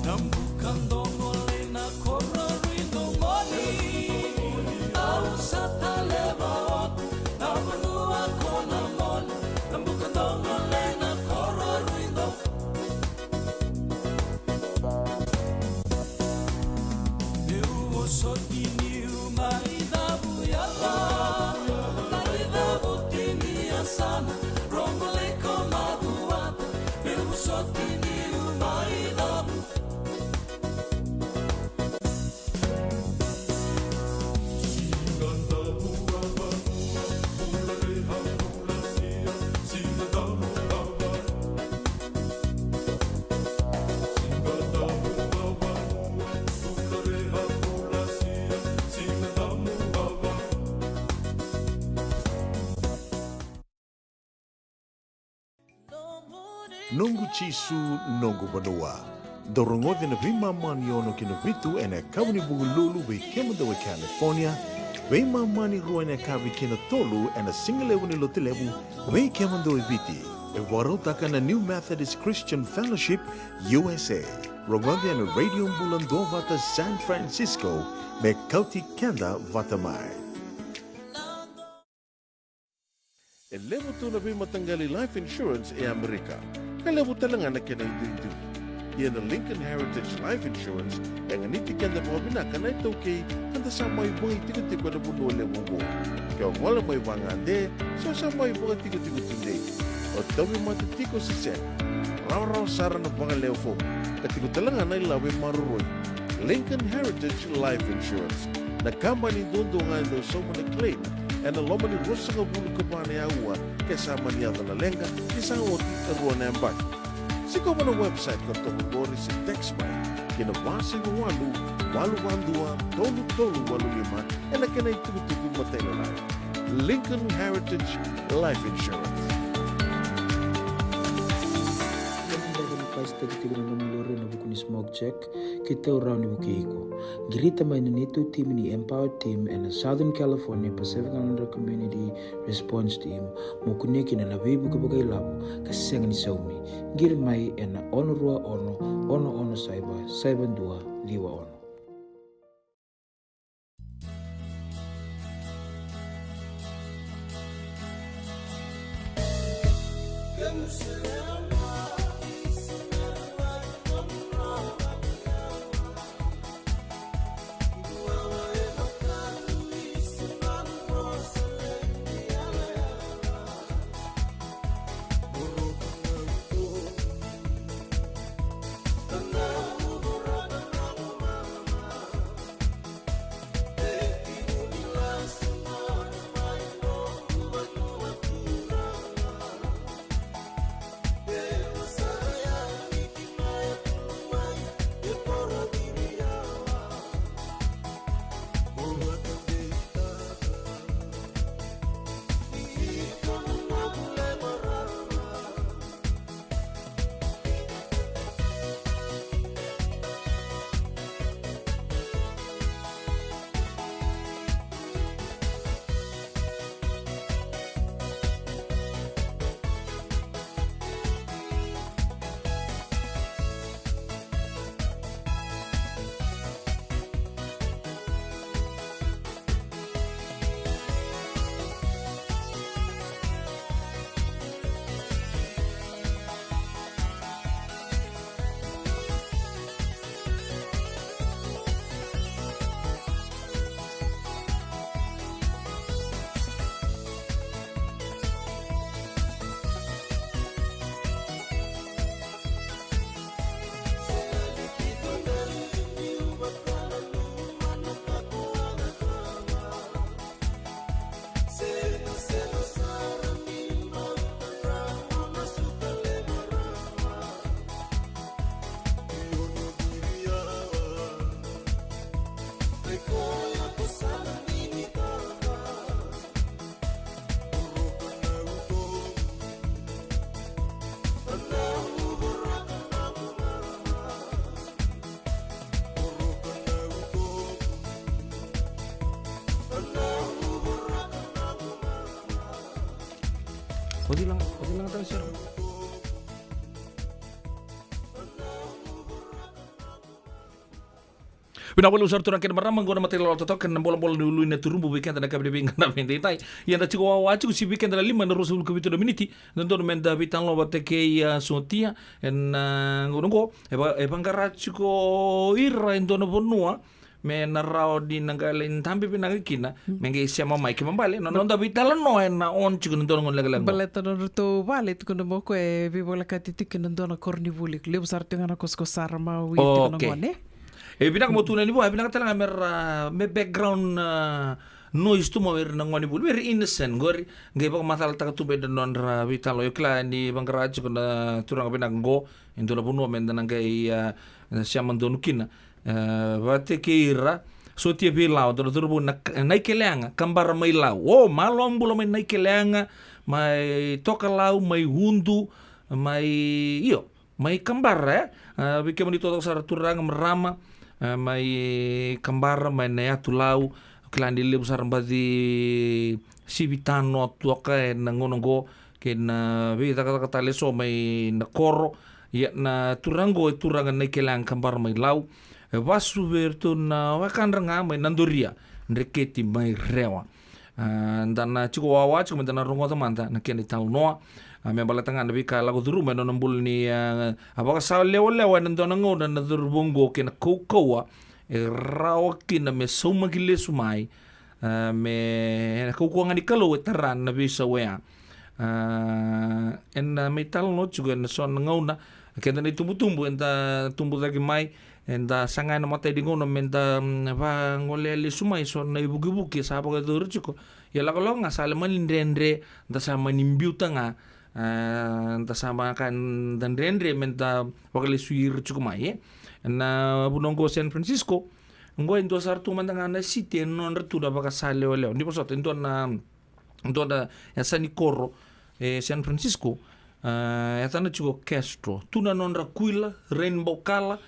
Na buka dogo lei na koro rui domoni, au sa taleva oti na vanua ko na moni. Na buka dogo lei na koro rui do. Meu vosoti niu mai cavu yala, mai cavu tini yasana, rogo lei ko macuata. Meu vosoti niu mai cavu. Noqu Jisu, noqu vanua. Dou rogoca na veimama ni ono ki na vitu ena yakavi ni Vukelulu vei kemudou e California, veimama ni rua ena yakavi ki na tolu ena sigalevu ni Lotulevu vei kemudou e Viti. E vakarautaka na New Methodist Christian Fellowship U S A. Rogoca ena Radio Bula Duavata San Francisco me kauti keda vata mai. E levu tu na veimataqali life insurance e Amerika, ka levu tale ga na kena iduidui. Ia na Lincoln Heritage Life Insurance e ganiti keda vakavinaka na iTaukei ka da sa mai vakaitikotiko ena vanua levu oqo. Ke o gole mai vagade se o sa mai vakatikotiko tudei, o tauvimate tiko se sega, rawarawa sara na vakalewe fomu ka tiko tale ga na ilavo e maroroi. Lincoln Heritage Life Insurance, na kabani duadua ga e dau sauma na claim ena loma ni ruasagavulu ka va na aua ke sa mani yaco na leqa ke sa oti e rua na yabaki. Sikova na website ka toka qori se text mai ki na va saiva walu, walu va dua, tolu tolu walu lima ena kena itukutuku matailalai. Lincoln Heritage Life Insurance. Ia ni beka ni pasitaki tiko na nomu lori ena vuku ni smoke check, keitou rawa ni vukei iko. Qirita mai na neitou timi ni Empower Team ena Southern California Pacific Islander Community Response Team mo kunea kina na veivuke vakailavo ka sega ni saumi. Qiri mai ena ono rua ono, ono ono saiva, saiva dua, ciwa ono. O cila, o cila ga tale sara. Vinaka vakalevu sara turaga kei na marama, oqo na matai lalawa totoka ena bolabola ni ulu ni turubu vei keda na yakavi ni veiqaravi edaidai. Ia da tiko wawa tiko, sivi keda na lima na ruasagavulu ka vitu na miniti. Dodonu meda veitalanoa vata kei, a, Sotia ena, a, gauna oqo. E va, e vaqara tiko ira e dua na vanua me na rawa ni na qai lai dabe vinaka kina, me qai sema mai. Kena ibalebale na noda veitalanoa ena on tiko na dua na gauna lekaleka. Baleta na nodratou vale, tukuna mai o koya e veivolekati tiko ena dua na koronivuli. Levu sara tiko ga na kosikoso sara mai tiko na gone. E vinaka mo tukuna ni vua, e vinaka tale ga me ra, me background, a, noise tu mai vei ira na gonevuli, very innocent qori. Qai vakamacalataka tu mai na nodra veitalanoa. Io, kila ni vaqara tiko na turaga vinaka oqo e dua na vanua meda na qai, a, sema donu kina. E, vata kei ira, Sotia vei Lau, dua na cauravou na, Naikeleaga, Kabara mai Lau. O, malo bula mai Naikeleaga, mai Tokalau, mai Udu, mai, io, mai Kabara, e? A, vei kemuni totoka sara turaga, marama, a, mai Kabara, mai na yatu Lau, kila ni levu sara baci sivi tanoa toka ena gauna oqo, kei na veicakacaka tale eso mai na koro. Ia na turaga oqo e turaga Naikeleaga, Kabara mai Lau. E vasu vei iratou na wekadra ga mai Nadoria, Dreketi mai Rewa. A, da na tiko wawa tiko meda na rogoca mada na kena italanoa. A, me baleta ga na veika e lako curuma ena nona bula ni, a, a vakasalewalewa ena dua na gauna na cauravou oqo kei na kaukauwa e rawa kina me saumaki lesu mai. A, me, ena kaukauwa ga ni Kalou e tara na veisau oya. A, ena mai talanoa tiko ena so na gauna, keda na itubutubu eda tubu cake mai, eda saga ena mataka ni gauna meda, mm, vagolea lesu mai so na ivukivuki sa vakayacori tiko. Ia lakolako ga sa lai mani dredre, da sa mani biuta ga, a, da sa maka, da dredre meda vakalesui ira tiko mai, e. Na vanua oqo San Francisco, oqo e dua sara tu mada ga na siti e nodra tu na vakasalewalewa. Ni vosota, e dua na, dua na yasa ni koro e San Francisco, a, yacana tiko Castro. Tu na nodra kuila, rainbow color,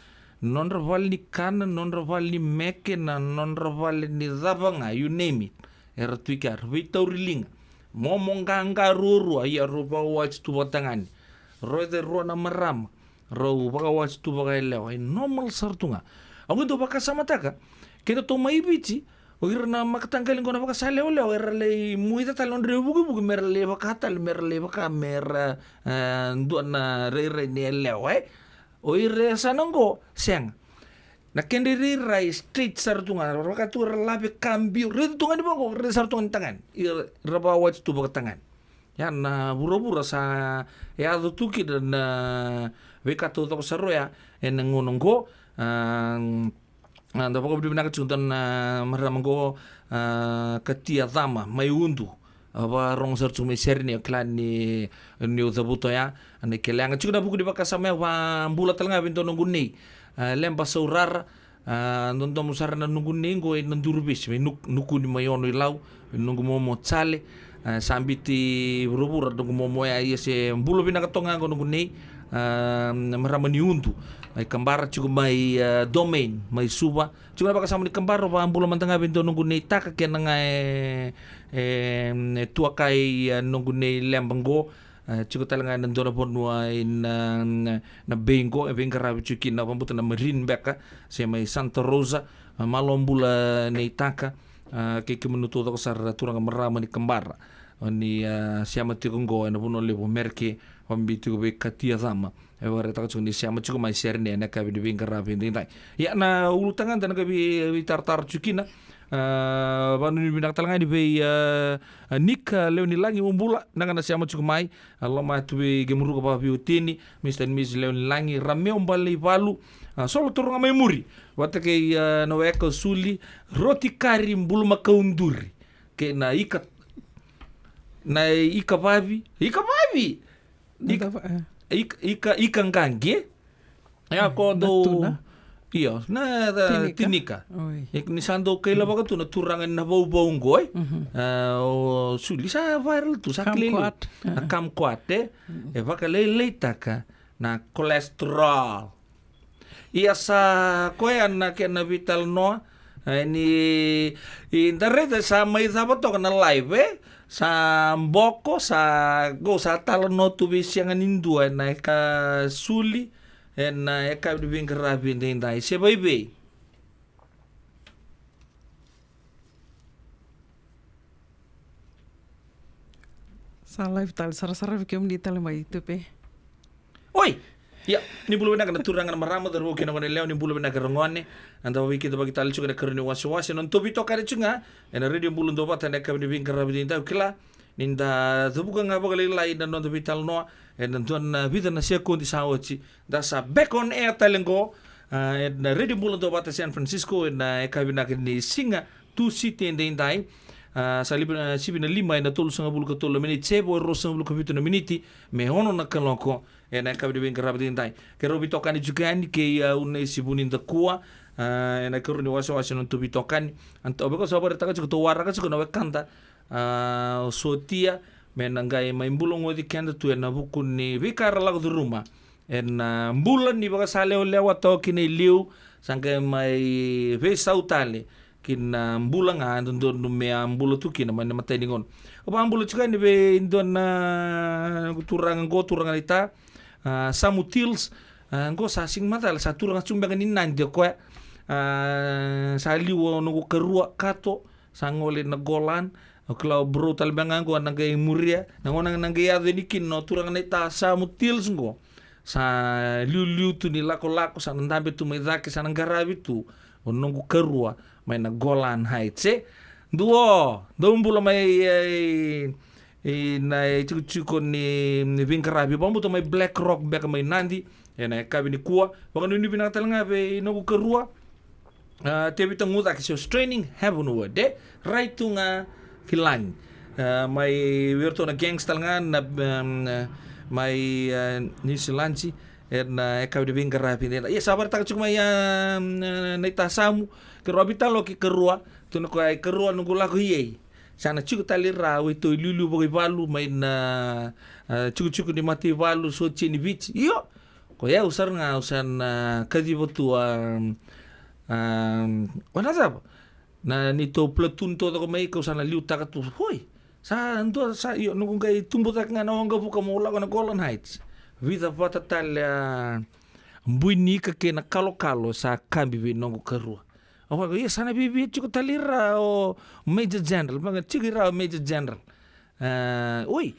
nodra vale ni kana, nodra vale ni meke, na nodra vale ni cava ga, you name it. Era tu i kea, veitauri liga, momo qaqa ruarua, ia rau vakawati tu vakatagane. Rau e rua na marama, rau vakawati tu vakayalewa, e normal sara tu ga. Au qai dau vakasamataka, keda tou mai Viti, o ira na mataqali qo na vakasalewalewa, era lai muita tale nodra ivukivuki, mera lai vaka tale, mera lai vaka, mera, e, dua na rairai ni yalewa, e. O ira e sa na qo, sega. Na kedra irairai straight sara tu ga, ra vaka tu ra lave ka biu, raica tu ga ni vaqo, raica sara tu ga ni tagane. Ira, ra vakawati tu vakatagane. Ia na vuravura sa yaco tu kina na veika taucoko sara oya ena gauna oqo. A, a, da vakavinavinaka tiko dua na marama oqo, a, Katia Cama mai Udu. A, vakarogo sara tiko mai Sereni, au kila ni, niu cavuta oya, Naikeleaga. Tiko na vuku ni vakasama ya, vakabula tale ga vei dua noqu nei, a, Leba Saurara. A, dodomo sara na noqu nei qo ena Duruvesi, mai Nuk-, Nukuni mai Ono-i-Lau, vei noqu momo Jale. A, sa biuti vuravura noqu momo ya, ia se bula vinaka toka ga qo noqu nei, a, marama ni Udu, mai Kabara, tiko mai, a, Domain mai Suva. Tiko na vakasama ni Kabara, vakabula mada ga vei dua noqu nei Taka kei na ga e, e, e tuakai, a, noqu nei Leba qo. A, tiko tale ga ena dua na vanua ina, na, na Bay qo, e veiqaravi tiko kina, vakabauta na Marine beka, se mai Santa Rosa. A, malo bula nei Taka, a, kei kemuni taucoko sara turaga marama ni Kabara. O ni, a, sema tiko qo ena vanua levu o Mereke, vakabibi tiko vei Katia Cama. E vakaraitaka tiko ni sema tiko mai Sereni ena yakavi ni veiqaravi edaidai. Ia na ulutaga da na qai vei, veitaratara tiko kina. A, vakanuinui vinaka tale ga yani vei, a, a, Nika Lewenilagi, mo bula, na ga na sema tiko mai. A, loma tu vei Kemuruka vakaveiwatini, Mister and Missus Lewenilagi, Rameo Baleivalu, a, Solo Toroga mai Muri, vata kei, a, na weka Suli, Roti Kari Bulumakau Duri, kei na ika, na ika vavi, ika vavi! Ika, ika, ika, ika qaqi. Ia ko dou, Io, na, na tinika. Tinika. Oi. E, ni sa dau kailavaka tu na turaga ni na vauvau qo, e? Mhm. A, o Suli sa viral tu, sa kilai. Kumquat. Na kumquat, e? Mm. E vakalailaitaka na cholesterol. Ia sa koya na kena veitalanoa, e, ni, i da raica sa mai cava toka na live, e? Sa boko, sa qo, sa talanoa tu veisiga ni dua, ena yakavi Suli, ena yakavi ni veiqaravi edaidai. Se vaivei. Sa live tale, sarasara vei kemuni tale mai Tupe. Oi! Ia, ni bula vinaka na turaga na marama, cauravou kei na goneyalewa, ni bula vinaka ragone. Eda vakaveikidavaki tale tiko ena ikarua ni wasewase, na nodatou veitokani tiko ga ena Radio Bula Duavata ena yakavi ni veiqaravi edaidai. Au kila ni da cavuka ga vakalailai na noda veitalanoa ena dua na vica na sekodi sa oti. Da sa back on air tale qo, a, ena Radio Bula Duavata San Francisco, ena yakavi vinaka ni siga Tusiti edaidai. A, sa liu, a, sivi na lima ena tolusagavulu ka tolu na miniti, se vo e ruasagavulu ka vitu na miniti me ono na kaloko ena yakavi ni veiqaravi edaidai. Keirau veitokani tiko yani kei, a, Unaisi Vunidakua, a, ena ikarua ni wasewase na nodatou veitokani. Eda, o vei ko sa vakaraitaka tiko, tou waraka tiko na wekada, a, o Sotia, me na qai mai bulagoci keda tu ena vuku ni veika era lako curuma ena, a, bula ni vakasalewalewa toka kina i liu, sa qai mai veisau tale ki na bula ga e dodonu me a bula tu kina mai na imatai ni gauna. Au vakabula tiko yani vei dua na turaga qo, turaga naita, a, Samu Tills, a, qo sa sega ni macala, sa turaga tiko beka ni Nadi o koya. A, sa liu o noqu karua Kato, sa gole na Golan. Au kila o bro tale beka ga qo na qai muria. Na gauna na qai yaco yani kina o turaga naita Samu Tills qo, sa liuliu tu ni lakolako, sa na dabe tu mai cake, sa na qaravi tu o noqu karua mai na Golan Heights, e. Duo, dou bula mai, e, e, na itikotiko ni, ni veiqaravi, vakabauta mai Black Rock beka mai Nadi ena yakavi nikua. Vakanuinui vinaka tale ga vei noqu karua, a, Tevita Gucake, she was training heavenward, e. Rai tu ga ki lagi. A, mai vei iratou na gangs tale ga na, em, mai, e, Niusiladi, ena yakavi ni veiqaravi edaidai. Ia, sa vakaraitaka tiko mai, a, na, naita Samu, keirau a veitalanoa ki karua, tukuna o koya, i karua noqu lako i ei, sa na tiko tale i ra o iratou e liuliu vakaivalu mai na, a, tikotiko ni mataivalu, sotia ni Viti. Io, o yau sara ga au sa na kaciva tu, a, a, o na cava? Na neitou platoon taucoko mai, kau sa na liutaka tu. Oi, sa dua sa, io, noqu qai tubu cake ga na waqavuka meu lako ena Golan Heights. Vica vata tale a bui ni ika kei na kalokalo sa kabi vei noqu karua. Au vaka, ia, sa na viavia tiko tale i ra o Major General, vaka tiko i ra o Major General. A, oi,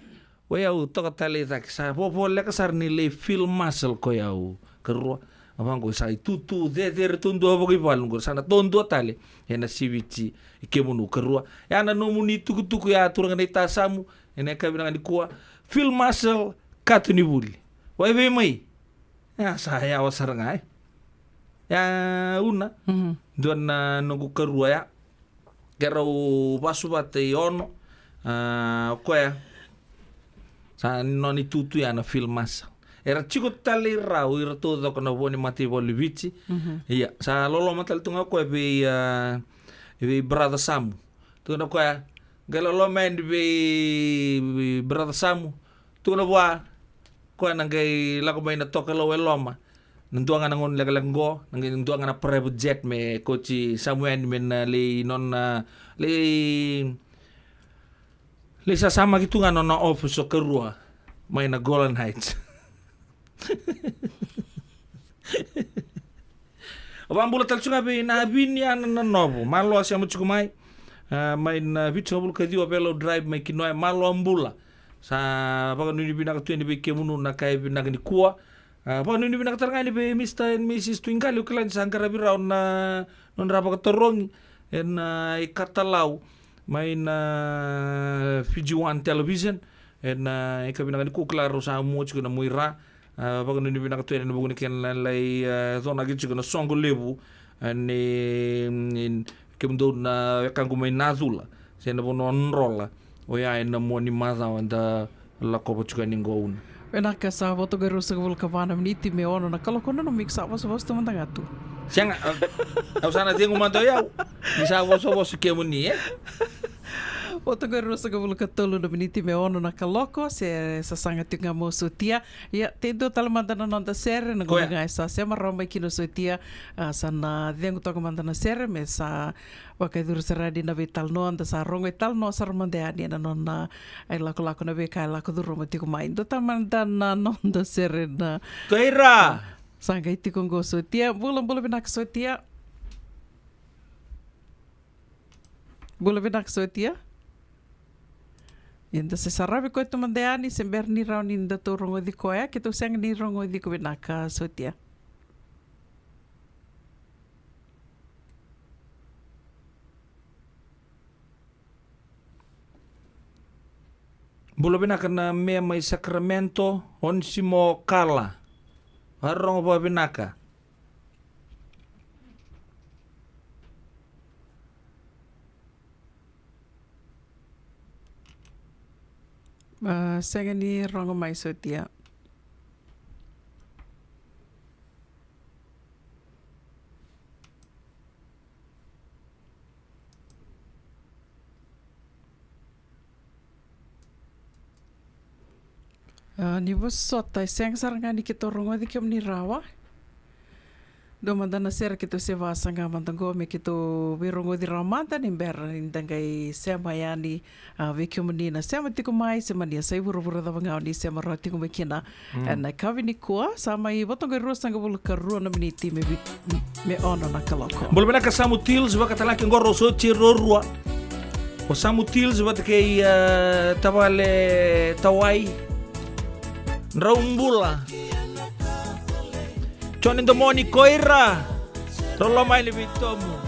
o yau toka tale i cake, sa vovoleka sara ni lai feel muscle ko yau karua. Au vaqo, sa itutu cecere taudua vakaivalu qo, sa na taudua tale ena siviti i kemunu karua. Ya na nomuni tukutuku ya, turaga naita Samu, ena yakavi vinaka nikua. Feel muscle, kato ni vuli. Vaivei mai. Ya sa yawa sara ga, e. Ya Una, mhm, dua na noqu karua ya. Keirau vasu vata i Ono, a, o koya sa nona itutu ya na feel muscle. Era tiko tale i ra o ira taucoko na vo ni mataivalu i Viti. Mhm. Ia, sa loloma tale tu ga o koya vei, a, vei brother Samu. Tukuna o koya, qai loloma yani vei, vei brother Samu. Tukuna vua, koya na qai lako mai na tokalau e loma. Na dua ga na gauna lekaleka qo, na qai dua ga na private jet me kauti Samu yani me na lai nona, lai, lai sasamaki tu ga nona office o karua mai na Golan Heights. Au vakabula tale tiko ga vei Navini Ana Nanovo, malo a sema tiko mai. A, mai na vitusagavulu ka ciwa Velo Drive mai Kinoya, malo a bula. Sa vakanuinui vinaka tu yani vei kemunu na yakavi vinaka nikua. A, vakanuinui vinaka tale ga yani vei Mister and Missus Tuiqali, au kila ni sa qaravi rau na nodra vakatarogi ena, a, ikatalau mai na Fiji One Television. Ena, a, yakavi vinaka nikua, au kila rau sa mua tiko na muaira. A, vakanuinui vinaka tu yani ena vuku ni kena lai, a, conaki tiko na soqo levu, a, ni, ni kemudou na wekaqu mai Nacula, se na vanua o Drola. Oya ena mua ni macawa eda lakova tiko yani qo, Una. Vinaka, sa vo toka e ruasagavulu ka va na miniti me ono na kaloko, na nomu mix sa vosavosa tu mada ga tu. Sega, au, au sa na cegu mada o yau. Ni sa vosavosa kemuni, e? Vatoqo e ruasagavulu ka tolu na miniti me ono na kaloko, se sasaga tiko ga mo sotia. Ia, te dua tale mada na noda sere, na gauna ga e sa sema rawa mai kina o sotia, a, sa na cegu toka mada na sere, me sa vakayacori sara yani na veitalanoa, da sa rogo italanoa sara mada yani ena nona, a, ilakolako na veika e lako curuma tiko mai. Dua tale mada na noda sere na. Ko ira! Sa qai tiko qo sotia. Bula, bula vinaka sotia. Bula vinaka sotia. Eda se saravi koya tu mada yani, se bera ni rawa ni datou rogoci koya, keitou sega ni rogoci iko vinaka sotia. Bula vinaka na me mai Sacramento, Onesimo Kala. Vakarorogo vakavinaka. A, sega ni rogo mai sotia. A, ni vosota, e sega sara ga ni keitou rogoci kemuni rawa. Dua mada na sere keitou se vasaga mada qo me keitou veirogoci rawa mada ni bera ni da qai sema yani, a, vei kemuni na sema tiko mai, se mani a sa i vuravura cava ga o ni sema rawa tiko mai kina. Mm. Ena yakavi nikua, sa mai vatoqo e ruasagavulu ka rua na miniti me vi-, me ono na kaloko. Bula vinaka Samu Tils, vakatalaki qo o Soti ruarua. O Samu Tils vata kei, e, tavale Tawai. Drau bula. Joni Domoni ko ira. Rolo mai ni vitomu.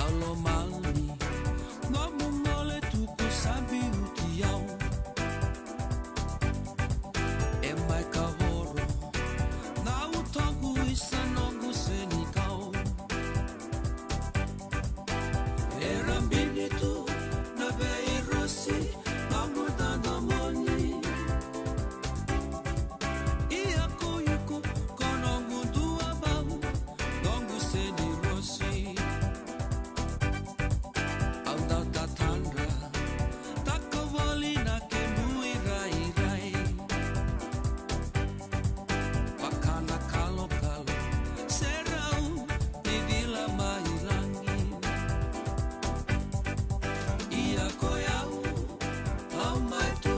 Au lomani nomu gole, tuku sa biuti au. E mai kavoro na utoqu, isa noqu senikau. E rabini tu na veirosi, noqu dodonu moni. Ia ko iko ko noqu duavau, noqu senirosi. Au dau tatadra, taka voli na kemu irairai. Vaka na kalokalo, serau ni vila mai lagi. Ia ko yau, au mai tu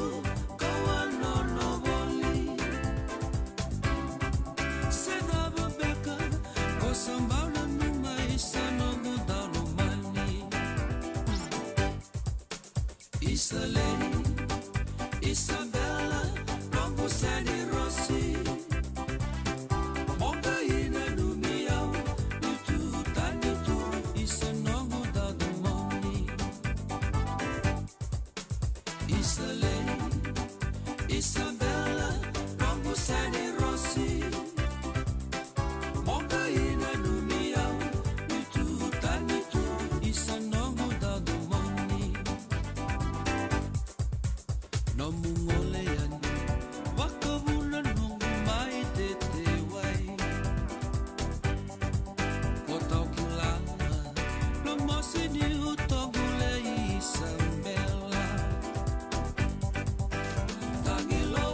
kau a nono voli. Se cava beka ko sa bau nanuma, isa noqu daulomani. Isa lei, isa bela, noqu senirosi. Mo qai nanumi au, ni tu tani tu, isa noqu dodonu moni. Isa lei, isa bela, noqu senirosi. Mo qai nanumi au, ni tu tani tu, isa noqu dodonu moni. Nomu gole yani, vakavuna noqu mai tete wai. Ko tau kila na mosi ni utoqu lei, isa bela. Tagilo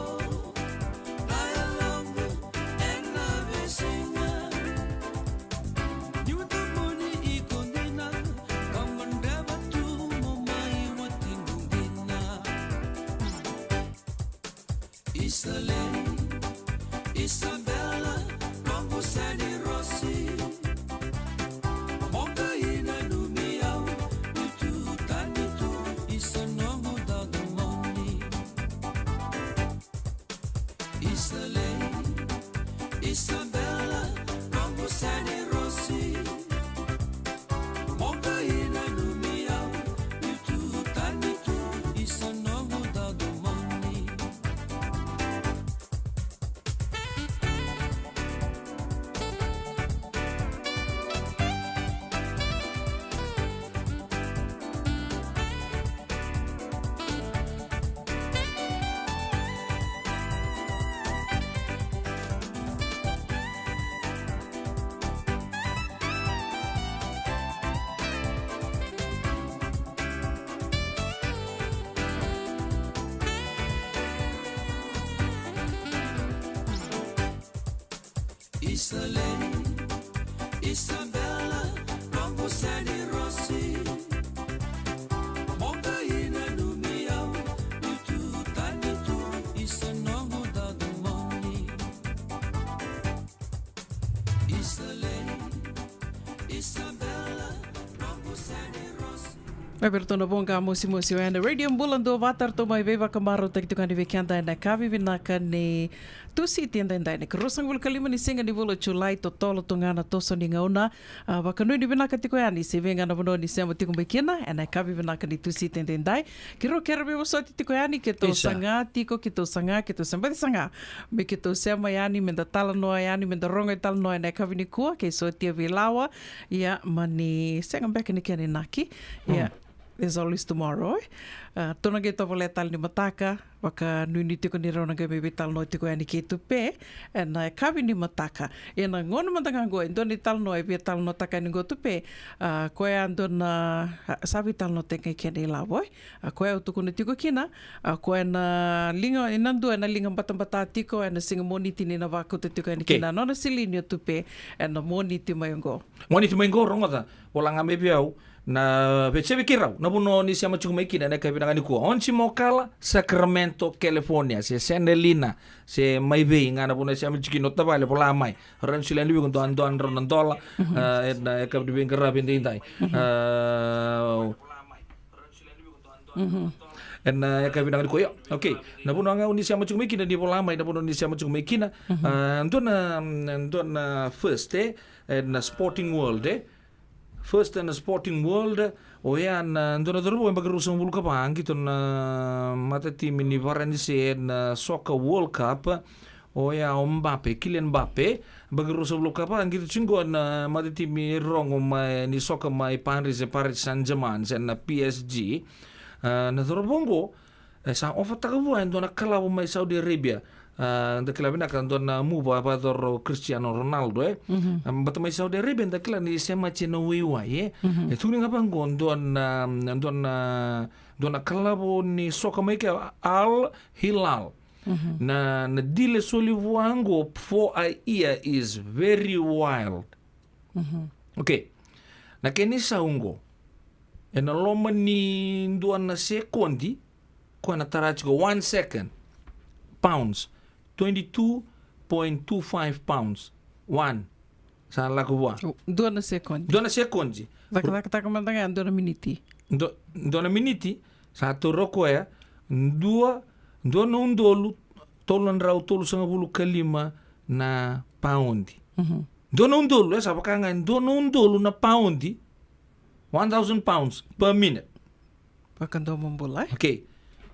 na yaloqu ena veisiga. Niu tomoni iko dina, kau gadreva tu mo mai watiqu dina. Isa lei, isa bela, noqu senirosi. Mo qai nanumi au, ni tu tani tu, isa noqu dodonu moni. Isa lei, isa bela, noqu senirosi. Mo qai nanumi au, ni tu tani tu, isa noqu dodonu moni. Isa lei, isa bela, noqu senirosi. Mo qai nanumi au, ni tu tani tu, isa noqu dodonu moni. Isa lei, isa bela, noqu senirosi. Mai vei ratou na Voqa Mosimosi oya ena Radio Bula Duavata, ratou mai veivakamarautaki tiko yani vei keda ena yakavi vinaka ni Tusiti edaidai, na ikaruasagavulu ka lima ni siga ni vula o Julai, totolo tu ga na toso ni gauna. A, vakanuinui vinaka tiko yani se vei ga na vanua ni sema tiko mai kina ena yakavi vinaka ni Tusiti edaidai. Keirau kere veivosoti tiko yani, keitou saga tiko, keitou saga, keitou se baci saga me keitou sema yani, meda talanoa yani, meda rogo italanoa ena yakavi nikua kei Sotia Vilawa. Ia mani sega beka ni kena inaki. Ia, there's always tomorrow, e? A, tou na qai tovolea tale ni mataka, vakanuinui tiko ni rau na qai mai veitalanoa tiko yani kei Tupe ena yakavi ni mataka. Ia na gauna mada ga qo e dua na italanoa e via talanoataka yani qo o Tupe, a, koya dua na, a, sa veitalanoataki ga kina i lavo, e? A, koya au tukuna tiko kina, a, koya na liga, e na dua ena liga batabata tiko ena siga Moniti ni na vakauta tiko yani kina na nona silini o Tupe ena Moniti mai oqo. Moniti mai oqo, rogoca, vola ga mai vei au, na Veisevi keirau, na vanua ni sema tiko mai kina ena yakavi vinaka nikua. Onsi Mokala, Sacramento, California, se Senelina, se mai vei ga na vanua e sema tiko kina o tavale, vola mai. Rau na solia yani vei iko dua, dua na drau na dola, a, ena yakavi ni veiqaravi edaidai. A, ena yakavi vinaka nikua, io. Okay. Na vanua ga o ni sema tiko mai kina, ni vola mai na vanua ni sema tiko mai kina. A, dua na, dua na first, e, ena sporting world, e. First na Sporting World, oya na dua na cauravou e yabaki ruasagavulu ka va, qito na matatimi ni Varanise na Soccer World Cup, oya o Mbappe, Kylian Mbappe, yabaki ruasagavulu ka va, qito tiko qo na matatimi rogo mai ni soccer mai Paris, e Paris Saint-Germain, se na P S G. Ah, na cauravou qo, e sa ofataka vua e dua na kalavo mai Saudi Arabia. Ah, da kila vinaka, dua na muva vakayacora o Cristiano Ronaldo, e. Mhm. Ah, bata mai Saudi Arabia, da kila ni sema tiko na waiwai, e. Mhm. E tukuni ga vaqo, dua na, dua na, dua na kalavo ni soccer mai ke, Al Hilal. Mhm. Na, na deal e soli vua qo for a year is very wild. Mhm. Okay. Na kena isau qo, ena loma ni dua na sekodi, koya na tara tiko one second, pounds, twenty-two point two five pounds. One. Sa lako vua. O, dua na sekodi. Dua na sekodi. Cakacakataka mada ga dua na miniti. Dua, dua na miniti, sa taura o koya dua, dua na udolu tolu na drau tolusagavulu ka lima na paodi. Mhm. Dua na udolu, e sa vaka ga e dua na udolu na paodi, one thousand pounds per minute. Vakadomobula, e? Okay.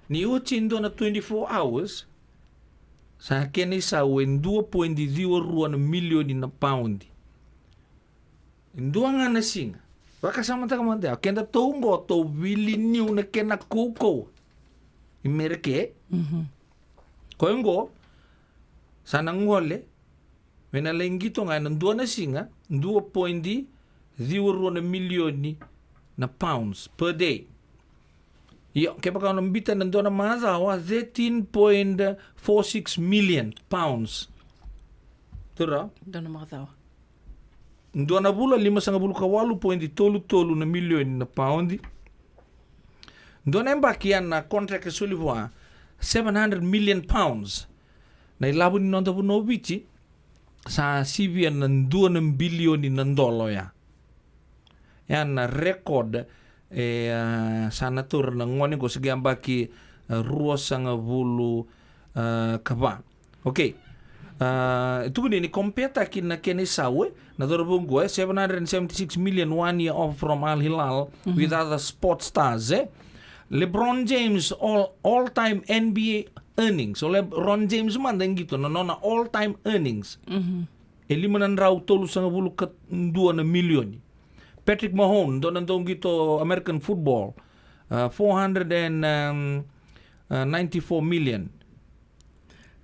Ni oti e dua na twenty-four hours, sa kena isau e dua poidi ciwa rua na milioni na paodi. E dua ga na siga. Vakasamataka mada ya, o kedatou qo tou veiliniu na kena kaukauwa i Merika. Mhm. Koya qo, sa na gole me na lai qito ga ena dua na siga, dua poidi ciwa rua na milioni na pounds per day. Io, kevaka o na biuta ena dua na macawa, thirteen point four six million pounds. Tura? Dua na macawa. Dua na vula, limasagavulu ka walu poidi tolu tolu na milioni na paodi. Dua na yabaki, ya na contract e soli vua, seven hundred million pounds. Na ilavo ni noda vanua o Viti, sa sivia na dua na bilioni na dola oya. Ya na record, e, ah, sa na taura na gone qo, se qai yabaki, ah, ruasagavulu, ah, ka va. Okay. Ah, e tukuni ni compare-taki na kena isau, e, na cauravou qo, e, seven hundred and seventy-six million one year off from Al Hilal, mhm, with other sports stars, e. LeBron James all, all time N B A earnings. O LeBron James mada e qito na nona all time earnings. Mhm. E lima na drau tolusagavulu ka dua na milioni. Patrick Mahomes, dua na dauqito American football, ah, four hundred and, um, ah, ninety-four million.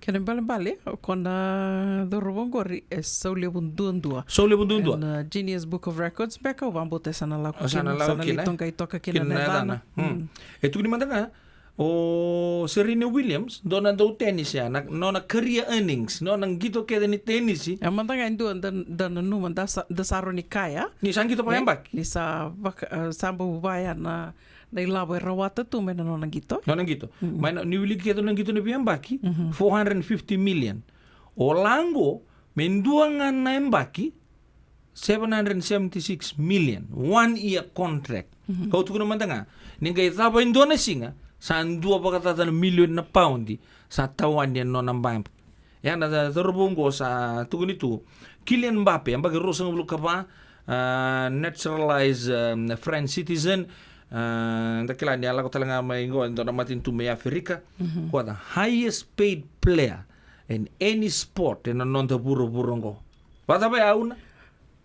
Kena ibalebale, o koya na cauravou qori e sau levu duadua. Sau levu duadua. Ena, ah, Guinness Book of Records, beka au vakabauta e sa na lako kina, sa na lako kina, lai toqai toka kina na yacana. Hmm. Hmm. E tukuni mada ga, o Serena Williams, dua na dau tennis ya, na, nona career earnings, nona qito kece ni tenisi. E mada ga e dua da, da nanuma, da sa, da sa rawa ni kaya. Ni sa qito vakayabaki. Ni sa vaka, ah, sa bau vaya na, na ilavo e rawata tu mai na nona qito. Nona qito. Mm. Mai na, ni wiliki kece na qito na veiyabaki, mhm, four hundred fifty million. O la qo, me dua ga na yabaki, seven hundred seventy-six million, one year contract. Mhm. Kau tukuna mada ga, ni qai cava e dua na siga, sa dua vakacaca na milioni na paodi, sa tawani e nona yabaki. Ya na ca-, cauravou qo sa tukuni tu. Kylian Mbappe, yabaki ruasagavulu ka va, ah, naturalized, um, French citizen, ah, da kila ni a lako tale ga mai qo, e dua na matanitu mai Aferika, mhm, koya the highest paid player in any sport, ena noda vuravura qo. Vakacava ya, Una?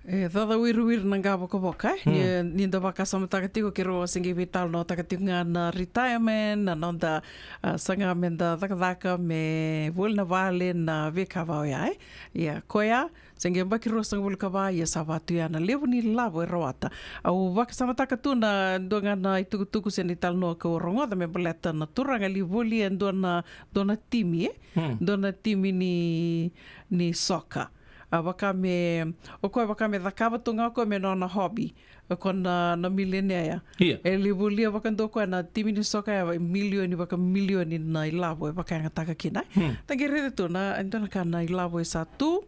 E, caucau wiriwiri na qavokavoka, e? Hmm. Ni, ni da vakasamataka tiko keirau se qai veitalanoataka tiko ga na retirement, na noda, ah, saga me da cakacaka, me voli na vale, na veika vaka oya, e? Ia, koya, se qai yabaki ruasagavulu ka va, ia sa va tu ya na levu ni lavo e rawata. Au vakasamataka tu na dua ga na itukutuku se na italanoa kau rogoca me baleta na turaga li volia e dua na, dua na timi, e? Hmm. Dua na timi ni, ni soka. A vaka me, o koya vaka me cakava tu ga o koya me nona hobby. O koya na, na millionaire. Ia. E lai volia vakadua o koya na timi ni soka ya, milioni vakamilioni na ilavo e vakayagataka kina. Hmm. Da qai raica tu na, e dua na ka na ilavo e sa tu.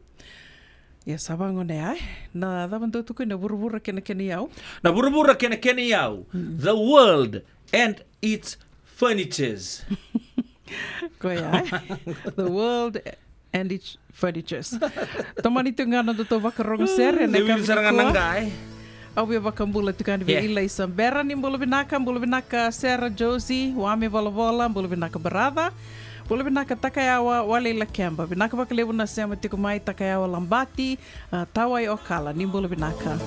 Ia sa vagone ya, e. Na cava dau tukuni, na vuravura kei na kena iyau. Na vuravura kei na kena iyau. Hmm. The world and its furnitures. Koya, e? The world and its furnitures. Tomani tiko ga na nodatou vakarogo sere, na wili sara ga na qai. Au via vakabula tiko yani vei Ilaisa Bera, ni bula vinaka, bula vinaka Sera Josi, Wame Volavola, bula vinaka Baraca, bula vinaka Takayawa Waleila Keba, vinaka vakalevu na sema tiko mai Takayawa Labati, a, Tawai Okala, ni bula vinaka.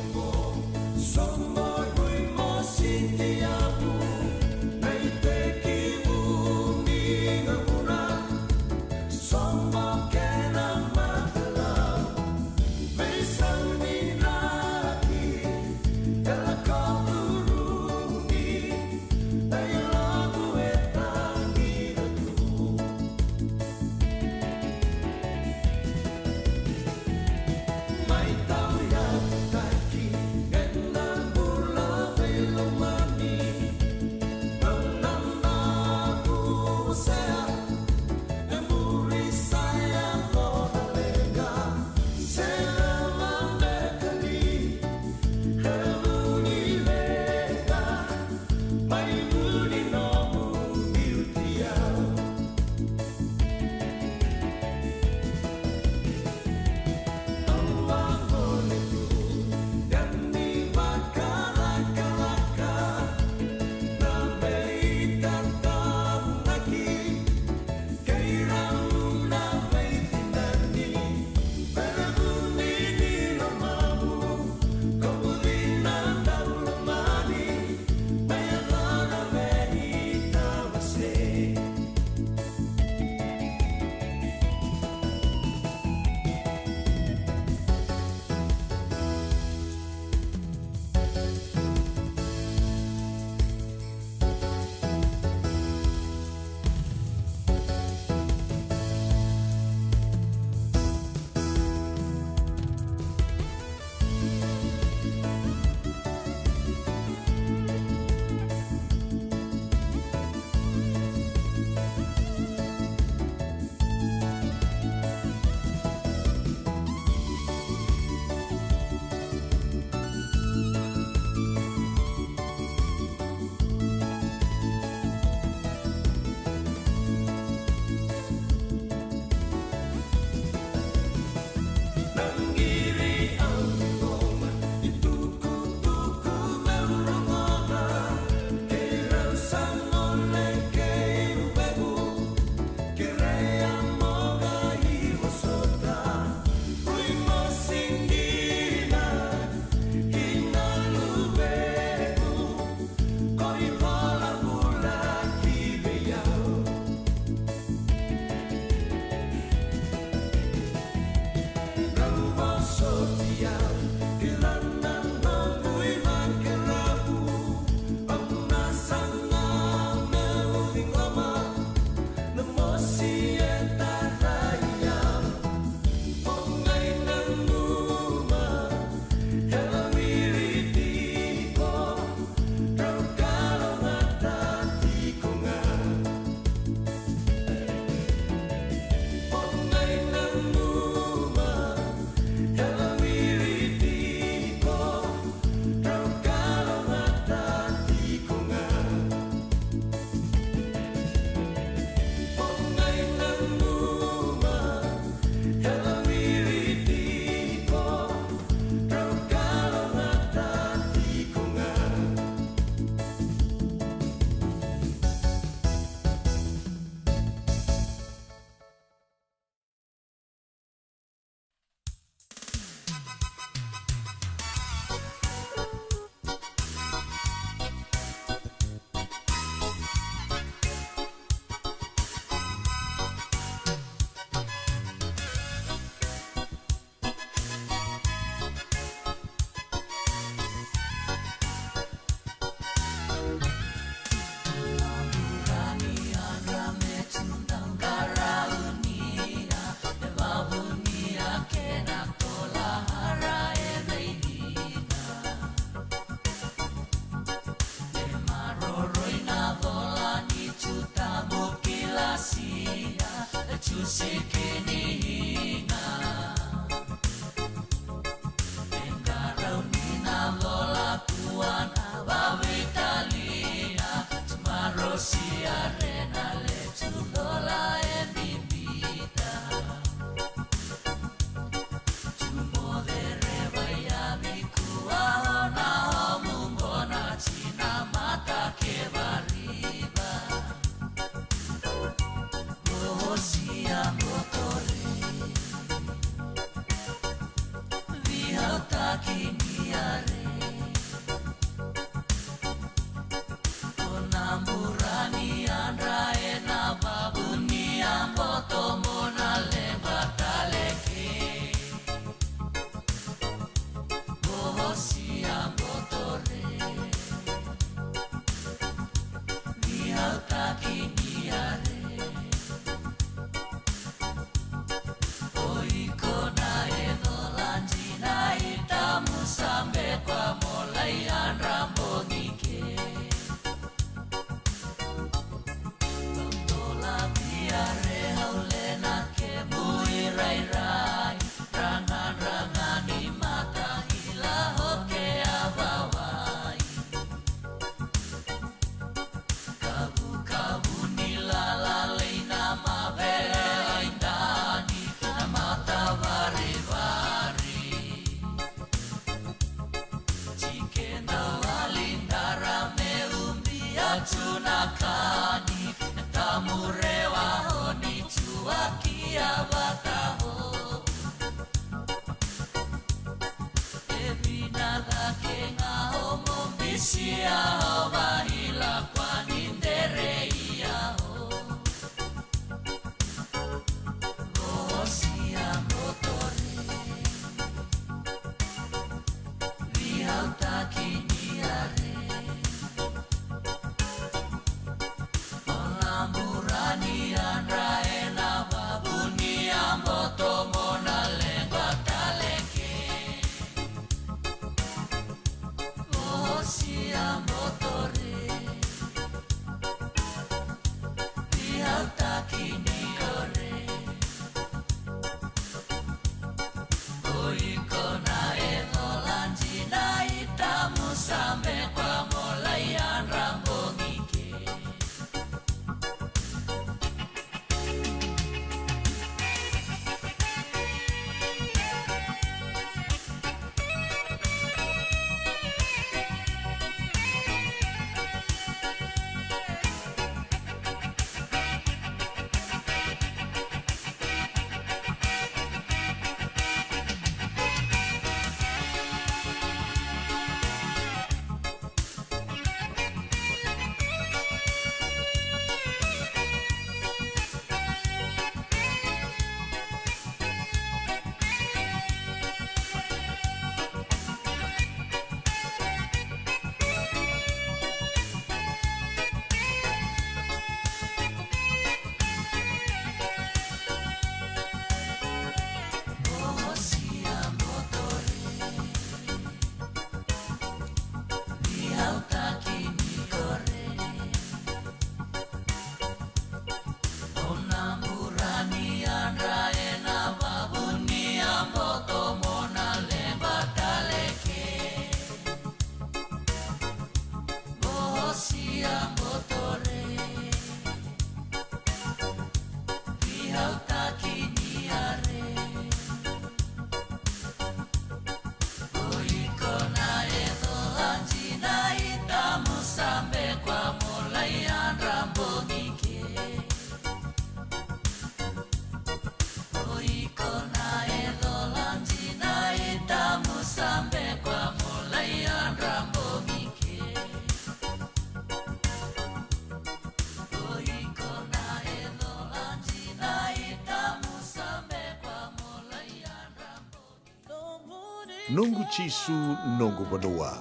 Noqu Jisu, noqu vanua.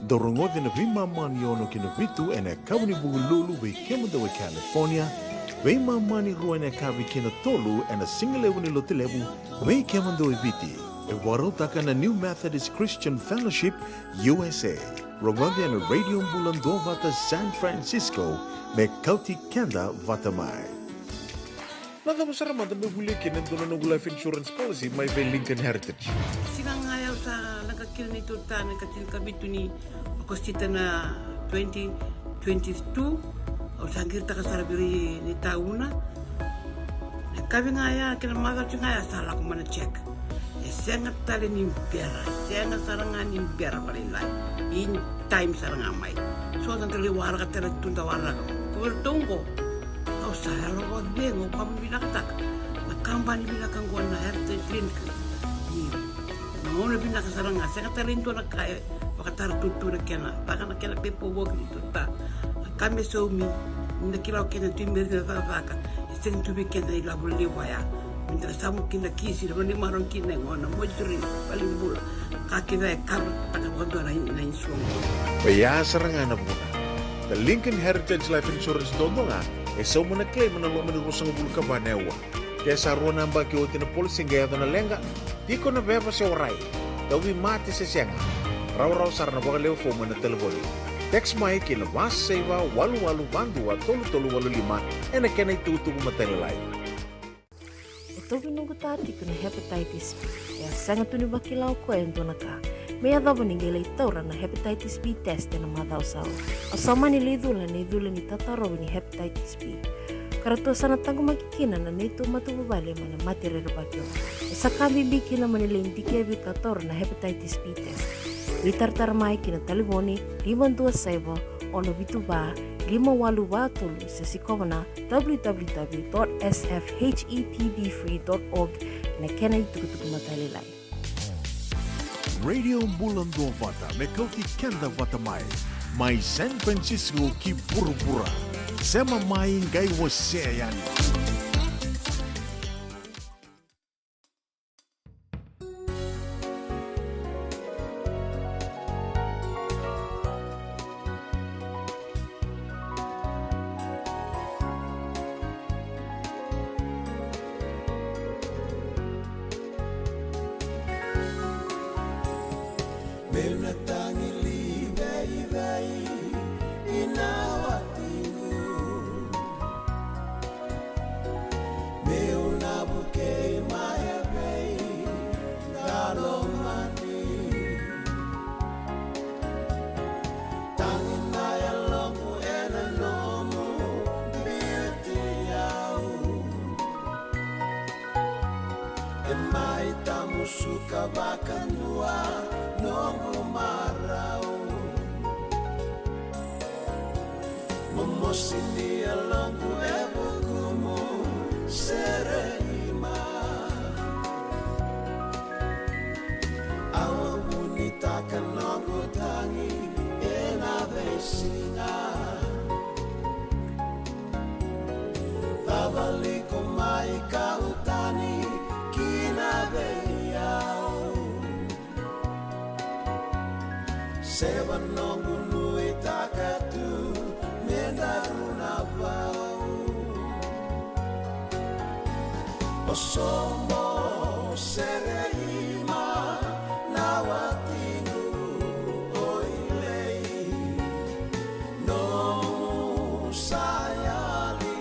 Dou rogoci na veimama ni ono ki na vitu ena yakavi ni Vukelulu vei kemudou e California, veimama ni rua ena yakavi ki na tolu ena sigalevu ni Lotulevu vei kemudou e Viti. E vakarautaka na New Methodist Christian Fellowship U S A. Rogoci ena Radio Bula Duavata San Francisco, me kauti keda vata mai. Na cava sara mada me volia kina e dua na noqu life insurance policy mai vei Lincoln Heritage? Siga ga ya au sa leqa kina neitou ta na ikatinikavitu ni Okosita na twenty twenty-two. Au sa qiritaka sara vei ira ni tauna. Na yakavi ga ya kei na macawa ga ya sa lako mai na check. E sega tale ni bera, e sega sara ga ni bera vakalailai. In time sara ga mai. So sa da lai waraka tale tu, da waraka. Ko vei ratou oqo, au sa yalo vakacegu, au vakavinavinakataka na kabani vinaka oqo na Heritage Link. Io. Na gauna vinaka sara ga, sega tale ni dua na ka e vakatara tutu na kena, taka na kena pepa voki ni tuta. Na ka me saumi, ni da kila o keda tu i Merika na cakacaka, e sega tu vei keda na ilavo levu ya. Me da samu kina kisi, na vanua e marau kina e gona, moituri, valenibula. Ka kece e kara taka vakadua na, na insurance. Oya sara ga na vuna. Na Lincoln Heritage Life Insurance duadua ga e sauma na claim ena loma ni ruasagavulu ka va na aua. Ke sa rua na yabaki oti na policy qai yaco na leqa, tiko na veva se warai, tauvimate se sega, rawarawa sara na vakalewe fomu ena talevoni. Text mai ki na va saiva walu walu va dua tolu tolu walu lima ena kena itukutuku matailalai. E tauvi noqu ta tiko na hepatitis B. E a sega tu ni vakila o koya e dua na ka me yacova ni qai lai taura na hepatitis B test ena macawa sa oti. Au sa mani lai cula ena icula ni tatarovi ni hepatitis B, ka ratou sa na taqomaki kina na neitou matavuvale mai na mate rerevaki oqo. E sa ka bibi kina mo ni lai dikevi ka taura na hepatitis B test. Veitaratara mai ki na talevoni lima dua saiva, ono vitu va, lima walu va tolu, se sikova na w w w dot s f h e p b free dot org ena kena itukutuku matailalai. Radio Bula Duavata, me kauti keda vata mai, mai San Francisco ki vuravura. Sema mai, qai wasea yani. Meu na tagi li veivei ina watiqu. Meu na vukei mai vei dalomani. Tagi na yaloqu ena nomu biuti au. E mai tamusuka vakadua noqu marau. Momosi ni yaloqu e vukumu sere ima. Au a vunitaka noqu tagi ena veisiga. Cava liko mai kau tani kina vei au. Se va noqu nuitaka tu me daru na vau. O sobo sere ima na watiqu o ilei. Nomu sa yali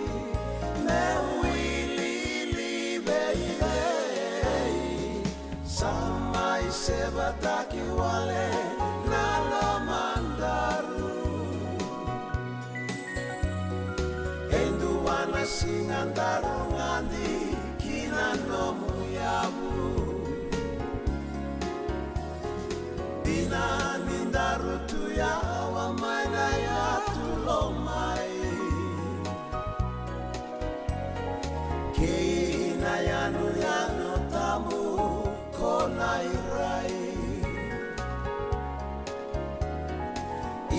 me wili li veivei. Sa mai sevataki wale na lomadaru. E dua na siga daru gadi ki na nomu yavu. Dina ni daru tu yawa mai na yatu lomai. Kei na yanuyanu tabu ko na irai.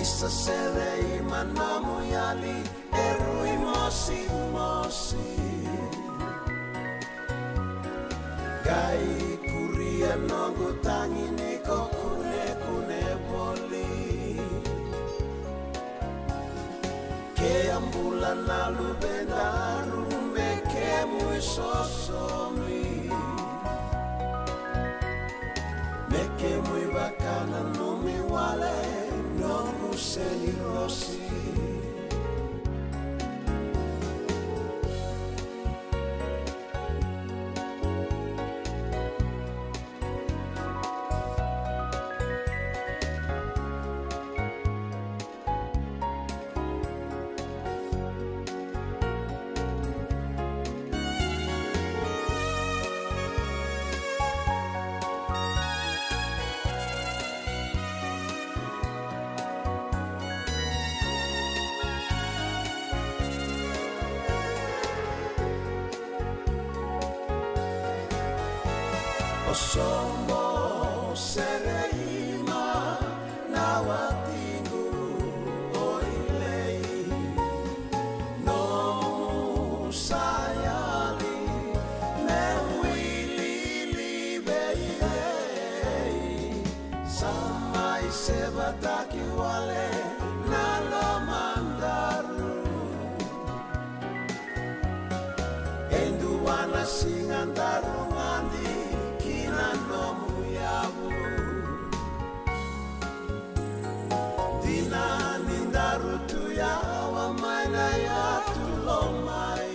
Isa sere ima nomu yali e rui mosimosi. Qai kuria noqu tagi ni ko Na luvedaru me kemu isosomi, me kemu ivakananumi wale, noqu senirosi. O sobo sere ima na watiqu o Ilei. Nomu sa yali me wilili vei Ilei. Sa mai sevataki wale na lomadaru. E dua na siga daru gadi ki na nomu yavu. Dina ni daru tu yawa mai na yatu lomai.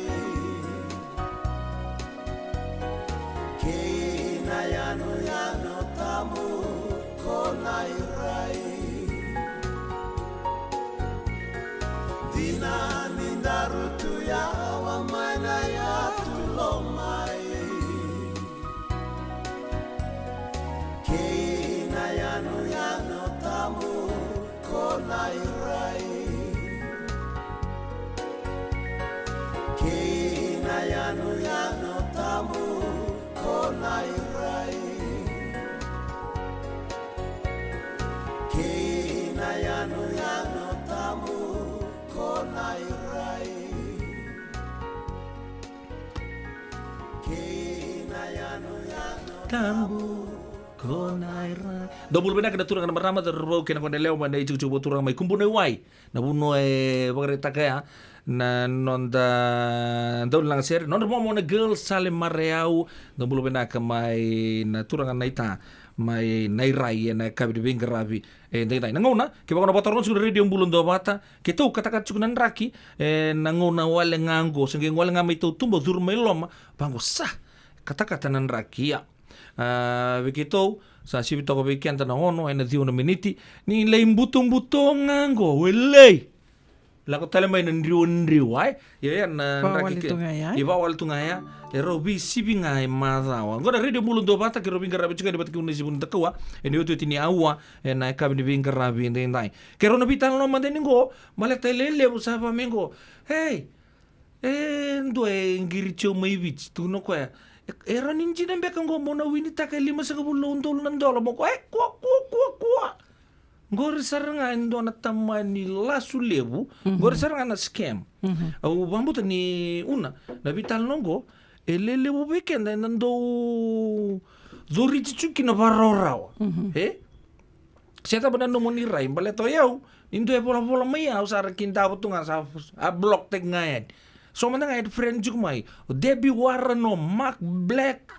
Kei na yanuyanu tabu ko Nairai. Dina ni daru tu yawa mai na yatu lomai. Kei na yanuyanu tabu ko Nairai. Kei na yanuyanu tabu ko Nairai. Kei na yanuyanu tabu ko Nairai. Kei na yanuyanu tabu ko Nairai. Dou bula vinaka na turaga na marama, cauravou kei na goneyalewa mai na itikotiko vakaturaga mai Kubunaiwai. Na vanua e vakaraitaka ya na noda daunilagasere, nodra momo na girl Sale Marayau. Dou bula vinaka mai na turaga naita mai Nairai ena yakavi ni veiqaravi edaidai. Na gauna kevaka o na vakataroga tiko na Radio Bula Duavata, keitou katakata tiko na draki ena gauna wale ga oqo, se qai gole ga mai tautuba, curu mai loma, vaqo sa katakata na draki. Ia, a, vei keitou sa sivi toka vei keda na ono ena ciwa na miniti. Ni lai butobuto ga oqo, welei. Lako tale mai na driwadriwa, e. Ia, ia na draki ke. Vakawale tu ga ya. Ia, vakawale tu ga ya. E rau veisivi ga e macawa. Oqo na Radio Bula Duavata, keirau veiqaravi tiko yani vata kei Unai Sivu ni Dakaua ena iotioti ni aua ena yakavi ni veiqaravi edaidai. Keirau na veitalanoa mada yani oqo, baleta e lewe levu sa vaka mai oqo. Ei, e dua e qiri tiko mai Viti, tukuna o koya, e, e rawa ni dina beka oqo mo na winitaka e limasagavulu na udolu na dola, mo koya, e, kua, kua, kua, kua. Qori sara ga e dua na tamani lasu levu. Mhm. Qori sara ga na scam. Mhm. Au vakabauta ni Una, na veitalanoa oqo e lelevu vei keda eda dau coriti tu kina vakarawarawa. Mhm. E? Se cava na nomuni rai, baleta o yau, ni dua e volavola mai au sa ra kidava tu ga, sa a block-taki ga yani. So mada ga e friend tiko mai o Debbie Warren, o Mark Black.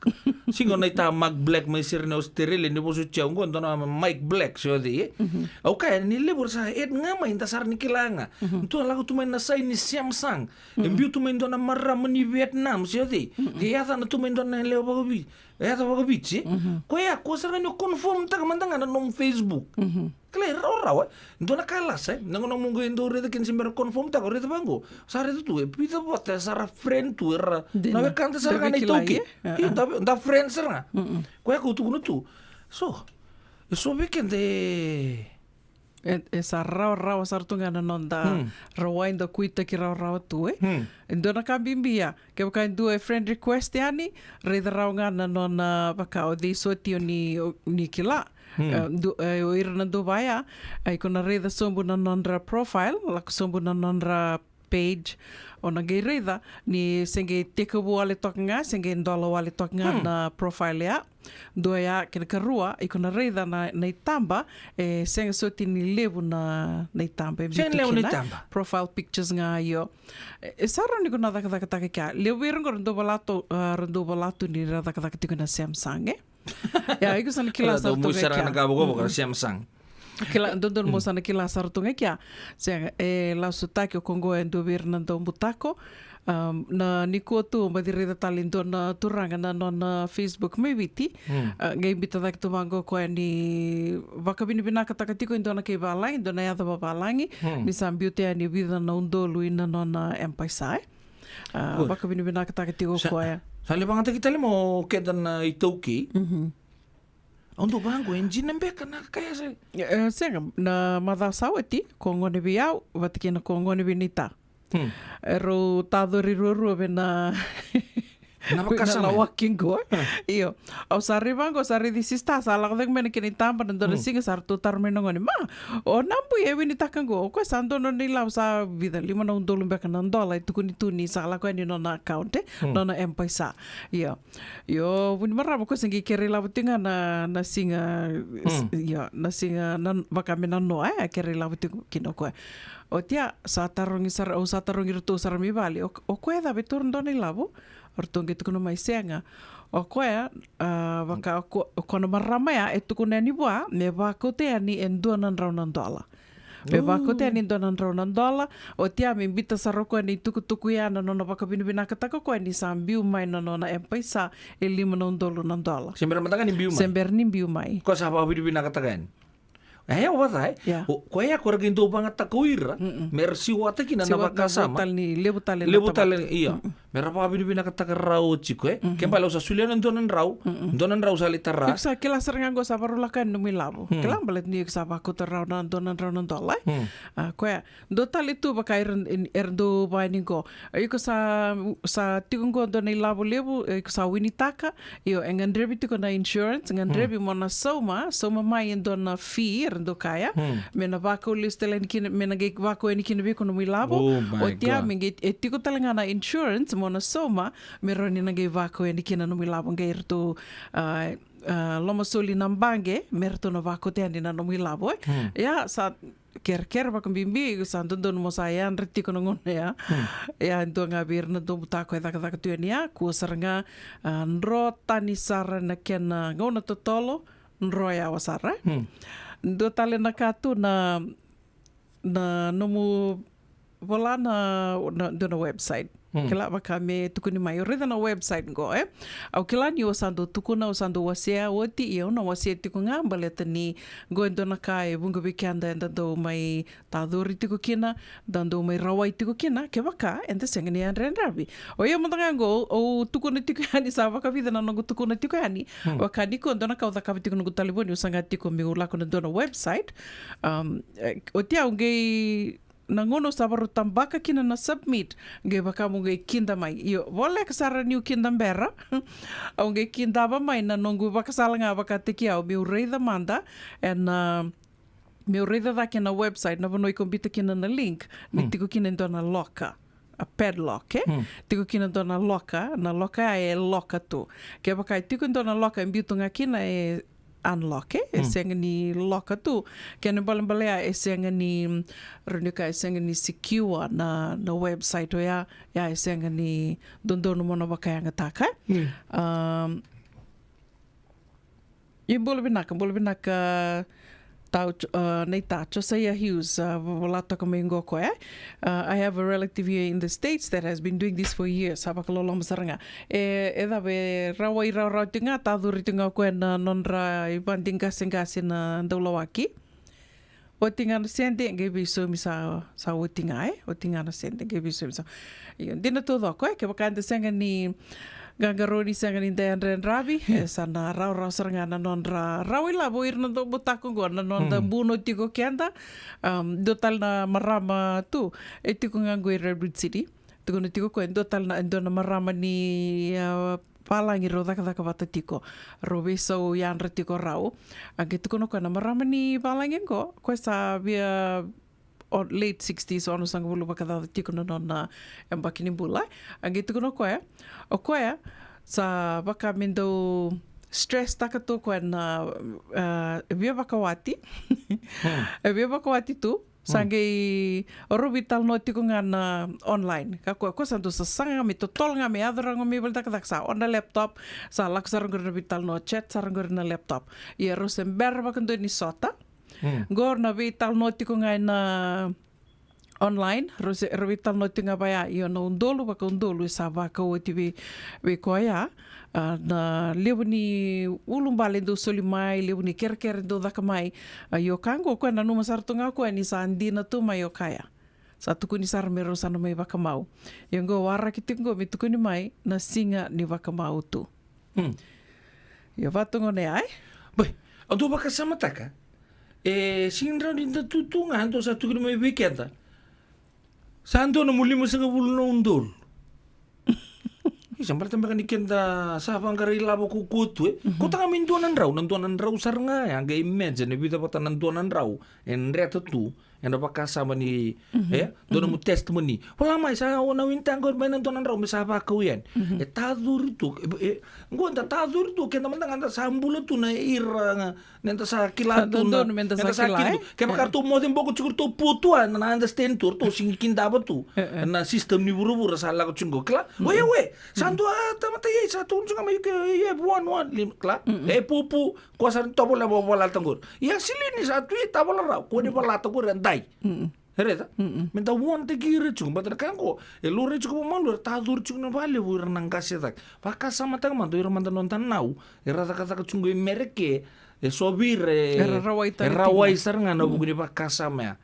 Siga o naita Mark Black mai sere ni Australia, ni vosoti au oqo, dua na Mike Black se o cei, e? Mhm. Au kaya ni levu era sa add ga mai, da sa ra ni kila ga. Mhm. Dua lako tu mai na sai ni Samsung. E, mhm, biu tu mai dua na marama ni Vietnam se o cei. Mhm. E yacana tu mai dua na lewe vakaViti. E yaca vakaViti, e? Mhm. Koya, kua sara ga ni confirm-taka mada ga na nomu Facebook. Mhm. Kila e rawarawa, e? Dua na ka e lasa, e? Na gauna mo qai dau raica kina se bera confirm-taka, o raica vaqo. Sa raica tu, e vica vata, sa ra friend tu, era na wekada sara ga na iTaukei. Dina. Dina, da, da friend sara ga. Mm-mm. Koya kau tukuna tu. So, e so vei keda e E, e sa rawarawa sara tu ga na noda, hmm, rawai, da kuitaki rawarawa tu, e. Hmm. E dua na ka bibi ya. Kevaka e dua e friend request yani, raica rawa ga na nona, vaka o cei soti o ni, o ni kila. Hmm. E, du-, e, o ira na duva ya, e, iko na raica sobu na nodra profile, lako sobu na nodra page. O na qai raica ni se qai tekivu wale toka ga, se qai dola wale toka ga na profile ya. Dua ya, kena karua, iko na raica na, na itaba, e sega soti ni levu na, na itaba e biu tu kina. Profile pictures ga, io. E, e sa rawa ni ko na cakacakataka kea. Levu vei ira qo ra dau vola tu, ah, ra dau vola tu ni ra cakacaka tiko na Samsung, e? Ia, iko sa na kila sara tu ga kea. Samsung. Kila, dodonu mo sa na kila sara tu ga kea. Sega, e lasutaki o koqo e dua vei ira na dau butako. Um, na nikua tu, baci raica tale dua na turaga na nona Facebook mai Viti. Ah, qai bita cake tu vaqo koya ni vakavinavinakataka tiko e dua na kai valagi, dua na yaca vavalagi. Ni sa biuta yani e vica na udolu ina nona M-PAiSA, e. Ah, vakavinavinakataka tiko koya. Sa lai vagataki tale mo keda na iTaukei. Au dau vaqo, e dina beka na ka ya sa. E, sega, na macawa sa oti, ko gone vei au, vata kei na ko gone vei naita. Erau tacori ruarua vei na, na vakasama, na lawaki qo. Io. Au sa raica vaqo, sa raici sista, sa lako cake mai na kena itaba, na dua na siga sa ratou taro mai na gone. Ma, o Nabui e winitaka qo, o koya sa dua nona ilavo sa vica, lima na udolu beka na dola, e tukuni tu ni sa lako yani nona account, e, nona M-PAiSA. Io. Io, vunimarama, o koya se qai kere ilavo tiko ga na, na siga, io, na siga, na, vaka me na noa, e, kere ilavo tiko kina o koya. Oti ya, sa tarogi sara, au sa tarogi iratou sara mai vale. O, o koya cava e taura dua na ilavo? O ratou qai tukuna mai sega. O koya, ah, vaka, o ko, o koya na marama ya, e tukuna yani vua me vakauta yani e dua na drau na dola. Me vakauta yani e dua na drau na dola, oti ya me bita sara o koya na itukutuku ya na nona vakavinavinakataka o koya ni sa biu mai na nona M-PAiSA e lima na udolu na dola. Se bera mada ga ni biu mai. Se bera ni biu mai. Ko sa vakavinavinakataka yani. E, o vata, e? Ia. O koya ko ra qai dau vagataka o ira me ra siwata kina na vakasama. Levu tale, levu tale, ia. Me ra vakavinavinakataka rawa tiko, e? Ke bale au sa solia na dua na drau, dua na drau sa lai tara. Iko sa kila sara ga qo sa varau lako yani nomu ilavo. Kila bale ni iko sa vakauta rawa na dua na drau na dola, e? A, koya. Dua tale tu vaka era, era dau vaya ni qo. Iko sa, sa tiko qo dua na ilavo levu, iko sa winitaka, io, e gadrevi tiko na insurance, gadrevi mo na sauma, sauma mai e dua na fee, era dau kaya. Me na vakau lesu tale yani kina, me na qai vakau yani kina vei iko nomu ilavo. Oti ya, me qai, e tiko tale ga na insurance, mo na sauma, me rawa ni na qai vakau yani kina nomu ilavo, qai ratou, ah, ah, lomasoli na baqe, me ratou na vakauta yani na nomu ilavo, e. Ia, sa kerekere vakabibi, sa dodonu mo sa yadra tiko na gauna ya. Ia, dua ga vei ira na dau butako e cakacaka tu yani ya, kua sara ga, ah, dro tani sara na kena gauna totolo, dro yawa sara. Dua tale na ka tu na, na nomu vola na, na, dua na website. Kila vaka me tukuni mai. O raica na website qo, e? Au kila ni o sa dau tukuna, o sa dau wasea oti, ia au na wasea tiko ga, baleta ni qo e dua na ka e vuqa vei keda eda dau mai tacori tiko kina, da dau mai rawai tiko kina, kevaka eda sega ni yadrayadravi. O ia mada ga qo, au tukuna tiko yani sa vakavica na noqu tukuna tiko yani. Vaka ni ko dua na ka au cakava tiko noqu talevoni, au saga tiko meu lako na dua na website. Um, e, oti au qai na gauna au sa varau tabaka kina na submit, qai vaka meu qai kida mai. Io, voleka sara niu kida bera. Au qai kidava mai na noqu vakasala ga vakataki au meu raica mada, ena, meu raica cake na website, na vanua iko bita kina na link, ni tiko kina e dua na loka. A padlock, e? Tiko kina e dua na loka, na loka ya e loka tu. Kevaka e tiko e dua na loka e biu tu ga kina, e unlock, e, e sega ni loka tu. Kena ibalebale ya e sega ni, rawa ni kaya e sega ni secure na, na website oya, ya e sega ni dodonu mo na vakayagataka, e. Um, ia bula vinaka, bula vinaka, tau, uh, naita Josiah Hughes, uh, vola toka mai qo o koya. Uh, I have a relative here in the States that has been doing this for years. Sa vakaloloma sara ga. E, e cava, e rawai rawarawa tiko ga, tacori tiko ga o koya na nodra ivadi qaseqase na daulawaki. Oti ga na sede, qai veisaumi sa, sa oti ga, e? Oti ga na sede, qai veisaumi sa. Io, dina taucoko, e? Kevaka eda sega ni qaqarauni, sega ni da yadrayadravi, e sa na rawarawa sara ga na nodra rawa ilavo o ira na dau butako qo, na noda buno tiko keda. Um, dua tale na marama tu, e tiko ga qo i Redwood City. Tukuna tiko o koya, e dua tale na, e dua na marama ni, ah, valagi rau cakacaka vata tiko. Rau veisau yadra tiko rau. A qai tukuna o koya na marama ni valagi qo, o koya sa via o late sixties, onosagavulu vakacaca tiko na nona yabaki ni bula. A qai tukuna o koya, o koya sa vaka me dau stress taka tu o koya na, ah, via vakawati. E via vakawati tu, sa qai rau veitalanoa tiko ga na online. Ka koya, koya sa dau sasaga ga me totolo ga me yaco rago me vale cakacaka, sa on na laptop, sa lako sara qori na veitalanoa, chat sara qori na laptop. Ia rau se bera vakadua ni sota. Qo na veitalanoa tiko ga ena online, rau se, rau veitalanoa tiko ga vaya, io na udolu vakaudolu e sa vakau oti vei, vei koya. Ah, na levu ni ulubale dau soli mai, levu ni kerekere dau caka mai. Ah, io ka qo koya nanuma sara tu ga o koya ni sa dina tu mai o koya. Sa tukuni sara me rau sa na mai vakamau. Io qo waraki tiko qo me tukuni mai na siga ni vakamau tu. Hmm. Io vata gona ya, e? Bai, au dau vakasamataka. E sega ni rawa ni da tu tu ga, dou sa tukuni mai vei keda. Sa dua na mu limasagavulu na udolu. Isa, baleta beka ni keda sa vaqara ilavo ko kotu, e. Ko taka mai dua na drau, na dua na drau sara ga, e, a qai imagine, e vica vata na dua na drau, e dreta tu, ena vakasama ni, e, dua na mu testimony. Vola mai sa, o na winta qori mai na dua na drau, me sa vakau yani. E tacuri tu, e, e, qo da tacuri tu, keda mada ga da sa bula tu na ira, ga, neda sa kila tu na, dodonu meda sa kila, e? Kevaka ratou moce boko tiko ratou putu, a, na understand tu, ratou sigi kidava tu. E, e. Na system ni vuravura sa lako tiko, kila? Oya we, sa dua tamata ye, sa tu tiko mai ke, ye, vuan, vuan, lim, kila? E pupu, ko sa tovo leva vola taqori. Ia silini sa tu ye tavola rau, ko ni vola taqori, a dai. Reta? Meda vuanataki ira tiko, baleta na ka qo, e laurai tiko vakamalua, era tacuri tiko na valevu ira na qase cake. Vakasamataka mada, ira mada noda nau, era cakacaka tiko i Mereke, e so vei ira, e, era rawai tale, e rawai tiko sara ga na vuku ni vakasama ya.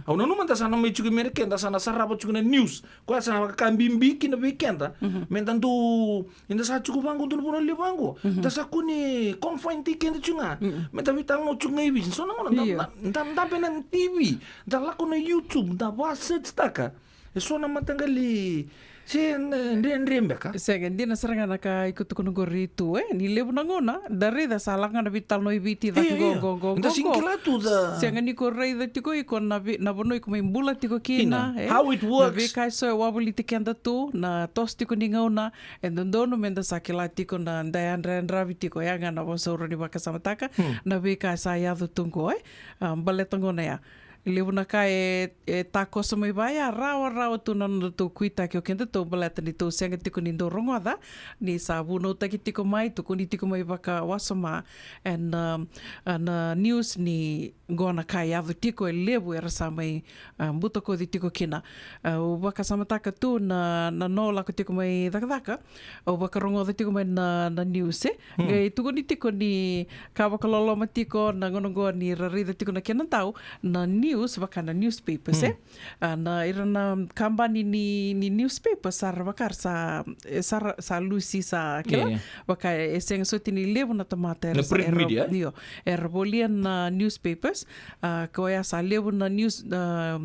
Au nanuma da sa na mai tiko i Mereke, da sa na sarava tiko na news. Koya sa na vaka bibi kina vei keda. Meda dau, eda sa tiko vaqo, dua na vanua levu vaqo. Da sa kua ni confine tiko keda tiko ga. Meda veitalanoa tiko ga i Viti. So na gauna, da, da, da dabe na T V. Da lako na YouTube, da va search taka. E so na mataqali, se na dredre beka. Sega, dina sara ga na ka iko tukuna qori tu, e. Ni levu na gauna, da raica sa lako ga na veitalanoa i Viti, cake qo, qo, qo, qo. Da sega ni kila tu da. Sega ni ko raica tiko iko na vi-, na vanua iko mai bula tiko kina, e. How it works. Na veika e so e wavoliti keda tu, na toso tiko ni gauna, e dodonu meda sa kila tiko na da yadrayadravi tiko, ya ga na vosa au rawa ni vakasamataka, na veika e sa yaco tu qo, e. A, baleta gona ya. Levu na ka e, e takoso mai vaya, rawarawa tu na nodatou kuitaki o kedatou baleta ni tou sega tiko ni dau rogoca, ni sa vunautaki tiko mai, tukuni tiko mai vakawasoma, ena, a, na news ni qo na ka e yaco tiko e levu era sa mai, a, butakoci tiko kina. A, au vakasamataka tu na, na noqu lako tiko mai cakacaka, au vakarogoca tiko mai na, na news, e. Qai tukuni tiko ni ka vakaloloma tiko na gauna qo ni ra raica tiko na kena dau na news, vaka na newspapers, e. A, na ira na kabani ni, ni newspapers sa ra vaka ra sa, e, sa ra, sa lusi sa kila. Vaka e sega soti ni levu na tamata era sa, era, io, era volia na newspapers. A, koya sa levu na news, a,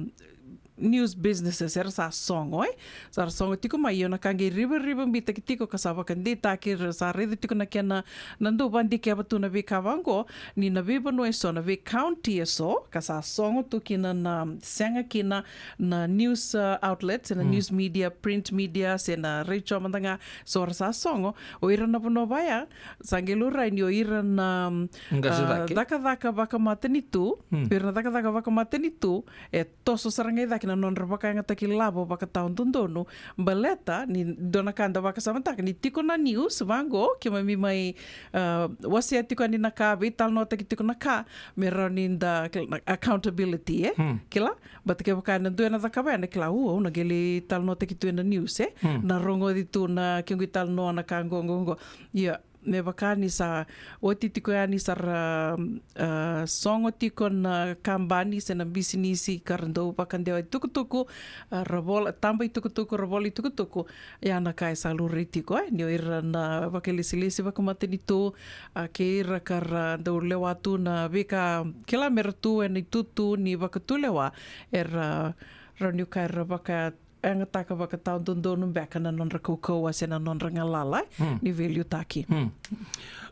news businesses era sa sogo, e. Sa ra sogo tiko mai, io na ka qai rivarivabitaki tiko ka sa vakadeitaki, ra sa raica tiko na kena, na dau vadikeva tu na veika vaqo, ni na veivanua e so, na vei county e so, ka sa sogo tu kina na sega kina na news, a, outlets, na news media, print media, se na radio mada ga, so ra sa sogo, o ira na vanua vaya, sa qai laurai ni o ira na, a, cakacaka vakamatanitu, o ira na cakacaka vakamatanitu, e toso sara ga i cake na nodra vakayagataki lavo vakatawadodonu. Baleta ni dua na ka da vakasamataka ni tiko na news vaqo, keimami mai, a, wasea tiko yani na ka, veitalanoataki tiko na ka, me rawa ni da, kila, na accountability, e? Kila? But kevaka na dua ena cakava ya na kila, u, au na qai lai talanoataki tu ena news, e? Na rogoci tu na kequ italanoa na ka qo, qo, qo. Ia, me vaka ni sa oti tiko yani sa ra, a, sogo tiko na kabani se na bisinisi ka ra dau vakadewa itukutuku, a, ra vola, taba itukutuku, ra vola itukutuku, ya na ka e sa laurai tiko, e, ni o ira na vakailesilesi vakamatanitu, a, kei ira ka ra dau lewa tu na veika, kila, me ra tu ena itutu ni vakatulewa, era, ra, ni ka era vaka yagataka vakatawadodonu beka na nodra kaukauwa se na nodra galala, e, ni veiliutaki.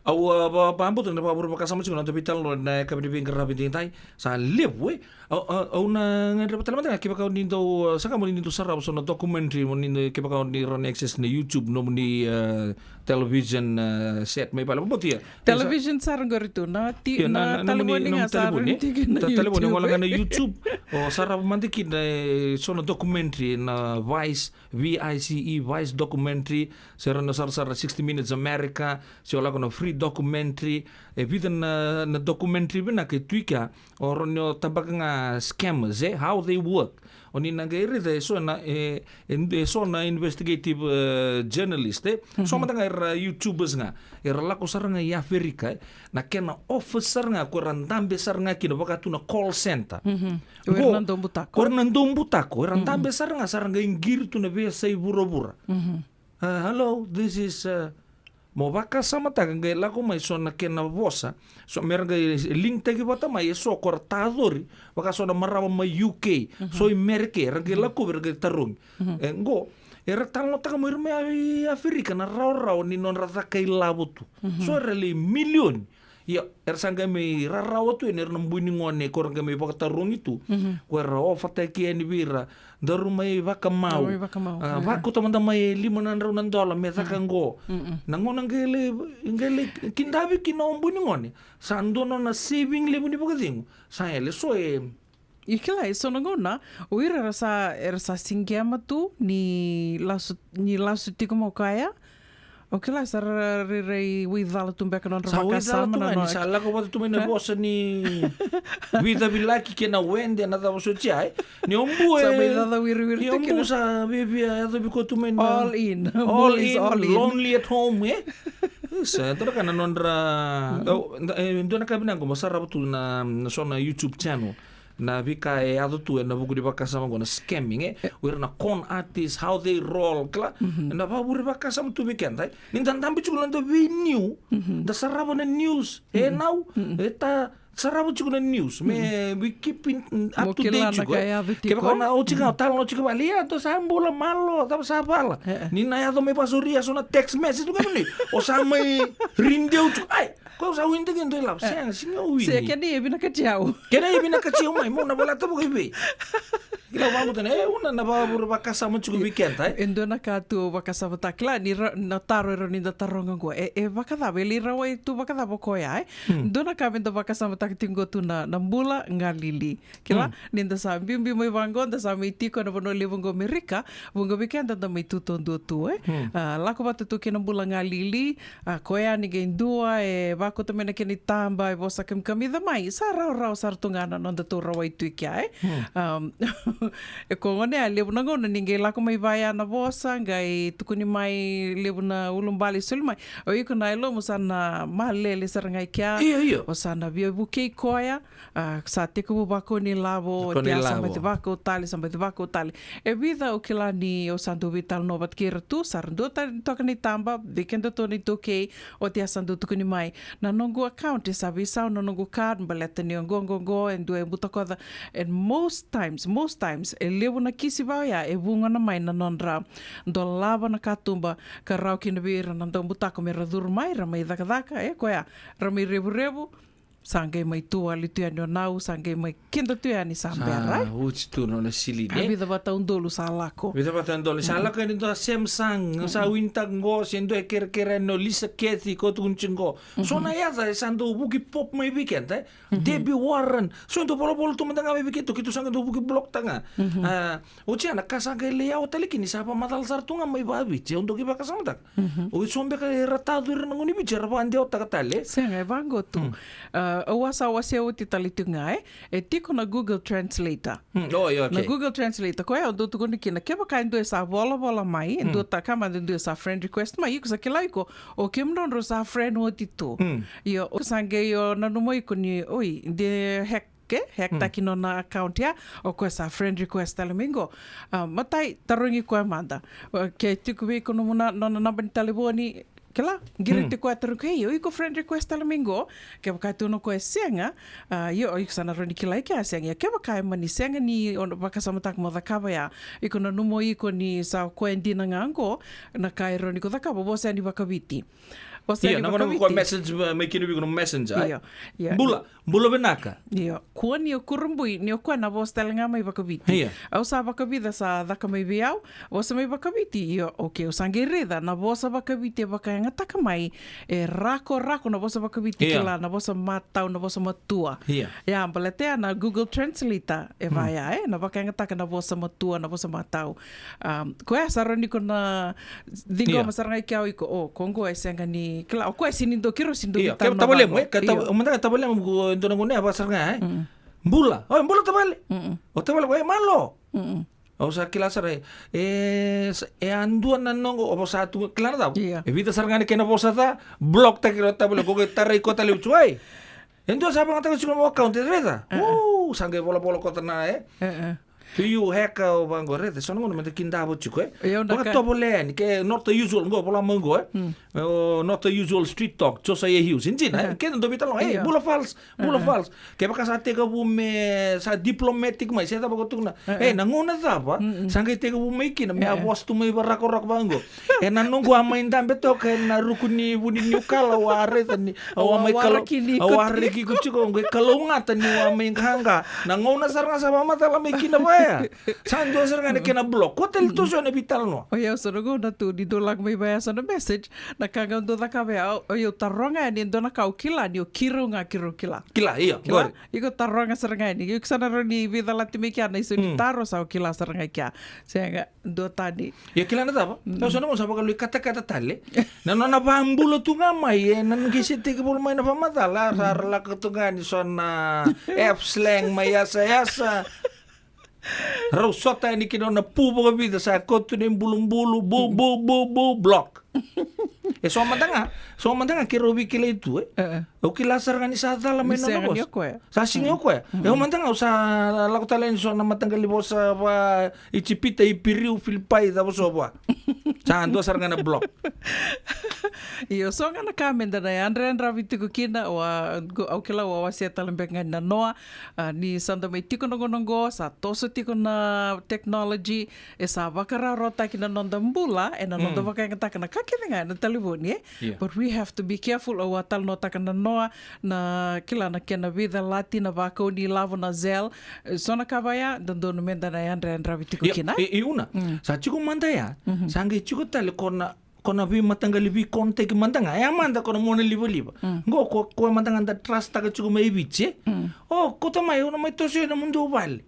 Au a vakabauta na vakavure vakasama tiko na dau veitalanoa na yakavi ni veiqaravi digitaki. Sa levu e. Au na gadreva tale mada ga kevaka o ni dau, sa ka mo ni dau sarava so na documentary mo ni, kevaka o ni run access na YouTube nomuni television set mai vale. Vabotia. Television sara qori tu na ti na talevoni ga sara tiki na talevoni. Wala ga na YouTube. O sarava mada kina e so na documentary na Vice, V I C E, Vice documentary. Se rau na sarasara sixty Minutes America, se o lako na free documentary. E vica na, na documentary vinaka e tu i kea. O rau ni o tabaka ga scammers e, how they work. O ni na qai raica e so na, e, e so na investigative journalist e. So mada ga era YouTubers ga. Era lako sara ga i Aferika e. Na kena office sara ga ko era dabe sara ga kina vaka tu na call center. Ko era na dau butako, era dabe sara ga, sara ga i qiri tu na veiyasai vuravura. Hello, this is, mo vakasamataka qai lako mai so na kena vosa. So me ra qai link taki vata mai e so ko ra tacori vaka so na marama mai U K. So i Mereke ra qai lako vei ra qai tarogi. E qo era talanoataka mai ira mai Aferika na rawarawa ni nodra caka ilavo tu. So era lai milioni. Ia era sa qai mai rarawa tu yani era na bui ni gone ko ra qai mai vakatarogi tu. Ko era ofataki yani vei ira. Daru mai vakamau. Vakauta mada mai e lima na drau na dola me caka qo. Na gauna qai lai, qai lai kidavi kina o bui ni gone, sa dua nona saving levu ni vakacegu. Sa yale so e. I kila e so na gauna o ira era sa, era sa sigema tu ni lasu, ni lasu tiko mo kaya. O kila sa rairai waicala tu beka nodra vakasama na nona. Sa lako vata tu mai na vosa ni vicavilaki kei na wede na cava soti ai. Ni o bu e sa mai caca wiriwiri tiko kina. Sa via via yacovi koya tu mai na all in, all in, lonely at home e. Sa dua na ka na nodra, dua na ka vinaka mo sarava tu na so na YouTube channel. Na veika e yaco tu ena vuku ni vakasama qo na scamming e. O ira na con artist, how they roll, kila. Na vakavure vakasama tu vei keda e. Ni da dabe tiko na da vei new, da sarava na news e nau, e ta sarava tiko na news me we keep in up to date tiko e. Kevaka o na oti ga o talanoa tiko vale, ia tou sa bula malo, cava sa vala. Ni na yaco mai vasoria so na text message tu ga ni o sa mai rideu tiko ai. Ko sa wini taki e dua ilavo, sega, sega wini. Sega, kena e vinakati au. Kena e vinakati au mai, mo na volata vaka i vei. Kila vakabuta na e una na vakavure vakasama tiko vei keda e. E dua na ka tu vakasamataka kila ni na taro e rau ni da taroga qo e, e vakacava, e lai rawai tu vakacava o koya e. Dua na ka me da vakasamataka tiko qo tu na, na bula galili. Kila ni da sa biubiu mai vaqo, da sa mai tiko ena vanua levu qo Merika, vuqa vei keda da mai tu taudua tu e. A, lako vata tu kei na bula galili. A, koya ni qai dua e vakauta mai na kena itaba e vosa kamikamica mai, sa rawarawa sara tu ga na noda tou rawai tu i kea e. E koya gona ya levu na gauna ni qai lako mai vaya na vosa qai tukuni mai levu na ulubale soli mai. O iko na yalomu sa na malele sara ga i kea. O sa na via vukei koya. A, sa tekivu vakau ni lavo, oti a sa baci vakau tale, sa baci vakau tale. E vica au kila ni au sa dau veitalanoa vata kei ira tu, sa ra dua tale toka na itaba vei kedatou na iTaukei, oti a sa dau tukuni mai na noqu account e sa veisau na noqu card baleta ni oqo, oqo, oqo e dua e butakoca. And most times, most times e levu na kisi va oya e vugona mai na nodra dolava na katuba ka rawa kina vei ira na daubutako me ra curu mai, ra mai cakacaka e koya, ra mai revurevu. Sa qai mai tu wale tu yani o nau, sa qai mai kida tu yani sa bera e. Uci tu nona silini e. Vica vata udolu sa lako. Vica vata udolu sa lako yani dua Samsung, sa winitaka qo, se dua e kerekere yani o Lisa Cathy ko tukuni tiko qo. So na yaca e sa dau vuki pop mai vei keda e. Debbie Warren. So e dau volavola tu mada ga mai vei keitou, keitou sa qai dau vuki block taka ga. Oti ya na ka sa qai lai yawa tale kina ni sa vakamacala sara tu ga mai vaViti, au dau qai vakasamataka. Oi so beka era tacu ira na gone ni Viti era vakadewataka tale. Sega, e vaqo tu. Au a sa wasea oti tale tiko ga e. E tiko na Google Translator. Na Google Translator koya au dau tukuna kina kevaka e dua e sa volavola mai, e dua ta ka mada e dua e sa friend request mai, iko sa kila iko o kemudrau drau sa friend oti tu. Io, o sa qai o nanuma iko ni oi de hack ke, hack taki nona account ya, o koya sa friend request tale mai qo. A, matai, tarogi koya mada. A, ke tiko vei iko nomu na, nona naba ni talevoni, kila, qiriti koya tarogi koya, io, iko friend request tale mai qo. Kevaka e tukuna o koya sega, a, io, iko sa na rawa ni kila i kea sega. Ia kevaka e mani sega ni o vakasamataka mo cakava ya, iko nanuma iko ni sa koya dina ga qo na ka e rawa ni ko cakava, vosa yani vakaViti. Vosa ni vakaviti. Io, na gauna ko message, uh, mai kina vei iko na messenger, eh? Io, io. Bula, bula vinaka. Io, kua ni o kurabui, ni o koya na vosa tale ga mai vakaviti. Io. Au sa vakavica sa caka mai vei au, vosa mai vakaviti, io, okay, au sa qai raica, na vosa vakaviti e vakayagataka mai, e rakorako na vosa vakaviti, io, kila, na vosa matau, na vosa matua. Io. Ia, baleta ya na Google Translator, e vaya, eh, na vakayagataka na vosa matua, na vosa matau. Um, koya sa rawa ni ko na ciqoma sara ga i kea o iko, o, ko qo e sega ni, kila, o koya e sega ni dua, keirau sega ni dua ni talanoa vaqo. Io, tavalemu, e, ka tav-, mada ga tavalemu, ko dua na gauna e vaka sara ga, e? Mm. Bula. O, bula tavale. Mm-mm. O tavale, o, e, malo. Mm-mm. Au sa kila sara, e, e, sa, e a dua na noqu, o vosa tu, kila na cava? Io. E vica sara ga na kena vosa ca, block taki o tavale, ko qai tarai koya tale, oi. E dua sa vagataka tiko na account, e raica? Uh-uh. Uu, sa qai volavola koya na, e? Uh-uh. To you hacker, o vaqo, raica, so na gauna meda kidava tiko, e? Io, na ka. Vakatovolea yani, ke not the usual, qo, vola mai qo, e? Mm. O, not the usual street talk, Josiah Hughes. Dina, e? Uh-huh. Keda dau veitalanoa, e, io, bula false, bula false. Kevaka sa tekivu me, sa diplomatic mai, se cava ko tukuna. Uh-uh. E, na gauna cava, mm-mm, sa qai tekivu mai kina, me a vosa tu mai varakorako vaqo. E na noqu a mai dabe toka ena ruku ni vu ni niu kala, au a raica ni, au a mai kala, au a waraki iko tiko, qai kalougata niu a mai qaqa. Na gauna sara ga sa vakamacala mai kina vaya. Sa dua sara ga na kena block. Ko tale toso na veitalanoa. O yau sa na gauna tu, ni dau lako mai vaya sa na message. Na ka ga au dau cakava ya, o yau taroga yani e dua na ka au kila, ni o keirau ga keirau kila. Kila, io, qori. Iko taroga sara ga yani. Iko sa na rawa ni veicalati mai kea na iso ni taro, sa o kila sara ga i kea. Sega. Dua tani. Ia kila na cava? Mm. Au sa na gauna sa vakalui katakata tale. Na nona vabula tu ga mai, e, na qai se tekivulu mai na vakamacala, ra, ra lako tu ga ni so na F slang mai yasayasa. Rau sota yani kina na pu vakavica, sa koto na ibulubulu, bu, bu, bu, bu, block. E so mada ga, so mada ga keirau veikilai tu, e. E, e. Au kila sara ga ni sa cala mai na nona vosa. Ni sega ni o koya. Sa sega ni o koya. Mm. E, au mada ga, au sa lako tale yani so na mataqali vosa va Ijipita, Iperiu, Filipai, cava so vua. Sa dua sara ga na block. Io, so ga na ka meda na yadrayadravi tiko kina, au a, au kila au a wasea tale beka ga ni nanoa, a, ni sa da mai tiko na gauna oqo, sa toso tiko na technology, e sa vakarautaki na noda bula, e na noda vakayagataka na ka kece ga ena talevoni, e? Io. But we have to be careful, au a talanoataka nanoa, na kila na kena veicalati, na vakau ni lavo na Zelle, e, so na ka vaya, dodonu meda na yadrayadravi tiko kina. Io, e, e una. Mm. Sa tiko mada ya, mhm, sa qai tiko tale ko na, ko na veimataqali veikontaki mada ga. E a mada ko na mona livaliva. Mm. Qo ko, ko mada ga da trust taka tiko mai Viti, e? Mm. O, kauta mai, au na mai toso ena nomudou vale.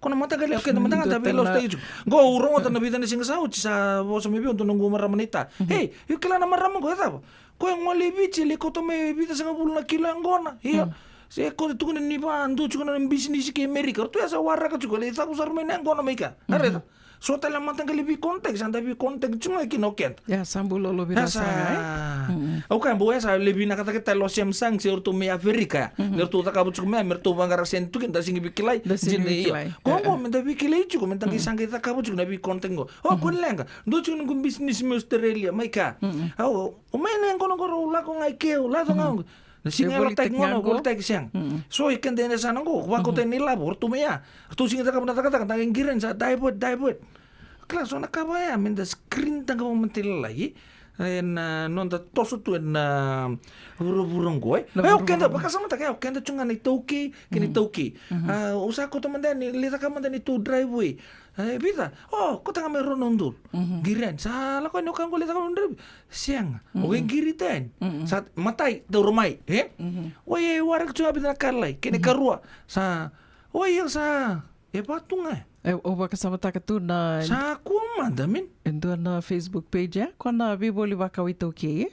Ko na mataqali, o keda mada ga da veilasutaki tiko. Qo au rogoca na vica na siga sa oti sa vosa mai vei au dua noqu marama naita. Mhm. Ei, io kila na marama qo, e cava? Ko e gole i Viti, e lai kauta mai vica sagavulu na kilo yaqona. Io. Mm. Se ko tukuna ni va dua tiko na bisinisi kei Amerika. Ratou ya sa waraka tiko, lai cavu sara mai na yaqona mai kea. Na raica. So tale na mataqali veikontaki, sa da veikontaki tiko ga kina o keda. Ya, sa bula lolovira sara ga, e? Mm-mm. Au kaya, bau ya sa lai vinakataki tale o Samsung se o ratou mai Aferika ya. Mm-hmm. Me ratou cakava tiko mai ya, me ratou vaqara sede tu kina, da sega ni veikilai. Da sega ni veikilai. Ko qo, meda veikilai tiko, meda qai sa qai cakava tiko na veikontaki qo. O, ko ni leqa. Dua tiko noqu bisinisi mai Australia, mai kea. Mm-mm. Au, o mai na yaqona qo rau lako ga i ke, au laco ga qo. Na sega ni yalataki gona, volitaki sega. Mm-mm. So i keda ena yasana qo, vakauta na ilavo, o ratou mai ya. Ratou sega ni cakava na cakacaka, da qai qiri yani sa divert, divert. Kila so na ka vaya, meda screen taka vakamatailalai. Ena noda toso tu ena vuravura qo, e. E, o keda, vakasamataka, e, o keda tu ga na iTaukei kei na iTaukei. Mhm. A, au sa kauta mada yani, lai caka mada na itou driveway. E, vica, o, kauta ga mai rua na udolu. Mhm. Qiri yani, sa lako yani o ka qo lai caka na driveway. Sega. O qai qiri tani. Sa matai, taura mai, e? Oi, e waraka tu ga vica na kalai. Kena ikarua. Sa, oi, e sa, e vatu ga. E, o vakasamataka tu na. Sa kua mada, min. E dua na Facebook page, e? Ko na Veivoli Vakau iTaukei, e?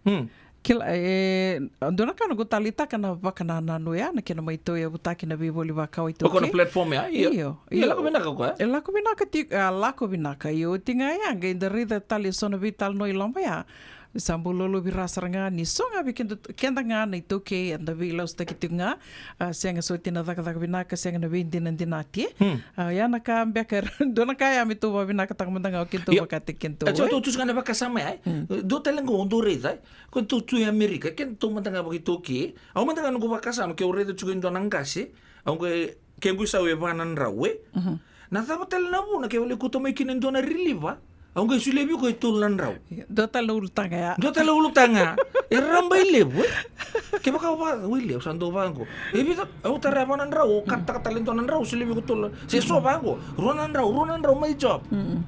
Hmm. Kila, e, dua na ka noqu taleitaka na vakanananu ya, na kena mai tauyavutaki na Veivoli Vakau iTaukei. O koya na platform ya, io. Io, io. E lako vinaka o koya. E lako vinaka tiko, a, lako vinaka. Io, oti ga ya, qai da raica tale so na veitalanoa i loma ya. Sa bau lolovira sara ga ni so ga vei keda, keda ga na iTaukei, eda veilasutaki tiko ga. A, sega soti na cakacaka vinaka, sega na veidinadinati. Hmm. A, ya na ka beka, dua na ka ya me tou vakavinakataka mada ga o keda tou vakataki keda tou, e? Tou tusa ga na vakasama ya, e? Hmm. Dua tale qo, dou raica, e? Ko tou tu i Amerika, keda tou mada ga vakaitaukei. Au mada ga noqu vakasama, ke au raica tiko e dua na qase, au qai, ke qu isau e va na drau, e? Mhm. Na cava tale na vuna, ke au lai kauta mai kina e dua na riliva, Au qai solia vei iko e tolu na drau. Dua tale na ulutaga ya. Dua tale na ulutaga. E rabailevu, e? Kevaka au va, wili, au sa dau vaqo. E vica, au tara e va na drau, au kataka tale e dua na drau, solia vei iko tolu. Se so vaqo, rua na drau, rua na drau, my job. Mm.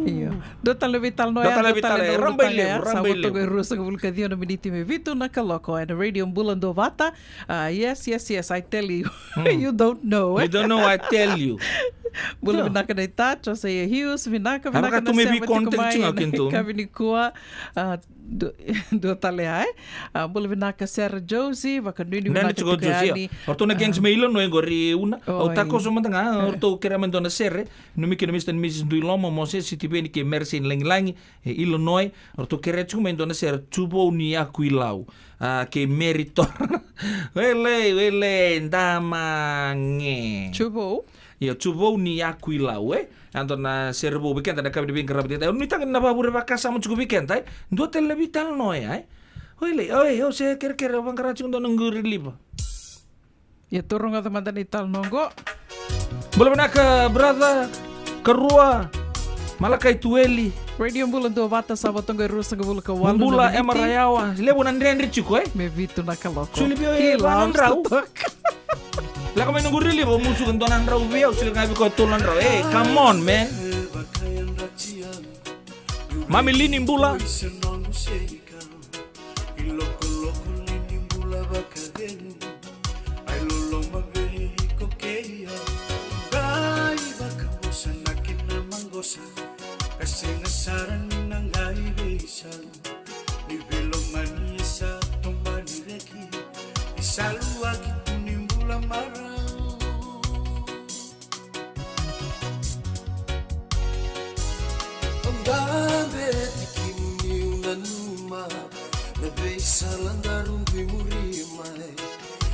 Io. Dua tale na veitalanoa ya, dua tale na ulutaga ya. Sa vo toka e ruasagavulu ka ciwa na miniti me vitu na kaloko ena Radio Bula Duavata. Ah, yes, yes, yes, I tell you. You don't know, eh? You don't know, I tell you. Bula vinaka na ita, Jose Hughes, vinaka, vinaka na sema tiko mai ena yakavi nikua. Ah, du-, dua tale ya, eh? Ah, bula vinaka Sera Josie, vakanuinui vinaka tiko yani. O ratou na gangs mai Illinois qori Una. Au takoso mada ga, o ratou kerea mai dua na sere. Numiki na Mister and Missus Duiloma, Moses, Sitiveni kei Mercy Lagilagi. E Illinois, ratou kerea tiko mai dua na sere, Tuvou ni Yaku Ilau. Ah, kei Mary Tora. Wele, wele, damage. Tuvou? Io, Tuvou ni Yaku Ilau, e? A dua na sere vou vei keda na yakavi ni veiqaravi. Au nuitaka ni na vavure vakasama tiko vei keda, e? Dua tale na veitalanoa, e? Wele, oi, au se kerekere, au vaqara tiko dua na quri liva. Ia, tou rogoca mada na italanoa qo. Bula vinaka, brother, karua, Malakai Tueli. Radio Bula Duavata, sa vo toka e ruasagavulu ka walu na miniti. Bula, Emma Rayawa. Levu na dredre tiko, e? Me vitu na kaloko. Solia vei au e va na drau. Lako mai noqu riliva, musuka dua na drau vei au, solia ga vei koya tolu na drau. E, come on, man. Mami Lini, bula. I lokoloko lini bula vakacegu. Ai loloma vei iko kei au. Qai vakavosa na kena maqosa. Ka sega sara ni na qai veisau. Ni veilomani e sa toba ni reki. Ni sa luaki tu ni bula marau. Au dabe tiki niu nanuma na veisala daru dui muri mai.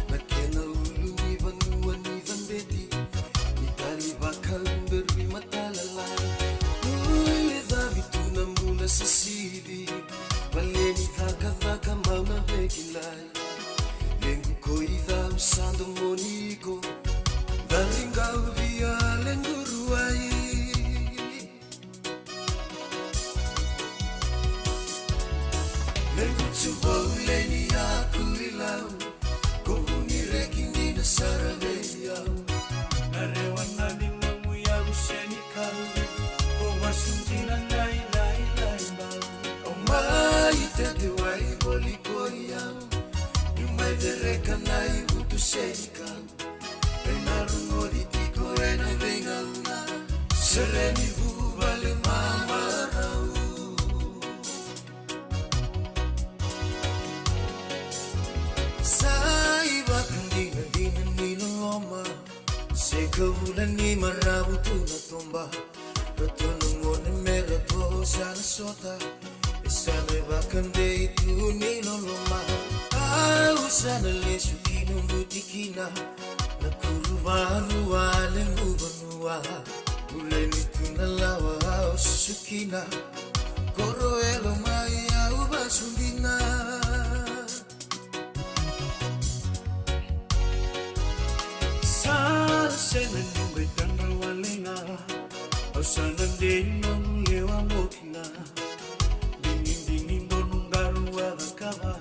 Na kena ulu ni vanua ni cabeti ni tali vakaluberui matalalai. Ui le cavi tu na bula sisili. Vale ni cakacaka mau na vekilai. Lequ ko i cau sa domoni iko. Dari qau via lequ ruai. Lequ Tuvou leni yaku ilau. Ko vuni reki ni na sara vei au. Na rewa na ni nomu yavu seni kau. Ko vasu dina nai lai lai bau. O mai tete wai voli ko i au. Ni mai cereka na ivutu seni kau. E na rogoci tiko e na veigauna. Sere ni vuvale mamarau. Sa i vakadinadina ni loloma. Se ka vula ni maravu tu na toba. Ratou na gone me ratou sa na sota. E sa me vakadei tu ni loloma. Au sa na lesu ki noqu tikina. Na kuru valu a lequ vanua. Ule ni tu na lawa au susu kina. Koro e lomai au vasu dina. Sa sega ni qai tadra wale ga. Au sa na dei nomu lewa mo kina. Digidigi donu qaru a cakava.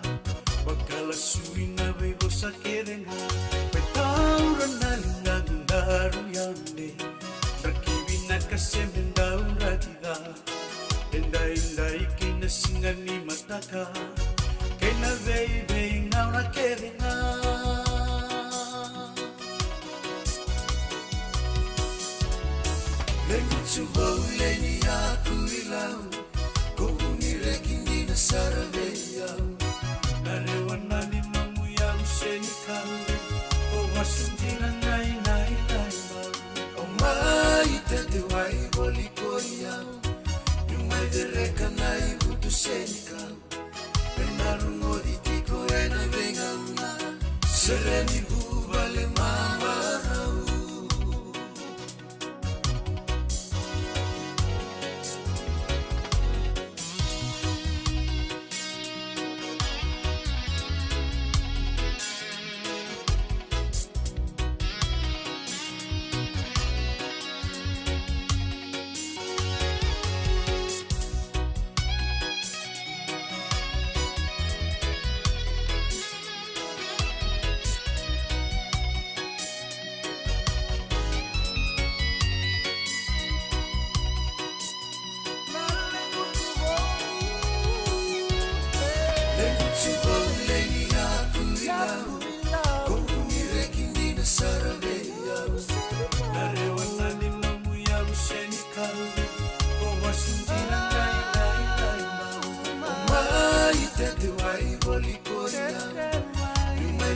Vakala sui na veivosa kece ga. Qai taura na liga ni qaru yade. Draki vinaka se me dau draki ca. Edaidai kei na siga ni mataka kei na veiveigauna kece ga. Lequ Tuvou leni yaku ilau. Ko vuni reki ni na sara vei au. Na rewa na ni mamu yavu seni kau. Ko vasu dina nai nai nai mau. O mai tete wai voli ko i au. Niu mai cereka na ivutu seni kau. E na rogoci tiko e na veigauna. Sere ni vuvale mamarau.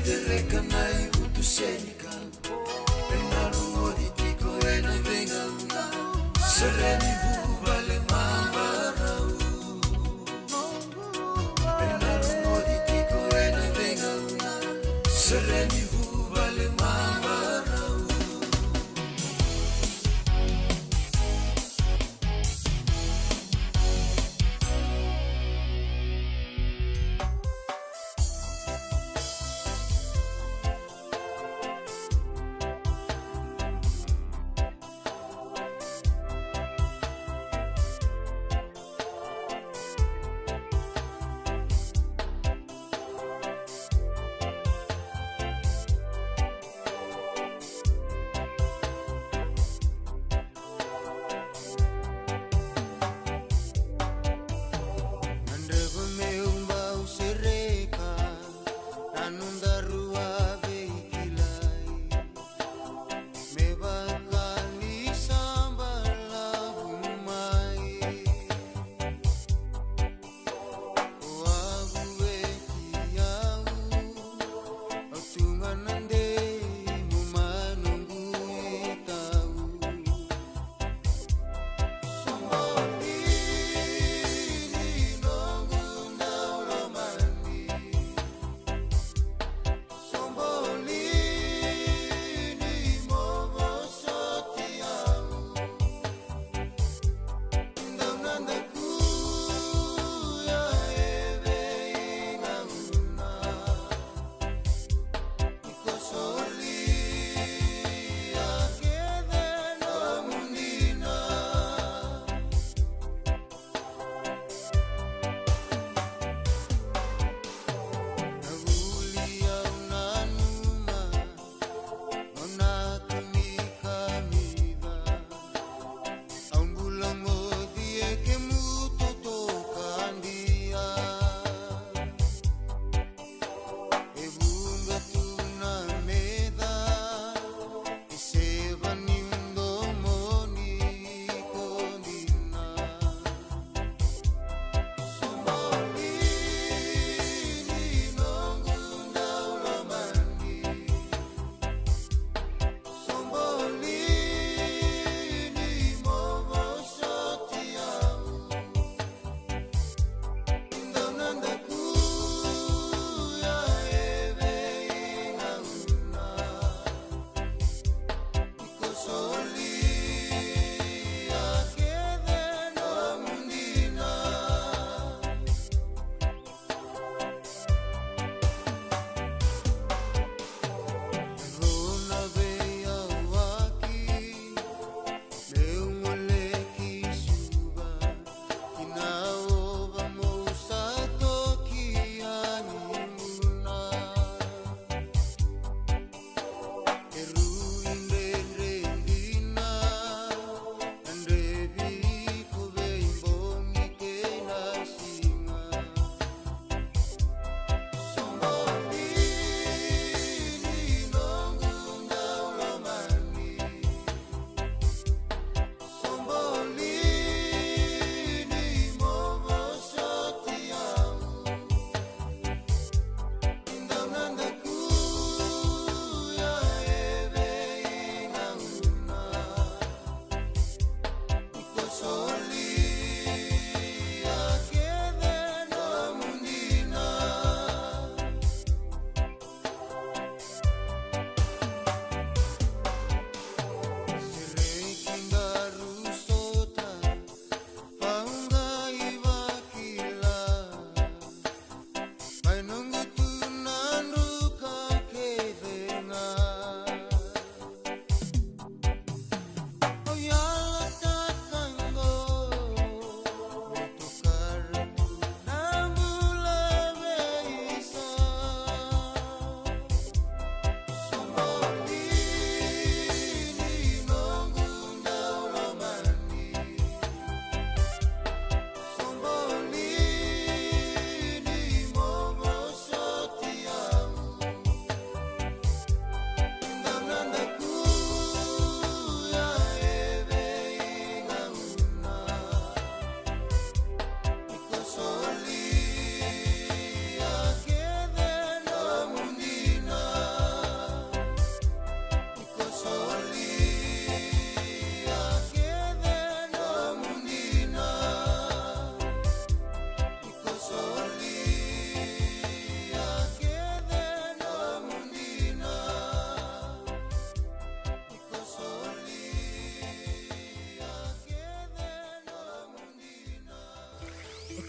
Sereka na ivutu senikau. Ena rogoci tiko ena veigauna. Sere ni vuvale mamarau. Ena rogoci tiko ena veigauna. Sere ni vuvale mamarau.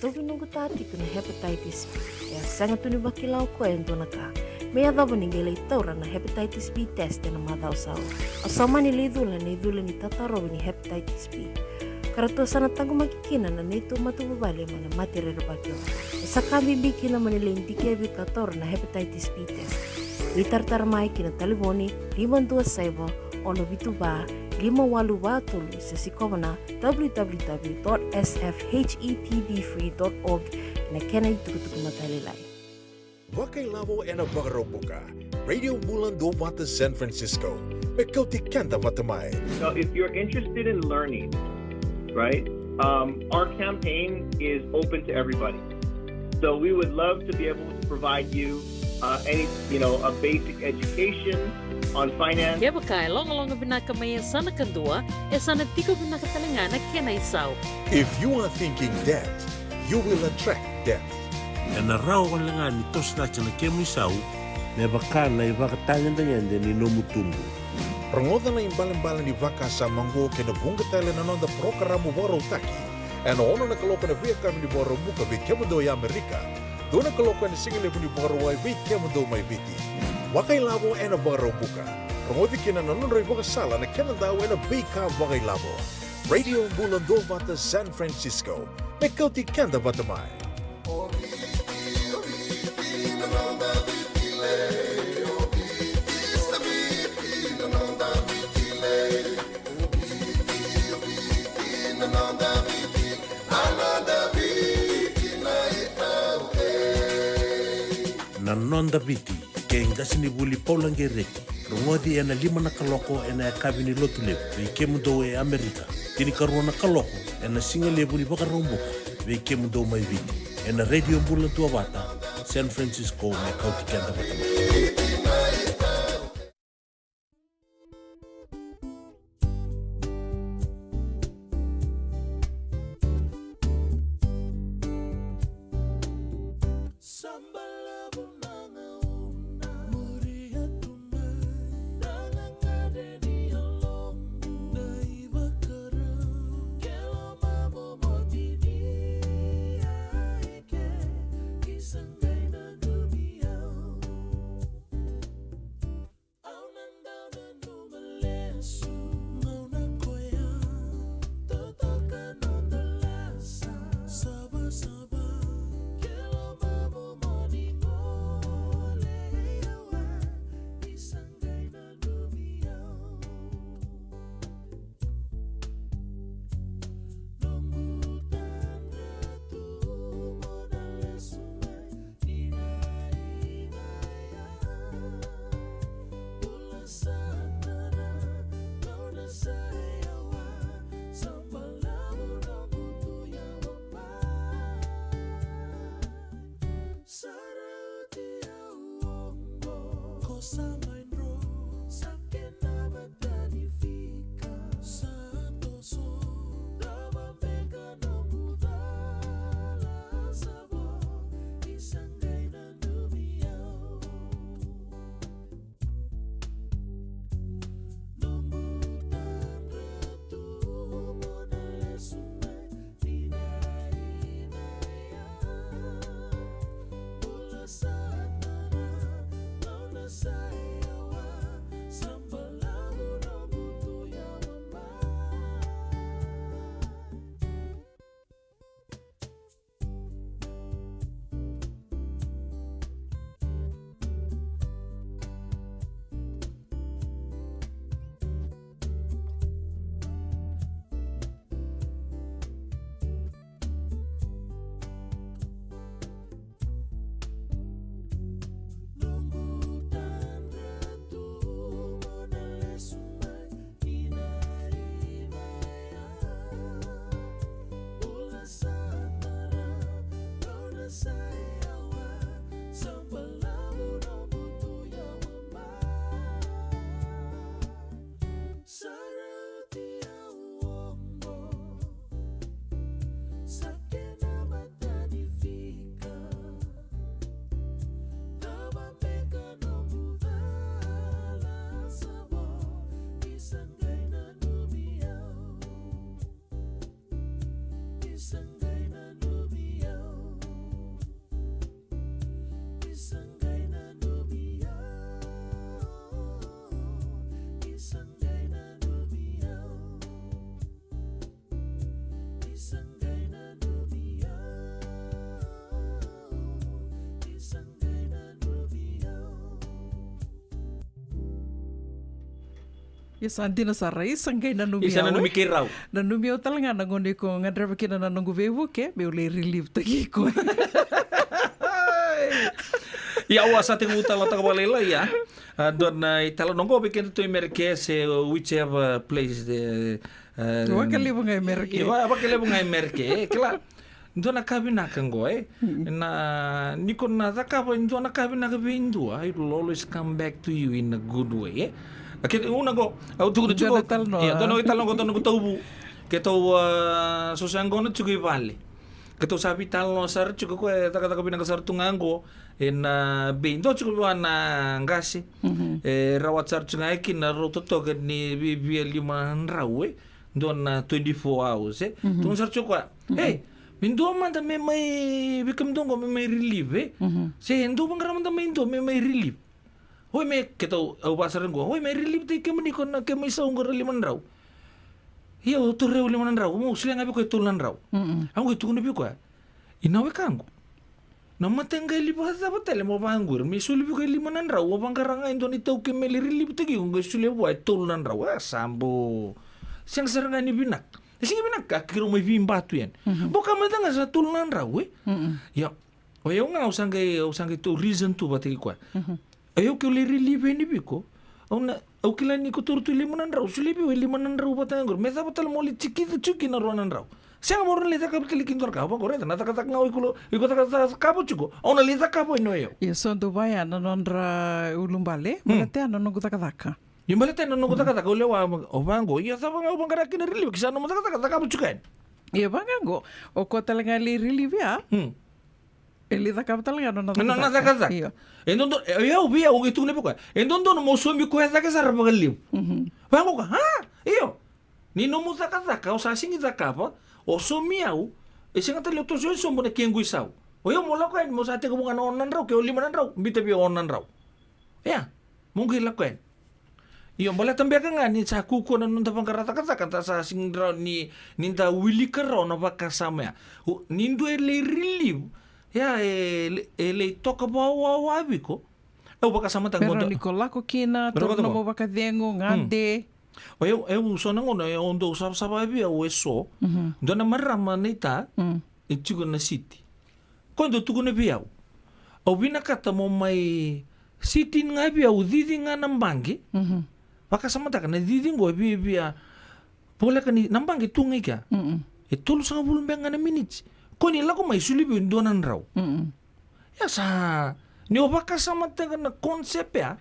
Au vinakata tiko na hepatitis B. E a sega tu ni vakila o koya e dua na ka. Me yacova ni qai lai taura na hepatitis B test ena macawa sa oti. Au sa mani lai cula ena icula ni tatarovi ni hepatitis B. Ka ratou sa na taqomaki kina na neitou matavuvale mai na mate rerevaki oqo. E sa ka bibi kina mo ni lai dikevi ka taura na hepatitis B test. Veitaratara mai ki na talevoni lima dua saiva, ono vitu va, lima walu va tolu se sikova na w w w dot s f h e p b free dot org ena kena itukutuku matailalai. Vakailavo ena Vakaraubuka. Radio Bula Duavata San Francisco. Me kauti keda vata mai. So if you're interested in learning, right, um, our campaign is open to everybody. So we would love to be able to provide you uh, any, you know, a basic education on finance. Kevaka e logaloga vinaka mai e sa na kadua, e sa na tiko vinaka tale ga na kena isau. If you are thinking debt, you will attract debt. Ena rawa wale ga ni toso cake na kemu isau me vaka na ivakatagedegede ni nomu tubu. Rogoca na ibalebale ni vakasama oqo kei na vuqa tale na noda parokaramu vakarautaki. Ena ono na kaloko ena veiyakavi ni Vakaraubuka vei kemudou e Amerika, dua na kaloko ena sigalevu ni Vakarauwai vei kemudou mai Viti. Vakailavo ena Vakaraubuka. Rogoci kina na nodrau ivakasala na kenadau ena veika vakailavo. Radio Bula Duavata San Francisco. Me kauti keda vata mai. Na Noda Viti, kei qasenivuli Paula Qereti. Rogoci ena lima na kaloko ena yakavi ni Lotulevu vei kemudou e Amerika. Tinikarua na kaloko ena sigalevu ni Vakaraubuka vei kemudou mai Viti. Ena Radio Bula Duavata San Francisco, me kauti keda vata mai. Sa dina sara, isa qai nanumi Isa au, nanumi e? Kei rau. Nanumi au tale ga na gauna iko gadreva kina na noqu veivuke meu lai relieve taki iko. Ia, au a sa tekivu talanoataka vakalailai, ia. A, dua na italanoa qo vei keda tu i Merika se whichever place the, e, Vakalevu ga i Merika. Ia, va-, vakalevu ga i Merika, e, kila. Dua na ka vinaka qo, e. Na, ni ko na cakava e dua na ka vinaka vei dua, it will always come back to you in a good way, e. A, ke, una qo, au tukuna Dua na tiko, talanoa. Ia, dua na italanoa qo, dua na qo tauvu. Keitou, a, so sa qo na tiko i vale. Keitou sa veitalanoa sara tiko, ko e cakacaka vinaka sara tu ga qo. E na bei, dua tiko vua na qase. E rawata sara tiko ga e kina rau totoka ni vivia lima na drau, e. Dua na twenty-four hours, e. Tukuna sara tiko koya. Ei, me dua mada me mai, vei kemudou qo me mai relieve, e. Se dou vaqara mada mai dua me mai relieve. Oi me, keitou, au vaka sara qo. Oi me relieve taki kemuni ko na kemai sau qo ra lima na drau. Ia, au tauri au lima na drau, mo solia ga vei koya e tolu na drau. Au qai tukuna vei koya. I na wekaqu. Na mataqali vakacava tale mo vaqo ira me soli vei koya e lima na drau, o vaqara ga e dua na iTaukei me lai relieve taki iko, qai solia vua e tolu na drau. E, sa bo. Sega sara ga ni vinaka. E sega ni vinaka, a keirau mai veibatu yani. Bo ka mada ga sa tolu na drau, e? Ia. O yau ga au sa qai, au sa qai tou reason tu vata kei koya. O yau keu lai relieve yani vei iko. Au na, au kila ni ko tauri tu e lima na drau, solia vei au e lima na drau vata ga qori. Me cava tale mo lai tikica tiko kina rua na drau. Sega mo rau na lai cakava tale kina dua na ka, vaqo raica na cakacaka ga o iko lo, iko caka, caka, cakava tiko. Au na lai cakava yani o yau. Ia so dou vaya na nodra ulubale, baleta ya na noqu cakacaka. Ia baleta ya na noqu cakacaka, au lewa, o vaqo, ia cava ga au vaqara kina relieve, ke sa nomu cakacaka, cakava tiko yani. Ia vaqo, o koya tale ga lai relieve ya. E lai cakava tale ga nona cakacaka. Nona cakacaka. Io. E dodonu, e, e, au vei au qai tukuna vei koya. E dodonu mo saumi koya cake sara vakalevu. Vaqo ka, a? Io. Ni nomu cakacaka, au sa sega ni cakava, o saumi au, e sega tale ni toso e sobu na kequ isau. O yau mo lako yani, mo sa tekivu ga na ono na drau, ke o lima na drau, biuta vei au ono na drau. Ia, mo qai lako yani. Io, baleta beka ga ni sa kukua na noda vaqara cakacaka, da sa sega ni rawa ni, ni da wilika rawa na vakasama ya. O, ni dua e lai relieve, ia, e, e lai toka vakawawa vei iko. Au vakasamataka. Me rawa ni ko lako kina, taura na nomu vakacegu, gade. O yau, au so na gauna, au dau savasava vei au e so. Dua na marama na ita, e tiko na city. Ko dau tukuna vei au. Au vinakata mo mai sit in ga vei au, cici ga na baqe. Vakasamataka na cici qo e viavia. Voleka ni na baqe tu ga i kea. E tolusagavulu beka ga na miniti. Ko ni lako mai solia vei au e dua na drau. Ia sa, ni o vakasamataka na concept ya.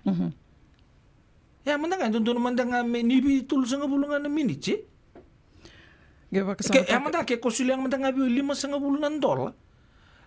Ia mada ga, e dodonu mada ga me ni vei tolusagavulu ga na miniti. Ke vakasamataka. Ia mada ga ke ko solia ga mada ga vei au e limasagavulu na dola.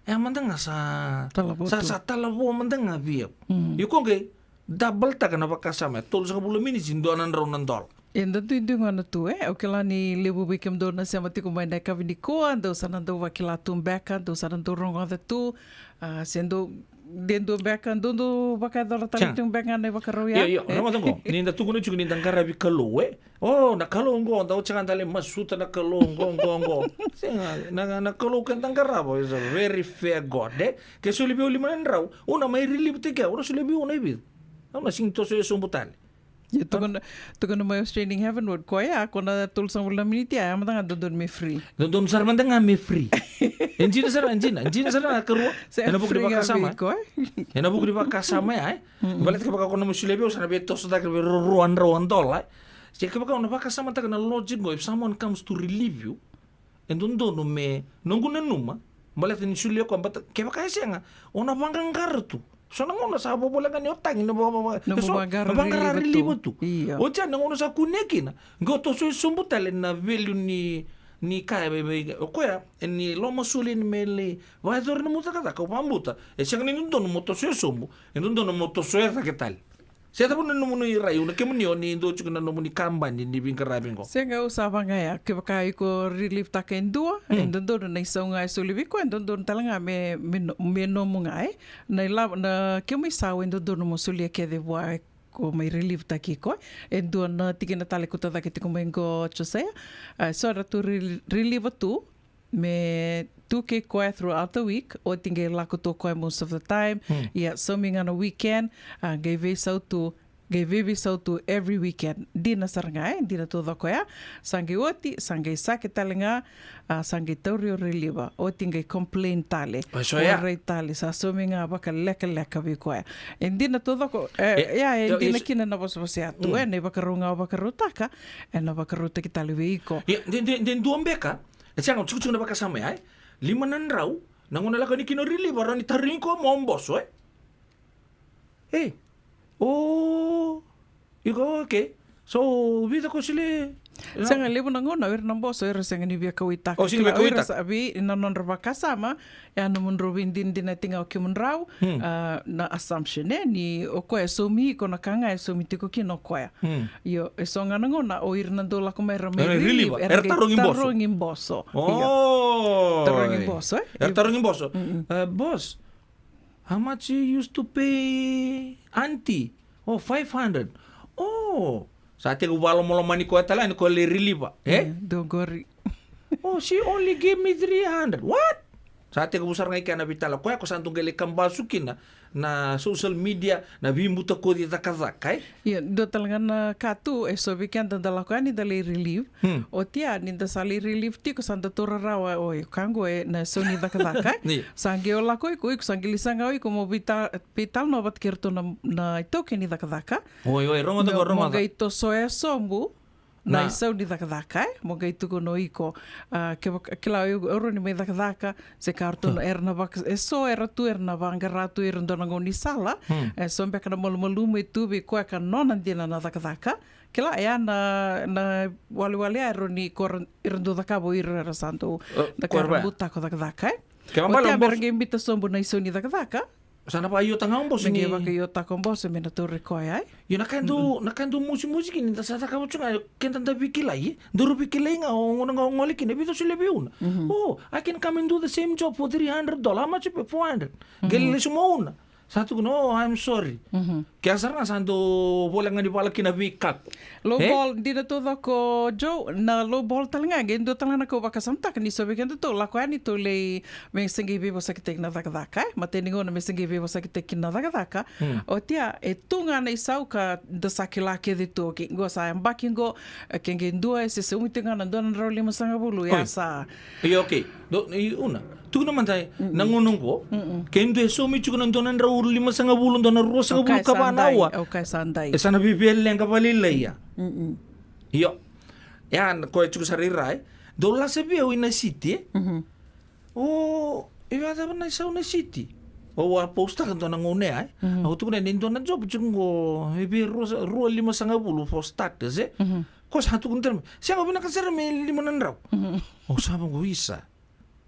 Ia mada ga sa, sa, sa talavo mada ga vei au. Io ko qai, double taka na vakasama, e tolusagavulu na miniti, dua na drau na dola. E da duidui gona tu, e, au kila ni levu vei kemudou na sema tiko mai na yakavi nikua, dou sa na dau vakila tu beka, dou sa na dau rogoca tu, a, se dou de dua beka, dou dau vakayacorataka tu beka ga na ivakarau ya. Io, io, e. Rogoca qo, ni da tukuna tiko ni da qaravi Kalou, e? O, na Kalou qo, da oti ga da lai masuta na Kalou qo, qo, qo. Sega, na, na Kalou keda qarava is a very fair God, e? Ke soli vei au lima na drau, au na mai relieve taki au, au na soli vei au na ivica. Au na sega ni toso e sobu tale. Ia, tukuna, tukuna mai Australian Heavenwood, koya, ko na tolusagavulu na miniti, ia, mada ga dodonu me free. Dodonu sara mada ga me free. E dina sara, e dina, e dina sara na karua. Ena vuku ni vakasama. Ena vuku ni vakasama ya, e. Baleta kevaka ko na mai solia vei au, sa na via toso cake vei rua na drau na dola, e. Se kevaka o na vakasamataka na logic qo, if someone comes to relieve you, e dodonu me, noqu nanuma, baleta ni solia koya, baleta kevaka e sega, o na vaqaqara tu. So na gauna sa vovoleka ni o tagi na vaqaqara relieve tu. Oti ya na gauna sa kunea kina, qo toso e sobu tale na value ni, ni ka e vei, vei, o koya, e ni loma soli ni me lai vakayacora na nomu cakacaka, au vakabauta. E sega ni dodonu mo toso e sobu, e dodonu mo toso e cake tale. Se cava na nomuni rai, na kemuni o ni dau tiko na nomuni kabani ni veiqaravi qo. Sega, au sa vaqaya, kevaka iko relieve taka e dua, e dodonu na isau ga e soli vei iko, e dodonu tale ga me, me no-, me nomu ga, e. Na ilavo, na kemu isau e dodonu mo solia kece vua ko mai relieve taki iko, e. E dua na tikina tale ko tau cake tiko mai qo, Josea. A, so era tu rel-, relieve tu, me tu kei koya throughout the week, oti qai lako tu o koya most of the time. Ia, saumi ga na weekend, a, qai veisau tu, Qai veiveisau tu every weekend. Dina sara ga, e dina taucoko ya. Sa qai oti, sa qai sake tale ga, a, sa qai tauri o Reliva. Oti qai complain tale. O, so ya. Warai tale, sa saumi ga vakalekaleka vei koya. E dina taucoko, e, e, ya, e, e dina kina na vosavosa ya tu, e, na ivakarau ga o vakarautaka, e na vakarautaki tale vei iko. Ia, de, de, de dua beka, e sega, tikotiko na vakasama ya, e? Lima na drau, na gauna lako yani kina o Reliva, rawa ni tarogi koya mo boso, e? E, o, iko, okay. So, vica ko sile? Sega, levu na gauna o ira na boso era sega ni via kauaitaka. O, sega ni via kauaitaka. Kila, o ira sa vei na nodra vakasama, e a nomudrau veidinadinati ga o kemudrau, a, na assumption, e, ni o koya e saumi iko na ka ga e saumi tiko kina o koya. Io, e so ga na gauna o ira na dau lako mai ra mai relieve, era qai tarogi boso. Io. Tarogi boso, e? Era tarogi boso. E, boss, how much you used to pay aunty? Oh, five hundred. Oh, sa tekivu vakalomalomani koya tale yani ko le Reliva, e? Dua qori. Oh, she only gave me three hundred. What? Sa tekivu sara ga i kea na veitalanoa koya, ko sa dau qai lai kabasu kina na social media, na veibutakoci cakacaka, e? Ia, dua tale ga na ka tu, e so vei keda da lako yani da lai relieve. Oti ya, ni da sa lai relieve tiko, sa da taura rawa, oi, ka qo e na sau ni cakacaka, e? Sa qai o lako iko, iko sa qai lai saga o iko mo veita-, veitalanoa vata kei ratou na, na itaukei ni cakacaka. Oi, oi, rogoca qo, rogoca. Mo qai tosoya sobu na isau ni cakacaka, e? Mo qai tukuna o iko, a, kevaka, kila, au, au rawa ni mai cakacaka, se ka ratou na, era na vaka, e so era tu, era na vaqara tu ira dua na gaunisala, e so beka na malumalumu e tu vei koya ka nona dina na cakacaka. Kila, e a na, na walewale ya e rawa ni ko ra, ira dau cakava o ira era sa dau, na ka era butako cakacaka, e? Oti ya me ra qai biuta sobu na isau ni cakacaka. Sa na vakaiotaka ga o boso ni. Me qai vakaiotaka o boso me na tauri koya, e? Io, na ka e dau, na ka e dau mosimosi kina ni da sa cakava tu ga, keda da veikilai, e? Daru veikilai ga, o gauna ga o gole kina, e vica o solia vei au na. Oh, I can come and do the same job for three hundred dollars. How much you pay? Four hundred. Qai lesu mai o na. Sa tukuna, oh, I'm sorry. Ke a sara ga sa dau voleka ga ni vala kina veikaku. Low ball, dina taucoko, Joe, na low ball tale ga, qai dua tale ga na ka au vakasamataka ni so vei kedatou, lako yani tou lai, me se qai veivosakitaki na cakacaka, e? Matai ni gauna me se qai veivosakitaki na cakacaka. Oti ya, e tu ga na isau ka da sa kila kece tu, okay, qo sa yabaki qo, e, ke qai dua, e se saumi tiko ga na dua na drau limasagavulu, ya sa. Io, okay. Do, i, una. Tukuna mada, na gauna qo, ke dua e saumi tiko na dua na drau limasagavulu, dua na ruasagavulu ka va na aua. Okay, sa dai. E sa na veiveia leqa vakalailai ya. Io. Ya, na koya tiko sara i ra, e. Dau lasa vei au i na city, e. O, e vacava na isau na city? Au a postaka dua na gauna ya, e. Au tukuna ni dua na job tiko qo, e vei rua, rua limasagavulu for starters, e. Ko sa tukuna tale mai, sega, vinaka sara me lima na drau. Au sa vaqo, isa.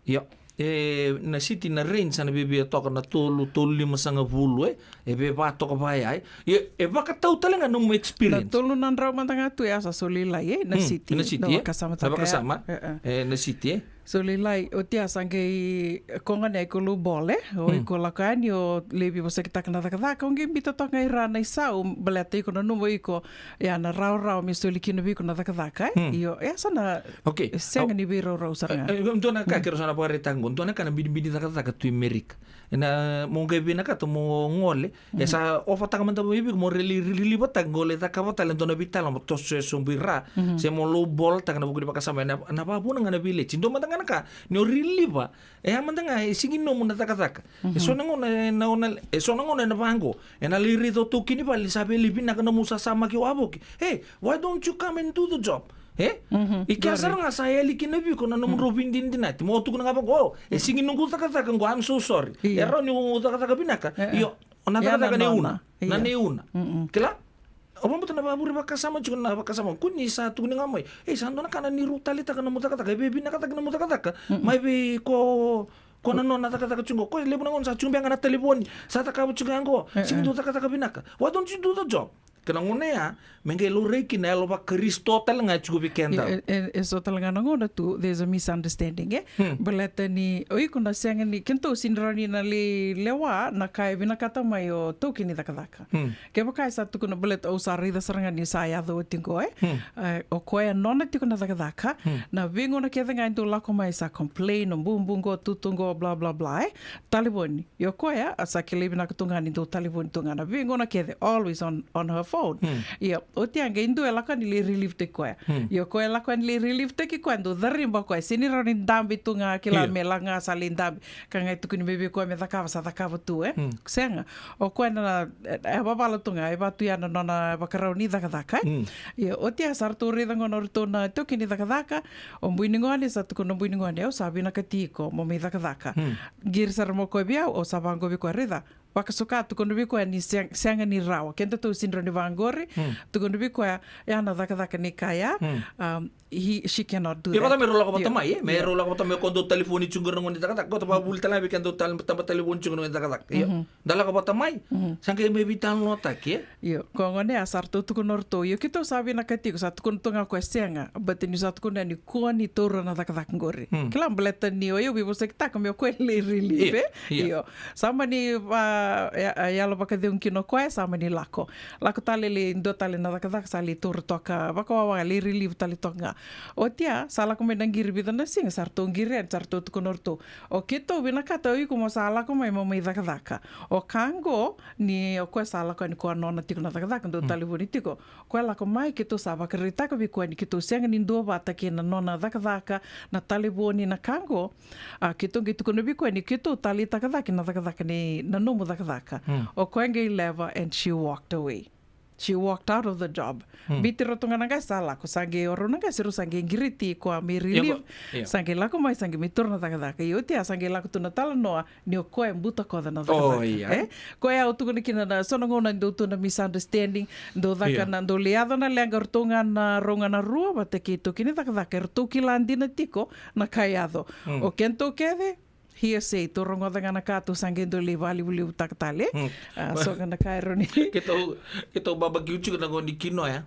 Io. E, na city na range sa na veiveia toka na tolu, tolu limasagavulu, e. E veiva toka vaya, e. Io, e vakatau tale ga nomu experience. Na tolu na drau mada ga tu, e a sa soli lai, e, na city. Na city, e. Na vakasama. E, na city, e. Soli lai, oti ya sa qai koga ni a iko low ball, e. O iko lako yani o lai veivosakitaka na cakacaka, o qai biuta toka ga i ra na isau, baleta iko nanuma o iko, ya na rawarawa me soli kina vei iko na cakacaka, e? Io, e sa na, okay, sega ni veiraurau sara ga. E, e, dua na ka, keirau sa na vakaraitaka qo, dua na ka na binibini cakacaka tu i Merika. E na mo qai vinakata mo gole, e sa ofataka mada mai vei iko mo reli, reli, relivataka qo lai cakava tale dua na veitalanoa mo toso e sobu i ra. Se mo low ball taka na vuku ni vakasama, e na, na vakavuna ga na veiletsi. Dua mada ga na ka, ni o reliva, e a mada ga e sigi nomu na cakacaka. E so na gauna, e na, e so na gauna e na vaqo. E na lai raica o taukei ni vale ni sa vei lai vinaka nomu sasamaki wavoki. Hey, why don't you come and do the job? E? I kea sara ga sa yali kina vei iko na nomudrau veidinadinati. Mo tukuna ga vaqo, o, e sigi noqu cakacaka qo, I'm so sorry. E rawa niu cakacaka vinaka. Io, o na cakacaka nei una. Na nei una. Kila? O vakabauta na vakavure vakasama tiko na vakasama. Ko ni sa tukuni ga mai. E, sa dua na ka na ni rau taleitaka nomu cakacaka. E veivinakataki nomu cakacaka. Mai vei ko, ko na nona cakacaka tiko qo. Ko levu na gauna sa tiko beka ga na talevoni. Sa cakava tiko ga qo. Sigi dau cakacaka vinaka. Why don't you do the job? Kei na gauna ya, me qai laurai kina na yalo vaKarisito tale ga e tiko vei keda. E, e, e so tale ga na gauna tu, there's a misunderstanding, e? Baleta ni, o iko na sega ni, kedatou sega ni rawa ni na lai lewa na ka e vinakata mai o taukei ni cakacaka. Kevaka e sa tukuna baleta au sa raica sara ga ni sa yaco oti qo, e? E, o koya nona tiko na cakacaka, na veigauna kece ga e dau lako mai sa complain, o bubu qo, tutu qo, bla, bla, bla, e? Talevoni. Io koya, a sa kilai vinaka tu ga ni dau talevoni tu ga na veigauna kece, always on, on her phone. Io, oti ya qai dua e lako yani lai relieve taki koya. Io, koya e lako yani lai relieve taki koya, dau cariba koya, sega ni rawa ni dabe tu ga, kila, me lako ga sa lai dabe. Ka qai tukuni mai vei koya me cakava, sa cakava tu, e? Sega. O koya na, e, e vavala tu ga, e vatu ya na nona vakarau ni cakacaka, e? Io, oti ya sa ratou raica gona o ratou na taukei ni cakacaka, o bui ni gone, sa tukuna o bui ni gone, au sa vinakati iko mo mai cakacaka. Qiri sara mo koya vei au, au sa vaqo vei koya, raica. Vakasuka, tukuna vei koya ni seg-, sega ni rawa. Kedatou sega ni rawa ni vaqori. Tukuna vei koya, ya na cakacaka ni kaya. Um, he, she cannot do that. Ia, vata me rau lako vata mai, e? Me rau lako vata mai, ko dau talifoni tiko qori na gone ni cakacaka. Ko ta vavuli tale vei keda dau tal-, taba talifoni tiko na gone ni cakacaka. Ia, da lako vata mai. Sa qai mai veitalanoataki, e? Io, ko gone ya sa ratou tukuna o ratou. Io, keitou sa vinakati iko, sa tukuna tu ga o koya sega. But ni sa tukuna ni kua ni taura na cakacaka qori. Kila, baleta ni o yau veivosakitaka me o koya lai relieve, e? Io. Sa mani va-, ya-, ya-, yalo vakacegu kina o koya, sa mani lako. Lako tale lai dua tale na cakacaka, sa lai taura toka, vakawawa, lai relieve tale toka ga. Oti ya, sa lako mai na qiri vica na siga, sa ratou qiri yani, sa ratou tukuna o ratou. O keitou vinakata o iko mo sa lako mai mo mai cakacaka. O ka qo, ni o koya sa lako yani ko a nona tiko na cakacaka, dau talivoni tiko. Koya lako mai, keitou sa vakaraitaka vei koya ni keitou sega ni duavata kei na nona cakacaka, na talevoni, na ka qo. A, keitou qai tukuna vei koya ni keitou taleitaka cake na cakacaka ni, na nomu cakacaka. O koya qai leva and she walked away. She walked out of the job. Biuti rau tu ga na qase sa lako, sa qai o rau na qase rau sa qai qiriti koya me relieve. Sa qai lako mai, sa qai mai taura na cakacaka. Io, oti ya sa qai lako tu na talanoa ni o koya e butakoca na cakacaka. E? Koya au tukuna kina na so na gauna dau tu na misunderstanding, dau caka na, dau lai yaco na leqa o ratou ga na, rau ga na rua vata kei taukei ni cakacaka, e ratou kila dina tiko na ka e yaco. O kedatou kece, hearsay, tou rogoca ga na ka, tou sa qai dau lai vakalevulevutaka tale. A, so ga na ka e rawa ni. Keitou, keitou babakiu tiko na gauna ni kinoya.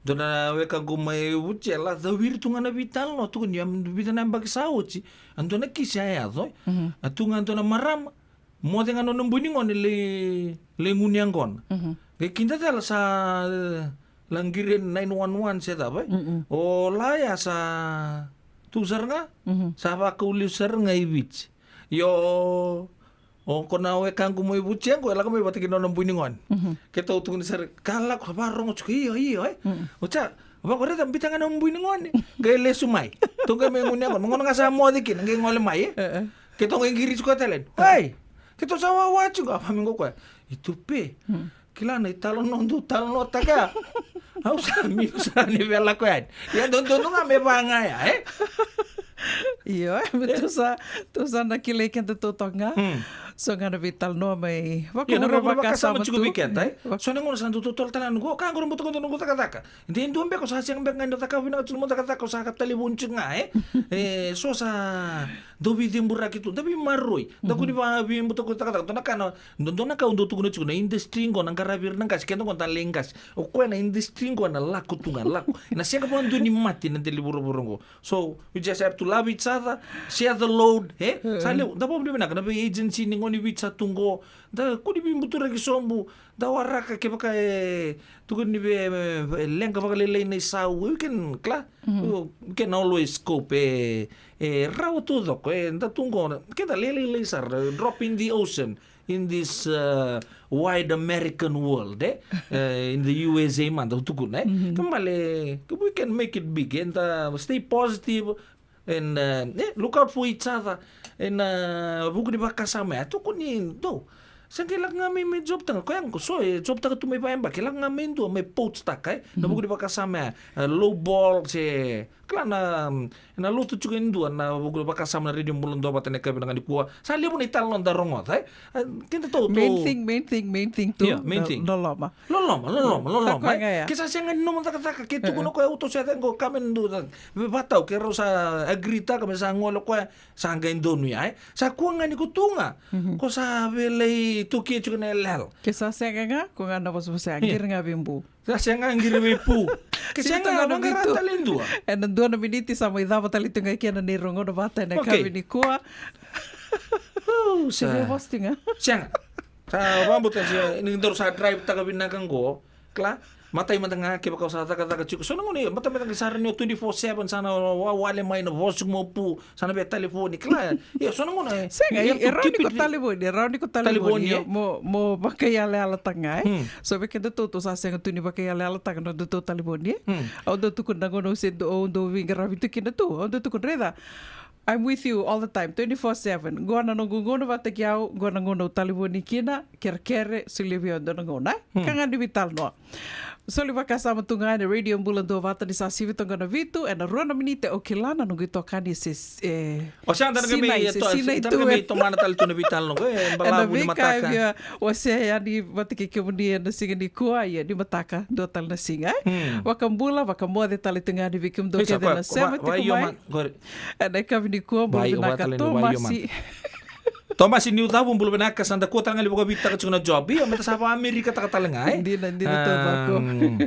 Dua na wekaqu mai Vucela, cawiri tu ga na veitalanoa, tukuni, a, vica na yabaki sa oti. A dua na kisi a yaco, e. A tu ga dua na marama, moce ga nona bui ni gone lai, lai gunu yaqona. Qai kidacala sa, e, la qiri nine one one se cava, e. O la ya sa tu sara ga, sa vakau lesu sara ga i Viti. Io, o ko na wekaqu mai Vucea qo, e lako mai vata kei nona bui ni gone. Keitou tukuni sara, ka lako, sa varogo tiko, io, io, e. O ca, vaqo raica, biuta ga na bui ni gone. Qai lesu mai. Tou qai mai gunu yaqona, ma gauna ga sa moce kina, qai gole mai, e. Keitou qai qiri tiko tale. Ei, keitou sa wawa tiko, a vamiqo koya. I tupe. Kila na italanoa dou talanoataka. Au sa minu sara ni via lako yani. Ia dodonu ga me va ga ya, e? Io, e, me tou sa, tou sa na kilai kedatou toka ga. So ga na veitalanoa mai vakavure vakasama tiko vei keda, e? So na gauna sa dau totolo tale ga noqu, ka qori butakoca noqu cakacaka. De dua beka o sa sega beka ga ni cakava vinaka tiko nomu cakacaka, o sa ka talevoni tiko ga, e? E, so sa dau veiceburaki tu, da veimaroroi. Da kua ni va, veibutakoca cakacaka. Dua na ka na Dodonu na ka au dau tukuna tiko, na industry qo na qaravi ira na qase, keda qo da lai qase. O koya na industry qo na lako tu ga, lako. Na sega vakadua ni mate na dela ni vuravura qo. So, we just have to love each other, share the load, e? Sa levu, da vakavinavinaka na vei agency ni gone ni Viti sa tu qo. Da kua ni veibuturaki sobu, da waraka kevaka e tukuni vei, e, leqa vakalailai na isau. We can, kila, we can always cope, e, e rawa taucoko, e, da tu qo, keda lailailai sara, drop in the ocean. In this, uh, wide American world, e? Uh, in the U S A mada, au tukuna, e? Kena ibalebale, we can make it big, and, uh, stay positive, and, uh, e, look out for each other, and, uh, vuku ni vakasama ya, tukuni, dou, sa qai lako ga mai, mai job taka, koya qo, so, e, job taka tu mai vayabaki, lako ga mai dua, mai poach taka, e? Na vuku ni vakasama ya, uh, low ball, se, kila na, na lotu tiko e dua na vuku vakasama na Radio Bula Duavata na yakavi vinaka nikua. Sa levu na italanoa da rogoca, e? A, keda tou, tou. Main thing, main thing, main thing tu. Io, main thing. Loloma. Loloma, loloma, loloma, e? Ke sa sega ni nomu cakacaka, ke tukuna o koya au tou se caka qo, come and do that. Vakatatau, ke rau sa agree taka me sa gole o koya, sa qai donu ya, e? Sa kua ga ni ko tu ga. Ko sa via lai tukia tiko na yalewa. Ke sa sega ga, ko ga na vosavosa, qiri ga vei bu. Sa sega qiri vei bu. Ke sega ga, vaqara tale e dua. Ena dua na miniti sa mai cava tale tu ga kina na neirau gauna vata ena yakavi nikua. Sa vosa tu ga. Sega. Sa vakabauta ni daru sa drive taka vinaka qo. Kila, matai mada ga kevaka o sa cakacaka tiko. So na gauna, e, matai mada ga sa rawa ni o twenty-four seven, sa na wa-, wale mai na vosa tiko mai o Pu, sa na via talevoni, kila. Ia, so na gauna, e, sega, you have e, to e rawa ni keep ko it re-, talevoni, e rawa ni ko talevoni, talevoni, e, e? Mo, mo vakaiyalayalataka ga, e? Hmm. So vei kedatou tou sa sega tu ni vakaiyalayalataka na nodatou talevoni, e? Hmm. Au dau tukuna na gauna au se dau, au dau veiqaravi tu kina tu, au dau tukuna, raica, I'm with you all the time, twenty-four seven. Qo na noqu gauna vata kei au, qo na gauna au talevoni kina, kerekere, solia vei au e dua na gauna, e? Hmm. Ka ga ni veitalanoa. Soli vakasama tu ga ena Radio Bula Duavata ni sa sivi toka na vitu, ena rua na miniti, au kila na noqu itokani se, e, o sa da na sinai, qai me se to-, sinai da na tu, qai me e tomana tale tu na veitalanoa qo, e, ena balavu ni mataka. Veika e via wasea yani vata kei kemuni ena siga nikua, ia ni mataka, dua tale na siga, e? Hmm. Vakabula, vakamoce tale tu ga yani vei kemudou kece na sema tiko mai. Qori. Ena yakavi nikua, bula vinaka Tomasi. Tomasi Niucavu, bula vinaka, sa da kua tale ga ni vakavitaka tiko na job. Io, me da sa vakaAmerikataka tale ga, e? Dina, dina, tau vako. Um,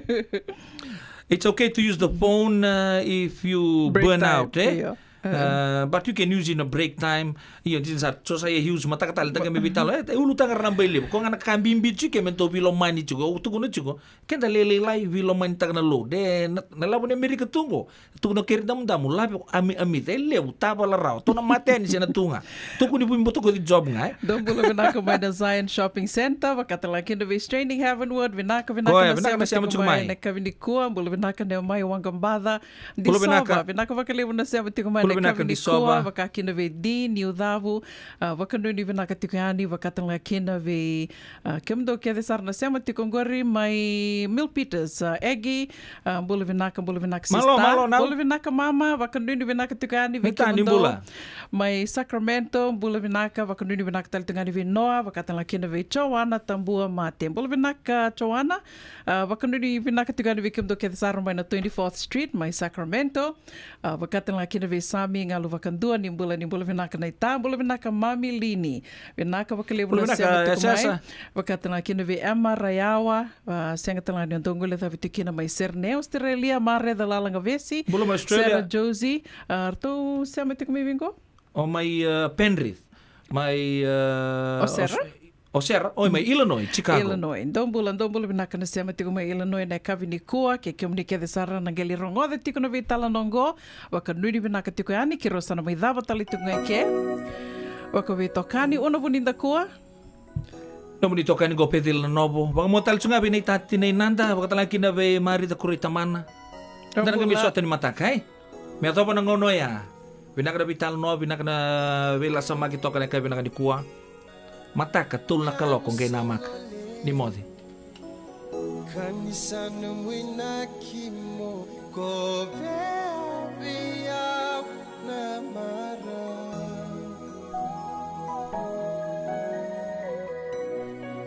it's okay to use the phone, uh, if you burn out, e? Break time, io. Uh, but you can use in a break time. Io, dina sa, so sa ia use mataka tale, da qai me veitalanoa. E, e ulutaga raraba e levu. Ko ga na ka bibi tiko, me dau veilomani tiko. Au tukuna tiko. Keda lailailai, veilomanitaka na load. E, na, na lavo ni Amerika tu qo. Tukuna o Keri Damudamu, lave o Ami, Ami, e levu, tavala rawa. Tou na mate yani se na tu ga. Tukuni vui botokoci job ga, e? Dou bula vinaka mai na Zion Shopping Centre, vaka tale ga kina vei Straining Heavenward, vinaka, vinaka. Koya, na vinaka sema na sema tiko mai ena yakavi nikua, bula vinaka Neomai Waqabaca. Bula vinaka. Disova, vinaka vakalevu na sema tiko mai ena yakavi nikua, bula vinaka Disova. Vaka kina vei Di Niucavu, a, vakanuinui vinaka tiko yani, vaka tale ga kina vei A, kemudou kece sara na sema tiko qori mai Milpitas, a, Egi, a, bula vinaka, bula vinaka, malo, sister. Malo, nau. Bula vinaka mama, vakanuinui vinaka tiko yani vei kemudou. Mai Sacramento, bula vinaka, vakanuinui vinaka tale tiko yani vei Noa, vaka tale ga kina vei Joana Tabua Mate. Bula vinaka, Joana, a, vakanuinui vinaka tiko yani vei kemudou kece sara mai na twenty-fourth Street, mai Sacramento. A, vaka tale ga kina vei Sami Galu Vakadua, ni bula, ni bula vinaka naita, bula vinaka Mami Lini. Vinaka vakalevu na sema tiko mai. Bula vinaka, Yasasa. Vaka tale ga kina vei Emma Rayawa, a, sega tale ga ni o dou guilecavi tiko kina mai Sydney, Australia, Marece Lalagavesi. Bula mai Australia. Sarah Josie, a, ratou sema tiko mai vei qo? O mai, a, Penrith. Mai, a, o Sarah? Aus-, O Sera, oi mai Illinois, Chicago. Illinois. Dou bula, dou bula vinaka na sema tiko mai Illinois na yakavi nikua, kei kemuni kece sara na qai lai rogoca tiko na veitalanoa oqo, vakanuinui vinaka tiko yani, keirau sa na mai cava tale tiko ga eke. Vakaveitokani, Una Vunidakua. Nomuni tokani qo Pecila Novo, vakamoce tale tiko ga vei Naitati Nainada, vaka tale ga kina vei Marita Kurei Tamana. Dou bula. Da na qai mai sota ni mataka, e? Me yacova na gauna oya. Vinaka na veitalanoa, vinaka na veilasamaki toka na yakavi vinaka nikua. Mataka, tolu na kaloko, qai namaka. Ni moce. Ka ni sa nomu inaki mo kovea vei au na marau.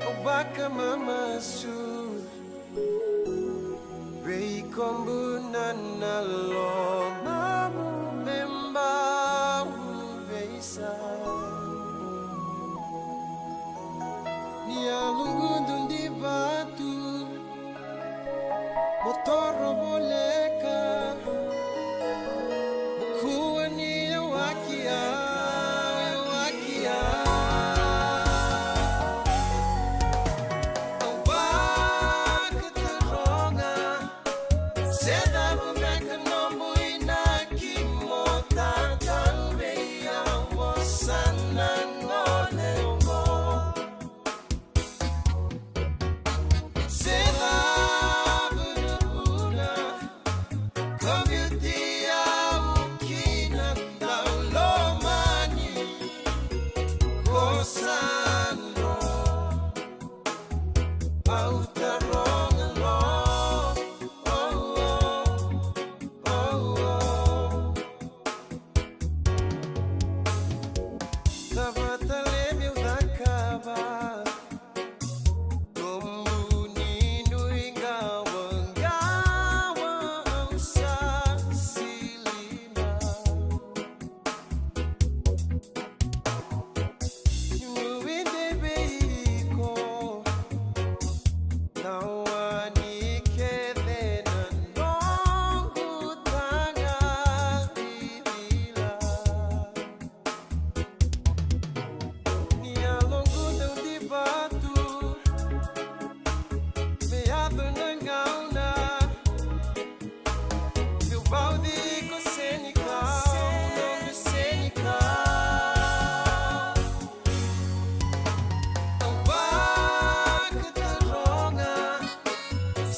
Au vakamamasu. Veikobu na, na lomamu me bau veisau. Ni a lugudu di vatu, mo toro voleka. Mo kua ni yawaki au, yawaki au. Au vakataroga, se cava beka nomu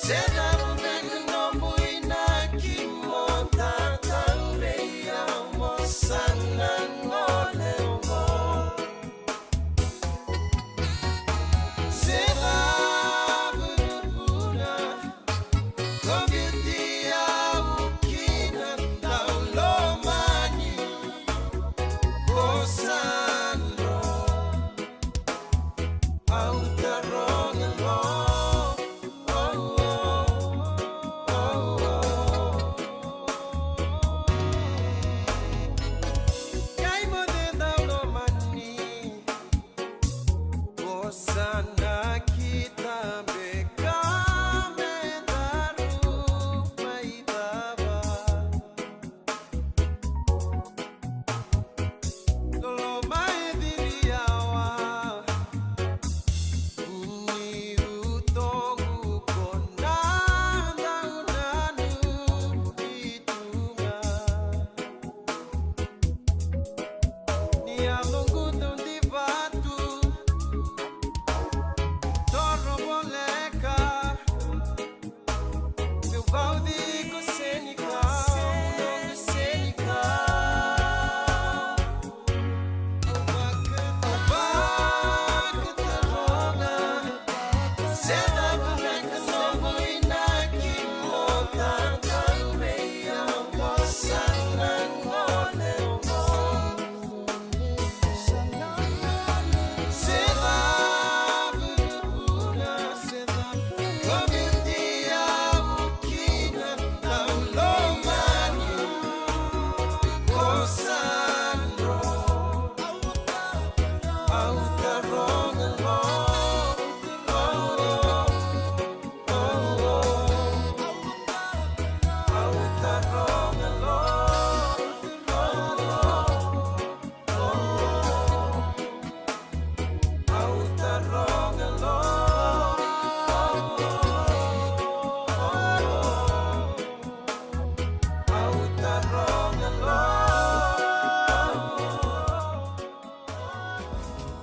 Se cava beka nomu inaki mo tatau vei au mo sa na gole oqo? Se cava na vuna ko biuti au kina, dau lomani ko sa dro? Au taroga lo. Qai mo dau lomani. Ko sa nakita beka me daru mai cava? Loloma e ciri yawa, ni utoqu ko na dau nanumi tu ga. Ni yaloqu dau divatu, toro voleka. Meu vauci ko senikau, ko senikau. Au vakataroga, se cava beka nomu inaki mo tatau vei au mo sa na gole oqo?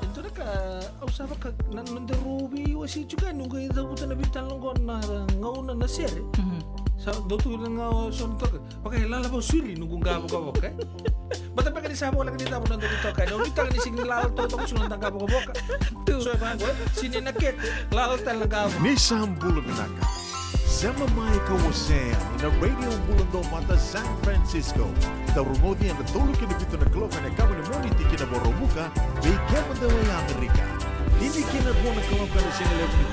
E dua na ka au sa vaka na noda rau veiwasei tiko yani, au qai cavuta na veitalanoa qo na gauna na sere. Sa dau tu na gauna so na toka. Vaka e lala vakausuri noqu qavokavoka, e? Baleta beka ni sa voleka ni cava na noda veitokani. Au nuitaka ni sega ni lala totoka sara na noda qavokavoka. So e vaqo, e? Sega ni na kete, lala tale na qavokavoka. Ni sa bula vinaka. Sema mai ka wasea yani na Radio Bula Duavata San Francisco. Dau rogoci ena tolu ki na vitu na kaloko ena yakavi ni Moniti ki na Vakaraubuka, vei kemudou e Amerika. Tini ki na rua na kaloko ena sigalevu ni